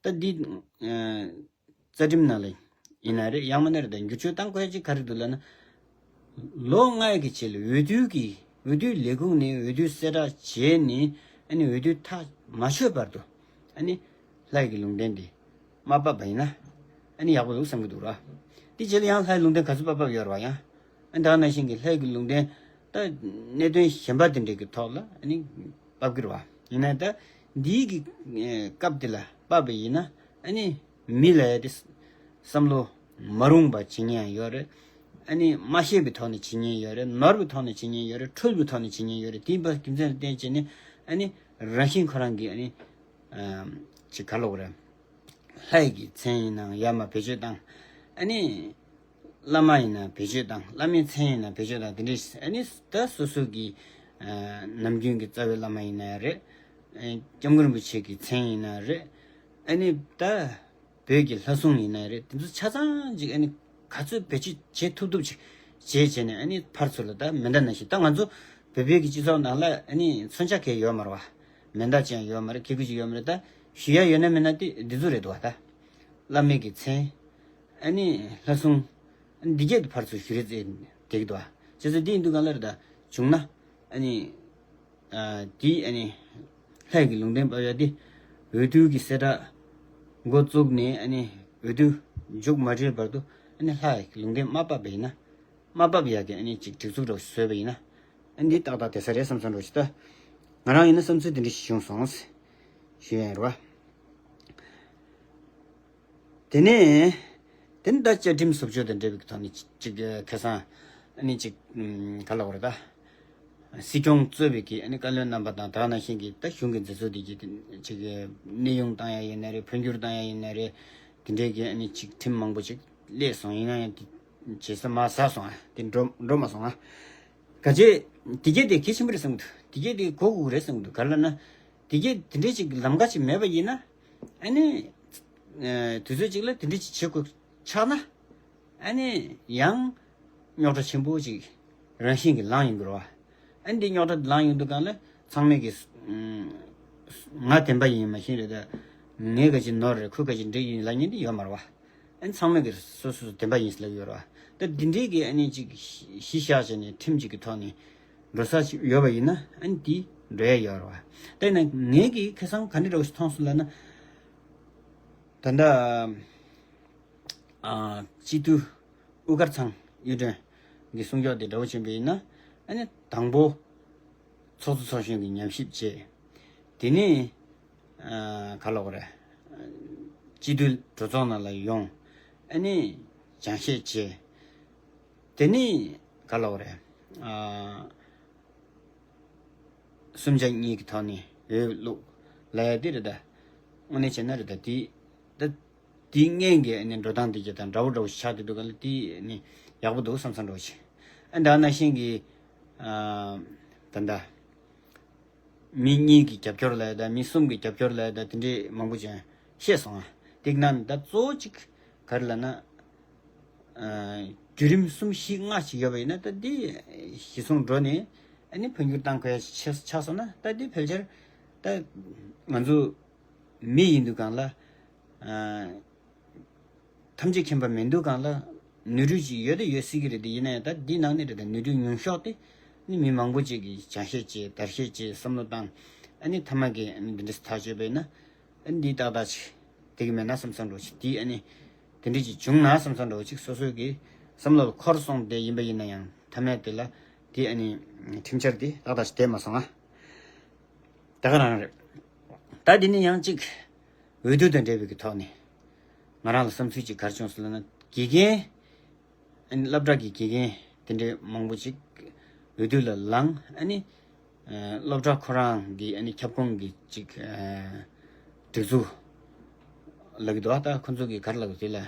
ད་འདི་རྩ་ཁྲིམས་ནང་ལ་ཡིན་ན་རེད། ཡང་མིན་ན་རེད་ད། བསྒྱུར་བཅོས་བཏང་དགོས་ཡ་ཅིག་ག་རེ་འདུག་ལབ་ན། ལོ་ལྔ་ཡི་གི་རྗེས་ལ་འོས་བསྡུ་གི་འོས་བསྡུ་ལས་ཁུངས་ནས་འོས་བསྡུ་གསལ་བསྒྲགས་བྱས་ནས་ཨ་ནི་འོས་བསྡུ་ཐག་མ་ཆོད་བར་དུ་ཨ་ནི་ལྷ་ཡི་གི་ལུང་བསྟན་དེ་མ་བབས་པ་ཡིན་ན་ཨ་ནི་ཡག་པོ་འདུག་བསམ་གྱི་འདུག་ར། དེ་རྗེས་ལ་ཡང་ལྷ་ཡི་ལུང་བསྟན་ག་ཚོད་བབས་བབས་ཡོད་རེད་བ། ཡང་ཨ་ནི་ད་ག་ནང་བཞིན་གྱི་ལྷ་ཡི་གི་ལུང་བསྟན་ད་གནད་དོན་གཞན་པ་དེ་འདྲའི་གི་ཐོག་ལ་ཨ་ནི་བབས་ཀྱི་རེད་བ། ཡིན་ན་ད་འདིའི་གི་སྐབས་དེ་ལ་བབས་པ་ཡིན་ན་ཨ་ནི་མི་ལ་ཡ་དེ་བསམ་བློ་མ་རུངས་པ་བྱེད་ཉེན་ཡང་ཡོད་རེད། ཨ་ནི་མ་ཤེས་པའི་ཐོག་ནས་བྱེད་ཉེན་ཡོད་རེད། ནོར་བའི་ཐོག་ནས་བྱེད་ཉེན་ཡོད་རེད། འཁྲུལ་པའི་ཐོག་ནས་བྱེད་ཉེན་ཡོད་རེད། དེ་ཡིན་པ་རྒྱུ་མཚན་ལ་བརྟེན་བྱས་ནས་ཨ་ནི་རང་བཞིན་ཁོ་རང་གིས་ཨ་ནི་ཅིག་ག་ལབ་དགོས་རེད། ལྷ་ཡི་གི་མཚན་ཡིན་ནའང་ཡར་མར་བེད་སྤྱོད་བཏང་། ཨ་ནི་བླ་མ་ཡིན་ན་བེད་སྤྱོད་བཏང་། བླ་མའི་མཚན་ཡིན་ན་བེད་སྤྱོད་བཏང་། དེ་འདྲས་ཨ་ནི་ད་སོ་སོ་གི་ནམ་རྒྱུན་གྱི་རྩ་བའི་བླ་མ་ཡིན་ན་རེད། སྐྱབས་མགོན་རིན་པོ་ཆེ་གི་མཚན་ཡིན་ན་རེད། ཨ་ནི་ད་བོད་ཀྱི་ལྷ་སྲུང་ཡིན་ན་རེད། དེ་ཚོ་ཆ་ཚང་ཅིག་ཨ་ནི་ག་ཚོད་བེད་སྤྱོད་བྱེད་ཐུབ་ཐུབ་ཅིག་བྱས་བྱས་ནས་ཨ་ནི་ཕར་ཚུར་ལ་ད་མེ་མདའ་ནང་བཞིན་ད་ང་ཚོ་བོད་བོད་ཀྱི་སྤྱི་ཚོགས་ནང་ལ་ཨ་ནི་མཚོན་ཆ་གང་ཡང་ཡོད་མ་རེད་བ། མེ་མདའ་ཅན་ཡོད་མ་རེད། ཁེ་གུ་ཅིག་ཡོད་མ་རེད། ད་ཞུ་ཡ་ཡོད་ན་མེད་ན་དེ་འདི་ཚོ་རེད་འདུག་བ། ད་བླ་མེད་ཀྱི་མཚན། ཨ་ནི་ལྷ་སྲུང་། ཨ་ནི་འདི་གས་དེ་ཕར་ཚུར་ཞུ་རེས་ཙེ་དེ་གི་འདུག་བ། བྱས་ཙང་འདི་ཡིན་དུས་གང་ལ་རེད། ད་བྱུང་ན་ཨ་ནི། ཨ་དེ་ཨ་ནི་ལྷ་ཡི་གི་ལུང་བསྟན་འབབ་ཡ་དེ། འོས་བསྡུ་གི་གསལ་བསྒྲགས་འགོ་བཙུགས་ནས། ཨ་ནི་འོས་བསྡུ་མཇུག་མ་སྒྲིལ་བར་དུ་ཨ་ནི་ལྷ་ཡི་གི་ལུང་བསྟན་མ་བབས་པ་ཡིན་ན། མ་བབས་ཡ་གི་ཨ་ནི་ཅིག་སྒྲིག་འཛུགས་འདྲ་བོ་ཞིག་བཟོས་པ་ཡིན་ན། ཨ་ནི་འདི་ཏག་ཏག་བསྡད་ས་རེད་བསམ་བསམ་འདྲ་བོ་ཞིག་ད་ང་རང་ཡིན་ན་བསམ་ཚུལ་དེ་འདྲ་ཞིག་བྱུང་སོང་ཞུ་ཡ་ཡིན་རེད་བ། དེ་ནས་དེ་ནས་ད་བཅའ་ཁྲིམས་བཟོ་བཅོས་དང་འབྲེལ་བའི་ཐོག་ནས་ཅིག་ཅིག་ཁ་སང་ཨ་ནི་ཅིག་ག་ལབ་དགོས་རེད། ད་སྲིད་སྐྱོང་གཙོས་པའི་གི་ཨ་ནི་བཀའ་བློན་རྣམ་པ་དང་དེ་ནང་བཞིན་གྱི་ད་གཞུང་གི་མཛད་གཙོ་དེ་གི་ཅིག་གནས་དབྱུང་བཏང་ཡ་ཡིན་ན་རེད། འཕོ་འགྱུར་བཏང་ཡ་ཡིན་ན་རེད། དེ་འདྲའི་གི་ཨ་ནི་ཅིག་ཁྲིམས་མང་པོ་ཅིག་སླེབས་སོང་། ཡིན་ན་ཡང་དེ་བྱེད་ས་མ་ཟ་སོང་ཨ། དེ་འགྲོ་འགྲོ་མ་སོང་ཨ། ག་ཅེ། དེ་གས་དེ་གལ་ཆེན་པོ་རེད་བསམ་གི་འདུག་དེ་གས་དེ་གོ་དགོས་རེད་བསམ་གི་འདུག་ག་རེ་ལབ་ན། དེ་གས་དེ་འདྲའི་ཅིག་ལམ་ཁ་ཅིག་མེད་པ་ཡིན་ན། ཨ་ནི། ཨ་དུས་ཚོད་ཅིག་ལ་དེ་འདྲའི་ཅིག་བྱེད་དགོས་ཆགས་ན། ཨ་ནི་ཡང་རྙོག་དྲ་ཆེན་པོ་ཅིག་རང་བཞིན་གྱིས་ལངས་ཡོང་གི་རེད་བ། ཨ་ནི་འདི་རྙོག་དྲ་ལངས་ཡོང་དུས་གང་ལ་ཚང་མས་ཀྱི། ང་བདེན་པ་ཡིན་མ་གཞི་རེད། ད་ངས་ག་ཅིག་ནོར་རེད། ཁོས་ག་ཅིག་འགྲིག་ཡིན་ལབ་མཁན་འདི་ཡོད་མ་རེད་བ། ཨ་ནི་ཚང་མས་ཀྱི་སོ་སོ་བདེན་པ་ཡིན་ལབ་ཡོད་རེད་བ། ད་འདི་འདྲའི་གི་ཨ་ནི་ཅིག་གཞི་བཞག་བྱས་ནས་ཁྲིམས་ཅིག་གི་ཐོག་ནས་འགྲོ་ས་ཅིག་ཡོད་པ་ཡིན་ན། ཨ་ནི་འདི་འགྲོ་ཡ་ཡོད་རེད་བ། ད་ཡིན་ན་ངས་ཀྱི་ཁ་སང་ག་འདྲ་འདྲ་བོ་ཞིག་མཐོང་སོང་ལབ་ན། ད་ལྟ་ཨ་སྤྱི་འཐུས་དབུ་དཀར་ཚང་གཡུ་སྒྲོན་གྱི་གསུང་ཕྱོགས་དེ་འདྲ་བོ་བྱས་པ་ཡིན་ན། ཨ་ནི་དང་པོ་ཚོགས་གཙོ་ཚོགས་གཞོན་གྱི་ཉམས་ཞིབ་བྱས། དེ་ནས་ཨ་ག་ལབ་དགོས་རེད། སྤྱི་འཐུས་གྲོས་ཚོགས་ནང་ལ་ཡོང་། ཨ་ནི་སྦྱང་བཤད་བྱས། དེ་ནས་ག་ལབ་དགོས་རེད། ཨ་གསུམ་ཆ་གཉིས་ཀྱི་ཐོག་ནས་འོས་བླུགས་ལབ་ཡ་དེ་རེད། ད་དངོས་གནས་བྱས་ན་རེད། ད་དེ་ད་དེའི་སྔོན་གྱི་ཨ་ནི་འགྲོ་སྟངས་དེ་གྱད་དང་འདྲ་བོ་འདྲ་བོ་ཞིག་ཆགས་བསྡད་འདུག་ག་ལ། དེ་ཨ་ནི་ཡག་པོ་འདུག་བསམ་བསམ་འདྲ་བོ་ཞིག་ཨ་ད་ནང་བཞིན་གྱི་ཨ་ད་ད། མི་གཉིས་ཀྱི་རྒྱབ་སྐྱོར་ལབ་ཡ་ད། མི་གསུམ་གྱི་རྒྱབ་སྐྱོར་ལབ་ཡ་ད། དེ་འདྲའི་མང་པོ་ཅིག་བཤད་སོང་ཨ། དེ་གི་ནང་ནས་ད་གཙོ་བོ་གཅིག་ག་རེ་ལབ་ན། ཨ་བརྒྱུད་རིམ་གསུམ་བཞི་ལྔ་ཅིག་ཡོད་པ་ཡིན་ན། ད་འདི་གཞི་བཟུང་འགྲོ་ནས་ཨ་ནི་འཕོ་འགྱུར་བཏང་དགོས་ཡ་ཆགས་ཆགས་སོང་ན། ད་འདི་ཕལ་ཆེར་ད་ང་ཚོ་མི་ཡིན་དུས་གང་ལ། ཨ་ཐམས་ཅད་མཁྱེན་པ་མིན་འདུག་གང་ལ། ནོར་འཁྲུལ་ཅིག་ཡོད་དེ་ཡོད་སྲིད་ཀྱི་རེད། དེ་ཡིན་ན་ཡང་ད་འདི་ནང་ནས་རེད། ད་ནོར་འཁྲུལ་ཉུང་ཤོས་དེ་ནི་མི་མང་པོ་ཅིག་གིས་སྦྱང་བཤད་བྱས། བརྡར་ཤ་བྱས། བསམ་བློ་བཏང་། ཨ་ནི་མཐའ་མ་གི་ཨ་ནི་འདི་འདྲ་ཐག་གཅོད་པས་ན། ཨ་ནི་འདི་ཏག་ཏག་ཅིག་དེ་གི་མེད་ན་བསམ་བསམ་འདྲ་བོ་ཅིག་དེ་ཨ་ནི་དེ་འདྲ་ཅིག་བྱུང་ན་བསམ་བསམ་འདྲ་བོ་ཅིག་སོ་སོའི་གི་བསམ་བློ་འཁོར་སོང་དེ་ཡིན་པ་ཡིན་ན་ཡང་། མཐའ་མ་དེ་ལ་དེ་ཨ་ནི་ཁྲིམས་འཆར་དེ་ཏག་ཏག་ཅིག་བསྡད་མ་སོང་ང་། ད་ག་རང་རེད། ད་འདི་ནི་ཡང་གཅིག་འོས་བསྡུ་དང་འབྲེལ་བའི་གི་ཐོག་ནས་ང་རང་ལ་བསམ་ཚུལ་གཅིག་ག་རེ་བྱུང་སོང་ལབ་ན། དགེ་རྒན། ཨ་ནི་སློབ་གྲྭ་གི་དགེ་རྒན་དེ་འདྲའི་མང་པོ་ཅིག་འོས་བསྡུ་ལ་ལངས། ཨ་ནི་ཨ་སློབ་གྲྭ་ཁོ་རང་གི་ཨ་ནི་ཁྱབ་ཁོངས་ཀྱི་ཅིག་ཨ་སྒྲིག་འཛུགས་ལབ་ཀྱི་འདུག་ད་ཁོ་ཚོ་གི་ག་རེ་ལབ་དགོས་དེ་ལ། ཨ་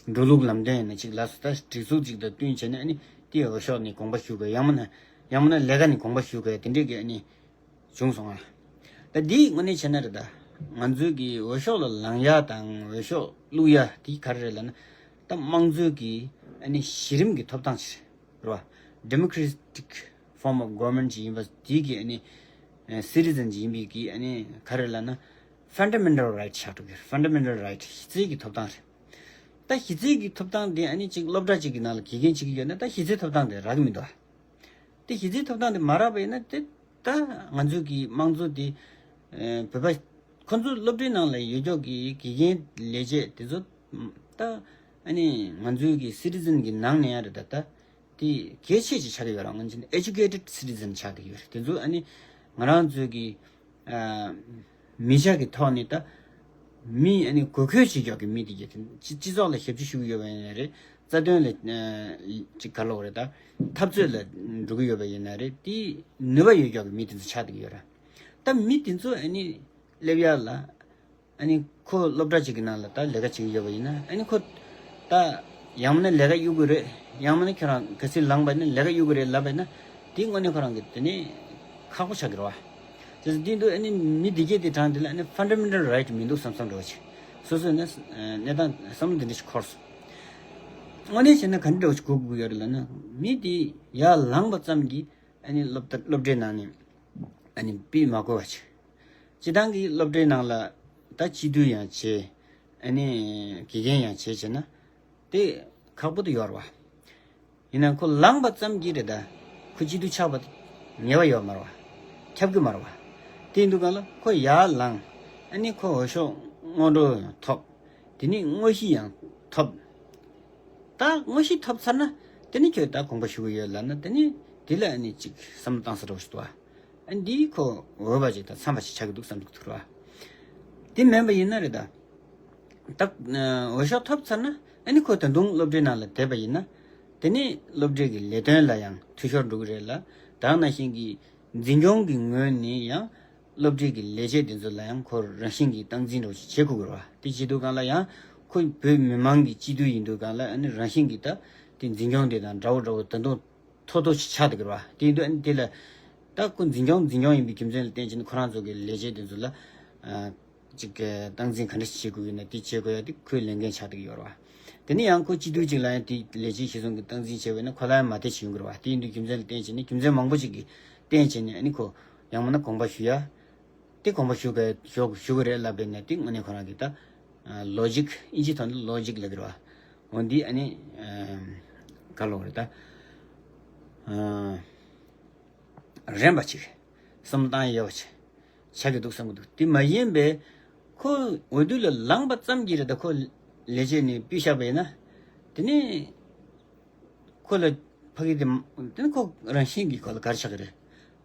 འགྲོ་ལུགས་ལམ་སྟོན་ཡིན་ན་ཅིག་ལབ་སོང་། ད་སྒྲིག་འཛུགས་ཅིག་དང་བསྟུན་བྱས་ནས་ཨ་ནི་དེའི་འོས་ཤོག་ནས་དགོངས་པ་ཞུ་དགོས། ཡང་མིན་ན་ཡང་མིན་ན་ལས་ཀ་ནས་དགོངས་པ་ཞུ་དགོས། དེ་འདྲས་ཀྱི་ཨ་ནི་བྱུང་སོང་ང་། ད་འདི་དངོས་གནས་བྱས་ན་རེད། ད་ང་ཚོའི་གི་འོས་ཤོག་ལ་ལངས་ཡ་དང་འོས་ཤོག་བླུག་ཡ་དེ་ག་རེ་རེད་ལབ་ན། ད་དམངས་གཙོའི་གི་ཨ་ནི་གཞི་རིམ་གི་ཐོབ་ཐང་ཅིག་རེད་བ། Democratic form of government ཅིག་ཡིན་པ་དེ་གི་ཨ་ནི་citizen ཅིག་ཡིན་པའི་གི་ཨ་ནི་ག་རེ་ལབ་ན། Fundamental right ཆགས་འགྲོ་གི་རེད། Fundamental right གཞི་རྩའི་གི་ཐོབ་ཐང་རེད། ད་གཞི་རྩའི་གི་ཐོབ་ཐང་དེ་ཨ་ནི་ཅིག་སློབ་གྲྭ་ཅིག་གི་ནང་ལ་དགེ་རྒན་བྱེད་ཀྱི་ཡོད་ན། ད་གཞི་རྩའི་ཐོབ་ཐང་དེ་རག་གི་མི་འདུག་ཨ། དེ་གཞི་རྩའི་ཐོབ་ཐང་དེ་མ་རག་པ་ཡིན་ན། དེ་ད་ང་ཚོའི་གི་དམངས་གཙོ་དེ་ཨ་བོད་པ་ཁོ་ཚོ་སློབ་གྲྭའི་ནང་ལ་ཡོད་ཀྱོག་གི་དགེ་རྒན་ལས་བྱེད་དེ་ཚོ་ད་ཨ་ནི་ང་ཚོའི་གི་citizen གི་ནང་ནས་ཡང་རེད། ད་ད་དེ་གལ་ཆེ་ཅིག་ཆགས་ཀྱི་ཡོད་ར། ང་ཚོ་educated citizen ཆགས་ཀྱི་ཡོད་རེད། དེ་ཚོ་ཨ་ནི་ང་རང་ཚོའི་གི་ཨ་མི་ཆ་གི་ཐོག་ནས་ད་མི་ཨ་ནི་དགོས་མཁོ་ཆེ་ཀྱོག་གི་མི་དེ་གྱད་དེ་སྤྱི་སྤྱི་ཚོགས་ལ་ཞབས་ཕྱི་ཞུ་གི་ཡོད་པ་ཡིན་ན་རེད། རྩ་དོན་ལ་ཨ་ཅིག་ག་ལབ་དགོས་རེད། ད་འཐབ་རྩོད་ལ་འགྲོ་གི་ཡོད་པ་ཡིན་ན་རེད། དེ་ནུས་པ་ཡོད་ཀྱོག་གི་མི་དེ་ཚོ་ཆགས་བསྡད་ཀྱི་ཡོད་ར། ད་མི་དེ་ཚོ་ཨ་ནི་སླེབས་ཡ་ལ། ཨ་ནི་ཁོ་སློབ་གྲྭ་གཅིག་གི་ནང་ལ་ད་ལས་ཀ་བྱེད་ཀྱི་ཡོད་པ་ཡིན་ན། ཨ་ནི་ཁོ་ད་ཡང་མིན་ན་ལས་ཀ་གཡུག་དགོས་རེད། ཡང་མིན་ན་ཁྱོད་རང་གལ་སྲིད་ལངས་པ་ཡིན་ན་ལས་ཀ་གཡུག་དགོས་རེད་ལབ་པ་ཡིན་ན། དེ་དངོས་གནས་ཁོ་རང་གི་དེ་ནས་ཁག་པོ་ཆགས་ཀྱི་རེད་བ། དེ་ཚོ་འདི་འདུག་ཨ་ནི་མི་འདི་གྱད་དེ་གྲངས་དེ་ལ་ཨ་ནི་fundamental right མི་འདུག་བསམ་བསམ་འདྲ་བོ་ཅིག་སོ་སོའི་ནས་གནས་སྟངས་བསམ་བློ་འདི་འདྲ་ཞིག་འཁོར་སོང་། དངོས་གནས་བྱས་ན་ག་འདྲ་འདྲ་བོ་ཅིག་གོ་དགོས་ཀྱི་ཡོད་རེད་ལབ་ན། མི་དེ་ཡར་ལངས་པ་ཙམ་གྱིས་ཨ་ནི་སློབ་སློབ་གྲྭའི་ནང་ནས་ ཨ་ནི་ཕུད་མ་དགོས་པ་བྱེད། སྤྱིར་བཏང་གི་སློབ་གྲྭའི་ནང་ལ་ད་སྤྱི་འཐུས་ཡང་བྱེད། ཨ་ནི་དགེ་རྒན་ཡང་བྱེད་བྱས་ན་དེ་ཁག་པོ་དུ་ཡོད་རེད་བ། ཡིན་ན་ཁོ་ལངས་པ་ཙམ་གྱིས་རེད་ད། ཁོ་སྤྱི་འཐུས་ཆགས་པ་དེ་ངེས་པ་ཡོད་མ་རེད་བ། ཁྱབ་ཀྱི་མ་རེད་བ། དེ་ཡིན་དུས་གང་ལ་ཁོ་ཡར་ལངས། ཨ་ནི་ཁོ་འོས་ཤོག་སྔོན་འགྲོ་ཡང་ཐོབ། དེ་ནི་དངོས་གཞི་ཡང་ཐོབ། ད་དངོས་གཞི་ཐོབ་ཚར་ན་དེ་ནི་ཁྱོད་ད་དགོངས་པ་ཞུ་གི་ཡོད་ལབ་ན་དེ་ནི་དེ་ལ་ཨ་ནི་ཅིག་བསམ་བློ་བཏང་ས་འདྲ་བོ་ཞིག་འདུག་བ། ཨ་ནི་འདིའི་ཁོ་འོས་པ་ཅིག་དང་འཚམས་པ་ཞིག་ཆགས་ཀྱི་འདུག་བསམ་གྱི་འདུག་ཐུར་བ། དེ་མིན་པ་ཡིན་ན་རེད་ད། ད་འོས་ཤོག་ཐོབ་ཚར་ན་ཨ་ནི་ཁོ་ད་དུང་སློབ་གྲྭའི་ནང་ལ་བསྡད་པ་ཡིན་ན། དེ་ནི་སློབ་གྲྭའི་གི་ལས་དོན་ལ་ཡང་འཐུས་ཤོར་འགྲོ་གི་རེད་ལ། ད་ག་ནང་བཞིན་གྱི་འཛིན་སྐྱོང་གི་ངོས་ནས་ཡང་སློབ་གྲྭའི་གི་ལས་བྱེད་དེ་ཚོ་ལ་ཡང་ཁོ་རང་བཞིན་གྱི་སྟངས་འཛིན་འདྲ་བོ་ཞིག་བྱེད་དགོས་ཀྱི་རེད་བ། དེ་བྱེད་དུས་སྒང་ལ་ཡང་ཁོ་བོད་མི་མང་གི་སྤྱི་འཐུས་ཡིན་དུས་སྒང་ལ་ཨ་ནི་རང་བཞིན་གྱི་ད་དེ་འཛིན་སྐྱོང་དེ་དང་འདྲ་བོ་འདྲ་བོ་ད་དུང་མཐོ་མཐོ་ཞིག་ཆགས་འདུག་གི་རེད་བ། དེ་ཡིན་དུས་ཨ་ནི་དེ་ལ་ད་ཁོ་འཛིན་སྐྱོང་འཛིན་སྐྱོང་ཡིན་པའི་རྒྱུ་མཚན་ལ་བརྟེན་བྱས་ནས་ཁོ་རང་ཚོ་གི་ལས་བྱེད་དེ་ཚོ་ལ་ཨ། ཅིག་གི་སྟངས་འཛིན་ག་འདྲ་ཞིག་བྱེད་དགོས་ཡོད་ན་དེ་བྱེད་དགོས་ཡ་དེ་ཁོའི་ལས་འགན་ཆགས་བསྡད་ཀྱི་ཡོད་རེད་བ། དེ་ནས་ཡང་ཁོ་སྤྱི་འཐུས་གཅིག་ལ་ཡང་དེ་ལས་བྱེད་གཞིར་བཟུང་གི་སྟངས་འཛིན་བྱས་པ་ཡིན་ན་ཁོ་ལ་ཡང་མ་བདེ་ཞིག་ཡོང་གི་རེད་བ། དེ་ཡིན་དུས་རྒྱུ་མཚན་ལ་བརྟེན་བྱས་ནས་རྒྱུ་མཚན་མང་པོ་ཞིག་གིས་བརྟེན་བྱས་ནས་ཨ་ནི་ཁོ་ཡང་མིན་ན་དགོངས་པ་ཞུ་ཡ། དེ་དགོངས་པ་ཞུ་གི་ཞུ་ཞུ་གི་རེད་ལབ་པ་ཡིན་ན་དེ་དངོས་གནས་ཁོ་རང་གི་ད་ལོ་ཇིག་ཨིན་ཇིའི་ཐོག་ནས་ལོ་ཇིག་ལབ་ཀྱི་རེད་བ། འོ་འདི་ཨ་ནི་ག་ལབ་དགོས་རེད་ད། རན་པ་ཅིག་བསམ་བློ་བཏང་ཡ་ཡོད་པ་ཅིག་ཆགས་ཀྱི་འདུག་བསམ་གྱི་འདུག་དེ་མ་ཡིན་པའི་ཁོ་འོས་བསྡུ་ལ་ལངས་པ་ཙམ་གྱིས་རེད་ད། ཁོ་ལས་བྱེད་ནས་ཕུད་བཞག་པ་ཡིན་ན་དེ་ནི་ཁོ་ལ་ཕ་གི་དེ་དེ་ནི་ཁོ་རང་བཞིན་གྱིས་ཁོ་ལ་ག་རེ་ཆགས་ཀྱི་རེད།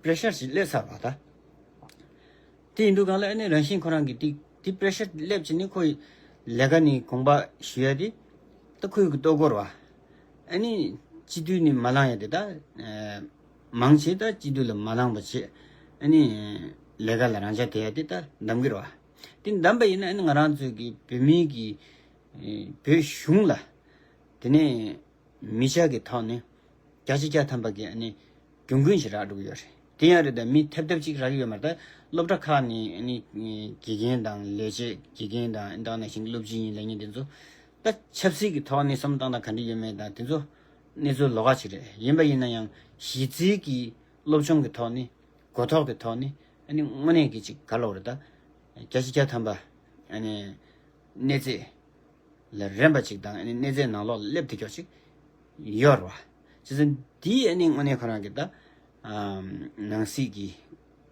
པེ་རེ་ཤར་ཞིག་སླེབས་ཚར་བ་ད། དེ་ཡིན་དུས་སྒང་ལ་ཨ་ནི་རང་བཞིན་ཁོ་རང་གི་དེ་དེ་པེ་རེ་ཤར་སླེབས་བྱས་ནས་ཁོ་ལས་ཀ་ནས་དགོངས་པ་ཞུ་ཡ་དེ་ད་ཁོའི་གི་ལྟོ་གོ་རེད་བ། ཨ་ནི་སྤྱི་འཐུས་ནས་མ་ལངས་ཡ་དེ་ད་མང་ཆེ་ད་སྤྱི་འཐུས་ལ་མ་ལངས་པ་བྱས། ཨ་ནི་ལས་ཀ་ལ་རང་འཇགས་བསྡད་ཡ་དེ་ད་གདམ་གི་རེད་བ། དེ་གདམ་པ་ཡིན་ན་ཨ་ནི་ང་རང་ཚོའི་གི་བོད་མིའི་གི་བོད་གཞུང་ལ་དེ་ནས་མི་ཆ་གི་ཐོག་ནས་བརྒྱ་ཆ་བརྒྱ་ཐམ་པ་གི་ཨ་ནི་གྱོང་གུན་ཞིག་རག་འགྲོ་གི་ཡོད་རེད། དེ་ཡང་རེད་ད། མི་ཐེབས་ཐེབས་ཅིག་རག་གི་ཡོད་མ་རེད་ད། སློབ་གྲྭ་ཁག་ནས་ཨ་ནི་དགེ་རྒན་དང་ལས་བྱེད་དགེ་རྒན་དང་ཨ་ནི་ད་ག་ནང་བཞིན་སློབ་སྤྱི་ཡིན་ལབ་མཁན་དེ་ཚོ་ད་ཆབ་སྲིད་ཀྱི་ཐོག་ནས་བསམ་བློ་བཏང་སྟངས་ག་འདྲ་ཡོད་མེད་དང་དེ་ཚོ་གནས་ཚུལ་ལོགས་ཀ་ཅིག་རེད། ཡིན་པ་ཡིན་ན་ཡང་གཞི་རྩའི་གི་སློབ་སྦྱོང་གི་ཐོག་ནས་གོ་རྟོགས་ཀྱི་ཐོག་ནས་ཨ་ནི་དངོས་གནས་ཀྱི་ཅིག་ག་ལབ་དགོས་རེད་ད། བརྒྱ་ཆ་བརྒྱ་ཐམ་པ་ཨ་ནི་གནས་ཚད་ལ་རན་པ་ཅིག་དང་ཨ་ནི་གནས་ཚད་ནང་ལོགས་ལ་སླེབས་བསྡད་ཀྱོག་ཅིག་ཡོད་རེད་བ། བྱས་ཙང་འདི་ཨ་ནི་དངོས་གནས་ཁོ་རང་གི་ད་ཨམ་ནང་སྲིད་ཀྱི་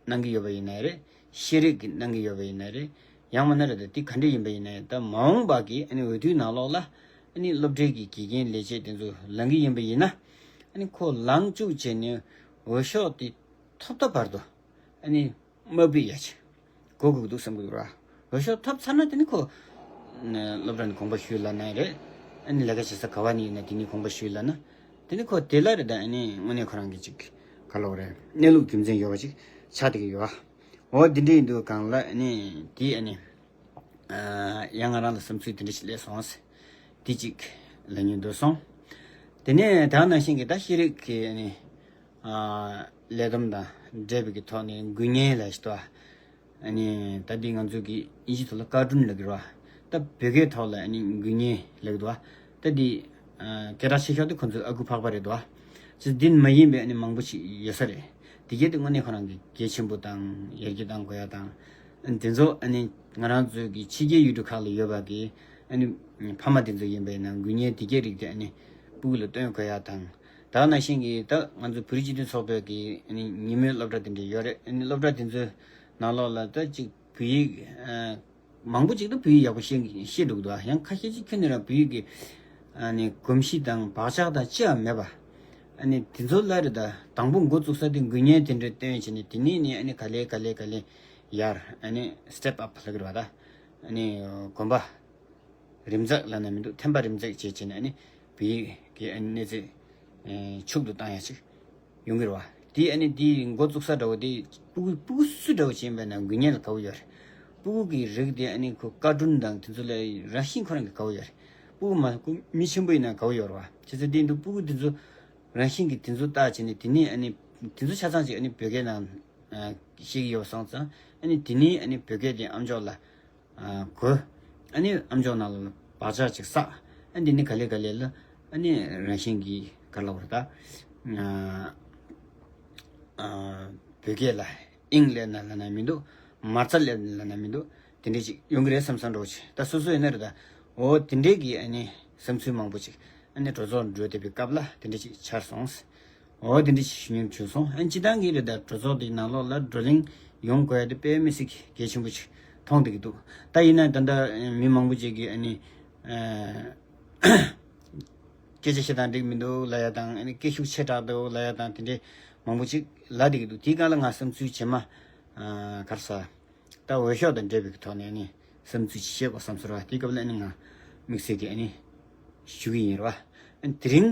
གནང་གི་ཡོད་པ་ཡིན་ནའི་རེད། ཤེས་རིག་གི་གནང་གི་ཡོད་པ་ཡིན་ནའི་རེད། ཡང་མིན་ན་རེད་ད། འདི་ག་འདྲ་ཡིན་པ་ཡིན་ནའི་ད་མ་འོངས་པ་གི་ཨ་ནི་འོས་བསྡུའི་ནང་ལོགས་ལ་ཨ་ནི་སློབ་གྲྭའི་གི་དགེ་རྒན་ལས་བྱེད་དེ་ཚོ་ལངས་གི་ཡིན་པ་ཡིན་ན། ཨ་ནི་ཁོ་ལངས་བཅུག་བྱས་ནས་འོས་ཤོག་དེ་ཐོབ་ཐོབ་བར་དུ་ཨ་ནི་དམའ་འབེབས་ཡ་ཆེ་གོ་དགོས་ཀྱི་འདུག་བསམ་གྱི་འདུག་ར། འོས་ཤོག་ཐོབ་ཚར་ན་དེ་ནི་ཁོ་སློབ་གྲྭ་ནས་དགོངས་པ་ཞུས་ལབ་ན་རེད། ཨ་ནི་ལས་ཀ་བྱེད་ས་ག་བ་ནས་ཡིན་ན་དེ་ནས་དགོངས་པ་ཞུས་ལབ་ན་དེ་ནི་ཁོ་དེ་ལ་རེད་ད། ཨ་ནི་དངོས་གནས་ཁོ་རང་གི་ཅིག་ག་ལབ་རེད། གནས་ལུགས་རྒྱུ་མཚན་ཡོད་པ་ཅིག་ཆགས་བསྡད་ཀྱི་ཡོད་ཨ། འོ་དེ་འདྲ་ཡིན་དུས་སྒང་ལ་ཨ་ནི་དེ་ཨ་ནི་ཡང་ང་རང་ལ་བསམ་ཚུལ་དེ་འདྲ་ཞིག་སླེབས་སོང་ཟེར། དེ་གཅིག་ལབ་སྙིང་འདོད་སོང་། དེ་ནས་ད་ག་ནང་བཞིན་གྱི་ད་ཤེས་རིག་གི་ཨ་ནི་ཨ་ལས་བསྡོམས་དང་འབྲེལ་བའི་གི་ཐོག་ནས་དགུ་བརྙན་ལབ་ཞིག་འདུག་ཨ། ཨ་ནི་ད་འདི་ང་ཚོ་གི་ཨིན་ཇི་ཐོག་ལ་ཀར་ཊུན་ལབ་ཀྱི་རེད་བ། ད་བོད་སྐད་ཐོག་ལ་ཨ་ནི་དགུ་བརྙན་ལབ་ཀྱི་འདུག་བ། ད་འདི་ཨ་སྐད་གྲགས་ཆེ་ཤོས་དེ་ཁོ་ཚོའི་ཨ་ཁུ་འཕགས་པ་རེད་འདུག་བ། ཅི་འདི་མ་ཡིན་པའི་ཨ་ནི་མང་པོ་ཞིག་ཡོད་ས་རེད། དེ་གས་དེ་དངོས་གནས་ཁོ་རང་གི་གལ་ཆེན་པོ་དང་ཡར་རྒྱས་གཏང་དགོས་ཡ་དང་། ཨ་ནི་དེ་ཚོ་ཨ་ནི་ང་རང་ཚོའི་གི་ཕྱི་རྒྱལ་ཡུལ་གྲུ་ཁག་ལ་ཡོད་པ་གི་ཨ་ནི་ཕ་མ་དེ་ཚོ་ཡིན་པ་ཡིན་ན་དགུ་བརྙན་དེ་གས་རིགས་དེ་ཨ་ནི་སྤུ་གུ་ལ་སྟོན་དགོས་ཡ་དང་། ད་ག་ནང་བཞིན་གྱི་ད་ང་ཚོ་བོད་རིགས་སྤྱི་མཐུན་ཚོགས་པའི་གི་ཨ་ནི་ཉིན་མོའི་སློབ་གྲྭ་དེ་འདྲ་ཡོད་རེད། ཨ་ནི་སློབ་གྲྭ་དེ་ཚོའི་ནང་ལོགས་ལ་ད་ཅིག་བོད་ཡིག་ཨ་མང་པོ་ཅིག་ད་བོད་ཡིག་ཡག་པོ་ཤེས་ཤེས་འདུག་ད། ཡང་ཁ་ཤས་ཅིག་ཁྱོན་ནས་རང་བོད་ཡིག་གི་ཨ་ནི་གོམས་གཤིས་དང་བག་ཆགས་དང་ཅི་ཡང་མེད་པ། ཨ་ནི་དེ་ཚོ་ལ་རེད་ད། དང་པོ་འགོ་བཙུགས་ས་དེ་དགུ་བརྙན་དེ་འདྲ་སྟོན་བྱས་ནས་དེ་ནས་ནི་ཨ་ནི་ག་ལེ་ག་ལེ་ག་ལེ་ཡར་ཨ་ནི་སི་ཊེབ་ཨབ་ལབ་ཀྱི་རེད་བ་ད། ཨ་ནི་གོམ་པ་རིམ་འཛེགས་ལབ་ན་མི་འདུག་ཐེམ་པ་རིམ་འཛེགས་བྱས་བྱས་ནས་ཨ་ནི་བོད་ཡིག་གི་ཨ་ནི་གནས་ཚད་ཨེ་ཕྱུག་ཏུ་བཏང་ཡ་ཅིག་ཡོང་གི་རེད་བ། དེ་ཨ་ནི་དེ་འགོ་བཙུགས་ས་འདྲ་བོ་དེ་སྤུ་གུ་སྤུ་གུ་སུ་འདྲ་བོ་ཅིག་ཡིན་པ་ན་དགུ་བརྙན་ལ་དགའ་བོ་ཡོད་རེད། སྤུ་གུ་གི་རིགས་དེ་ཨ་ནི་ཁོ་ཀར་ཊུན་དང་དེ་ཚོ་ལ་རང་བཞིན་ཁོ་རང་གི་དགའ་བོ་ཡོད་རེད། སྤུ་གུ་མ་ཁོ་མི་ཆེན་པོ་ཡིན་ན་དགའ་བོ་ཡོད་རེད་བ། བྱས་ཙང་དེ་འདུག་སྤུ་གུ་དེ་ཚོ་རང་བཞིན་གྱི་དེ་ཚོ་བལྟས་བྱས་ནས་དེ་ནས་ཨ་ནི་དེ་ཚོ་ཆ་ཚང་ཅིག་ཨ་ནི་བོད་སྐད་ནང་ཨ་ཤེས་ཀྱི་ཡོད་སོང་ཙང་ཨ་ནི་དེ་ནས་ཨ་ནི་བོད་སྐད་དེ་ཨམ་ཅོག་ལ་ཨ་གོ། ཨ་ནི་ཨམ་ཅོག་ནང་ལ་བག་ཆགས་ཅིག་བསགས། ཨ་ནི་དེ་ནས་ག་ལེ་ག་ལེ་ལ་ཨ་ནི་རང་བཞིན་གྱིས་ག་ལབ་དགོས་རེད་ད། ཨ་ཨ་བོད་སྐད་ལ་ དབྱིངས་སླེབས་ན་ལབ་ན་མི་འདུག་མ་རྩ་སླེབས་ན་ལབ་ན་མི་འདུག་དེ་འདྲས་ཅིག་ཡོང་གི་རེད་བསམ་བསམ་འདྲ་བོ་ཅིག་ད་སོ་སོ་ཡིན་ན་རེད་ད། འོ་དེ་འདྲས་ཀྱི་ཨ་ནི་བསམ་ཚུལ་མང་པོ་ཅིག་ཨ་ནི་གྲོས་ཚོགས་འགྲོ་བསྡད་པའི་སྐབས་ལ་དེ་འདྲས་ཅིག་འཆར་སོང་། འོ་དེ་འདྲས་ཅིག་ཞུ་སྙིང་བྱུང་སོང་། ཨ་ནི་སྤྱི་བཏང་གི་རེད་ད། གྲོས་ཚོགས་དེའི་ནང་ལོགས་ལ་བགྲོ་གླེང་ཡོང་དགོས་ཡ་དེ་དཔེ་མི་སྲིད་གལ་ཆེན་པོ་ཅིག་མཐོང་བསྡད་ཀྱི་འདུག་ད་ཡིན་ན་ད་ལྟ་མི་མང་པོ་ཅིག་གིས་ཨ་ནི་ཨ། སྐད་ཆ་བཤད་སྟངས་འགྲིག་མི་འདུག་ལབ་ཡ་དང་། ཨ་ནི་སྐད་ཤུགས་ཆེ་དྲགས་འདུག་ལབ་ཡ་དང་། དེ་འདྲའི་མང་པོ་ཅིག་ལབ་བསྡད་ཀྱི་འདུག་དེའི་སྒང་ལ་ང་བསམ་ཚུལ་བྱེ་མ། ཨ། ག་རེ་ཟ། ད་འོས་ཤོག་དང་འབྲེལ་བའི་ཐོག་ནས་ཨ་ནི་བསམ་ཚུལ་ཅིག་བཤད་དགོས་བསམ་སོང་ར། དེའི་སྐབས་ལ་ཨ་ནི་ང་དམིགས་བསལ་གྱི་ཨ་ནི་ཞུ་གི་ཡིན་ར་བ། ཨ་ནི་དེ་རིང་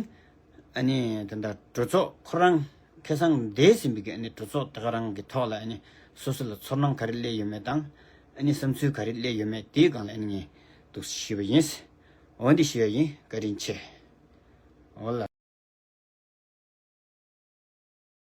ཨ་ནི་ད་ལྟ་གྲོས་ཚོགས་ཁོ་རང་ཁ་སང་འདས་ཟིན་པའི་གི་ཨ་ནི་གྲོས་ཚོགས་དེ་ག་རང་གི་ཐོག་ལ་ཨ་ནི་སོ་སོ་ལ་ཚོར་སྣང་ག་རེ་སླེབས་ཡོད་མེད་དང་། ཨ་ནི་བསམ་ཚུལ་ག་རེ་སླེབས་ཡོད་མེད་དེའི་སྒང་ལ་ཨ་ནི་ངས་འདུག་ཞུས་པ་ཡིན། འོ་འདི་ཞུ་ཡ་ཡིན། བཀའ་དྲིན་ཆེ། འོ་ལགས།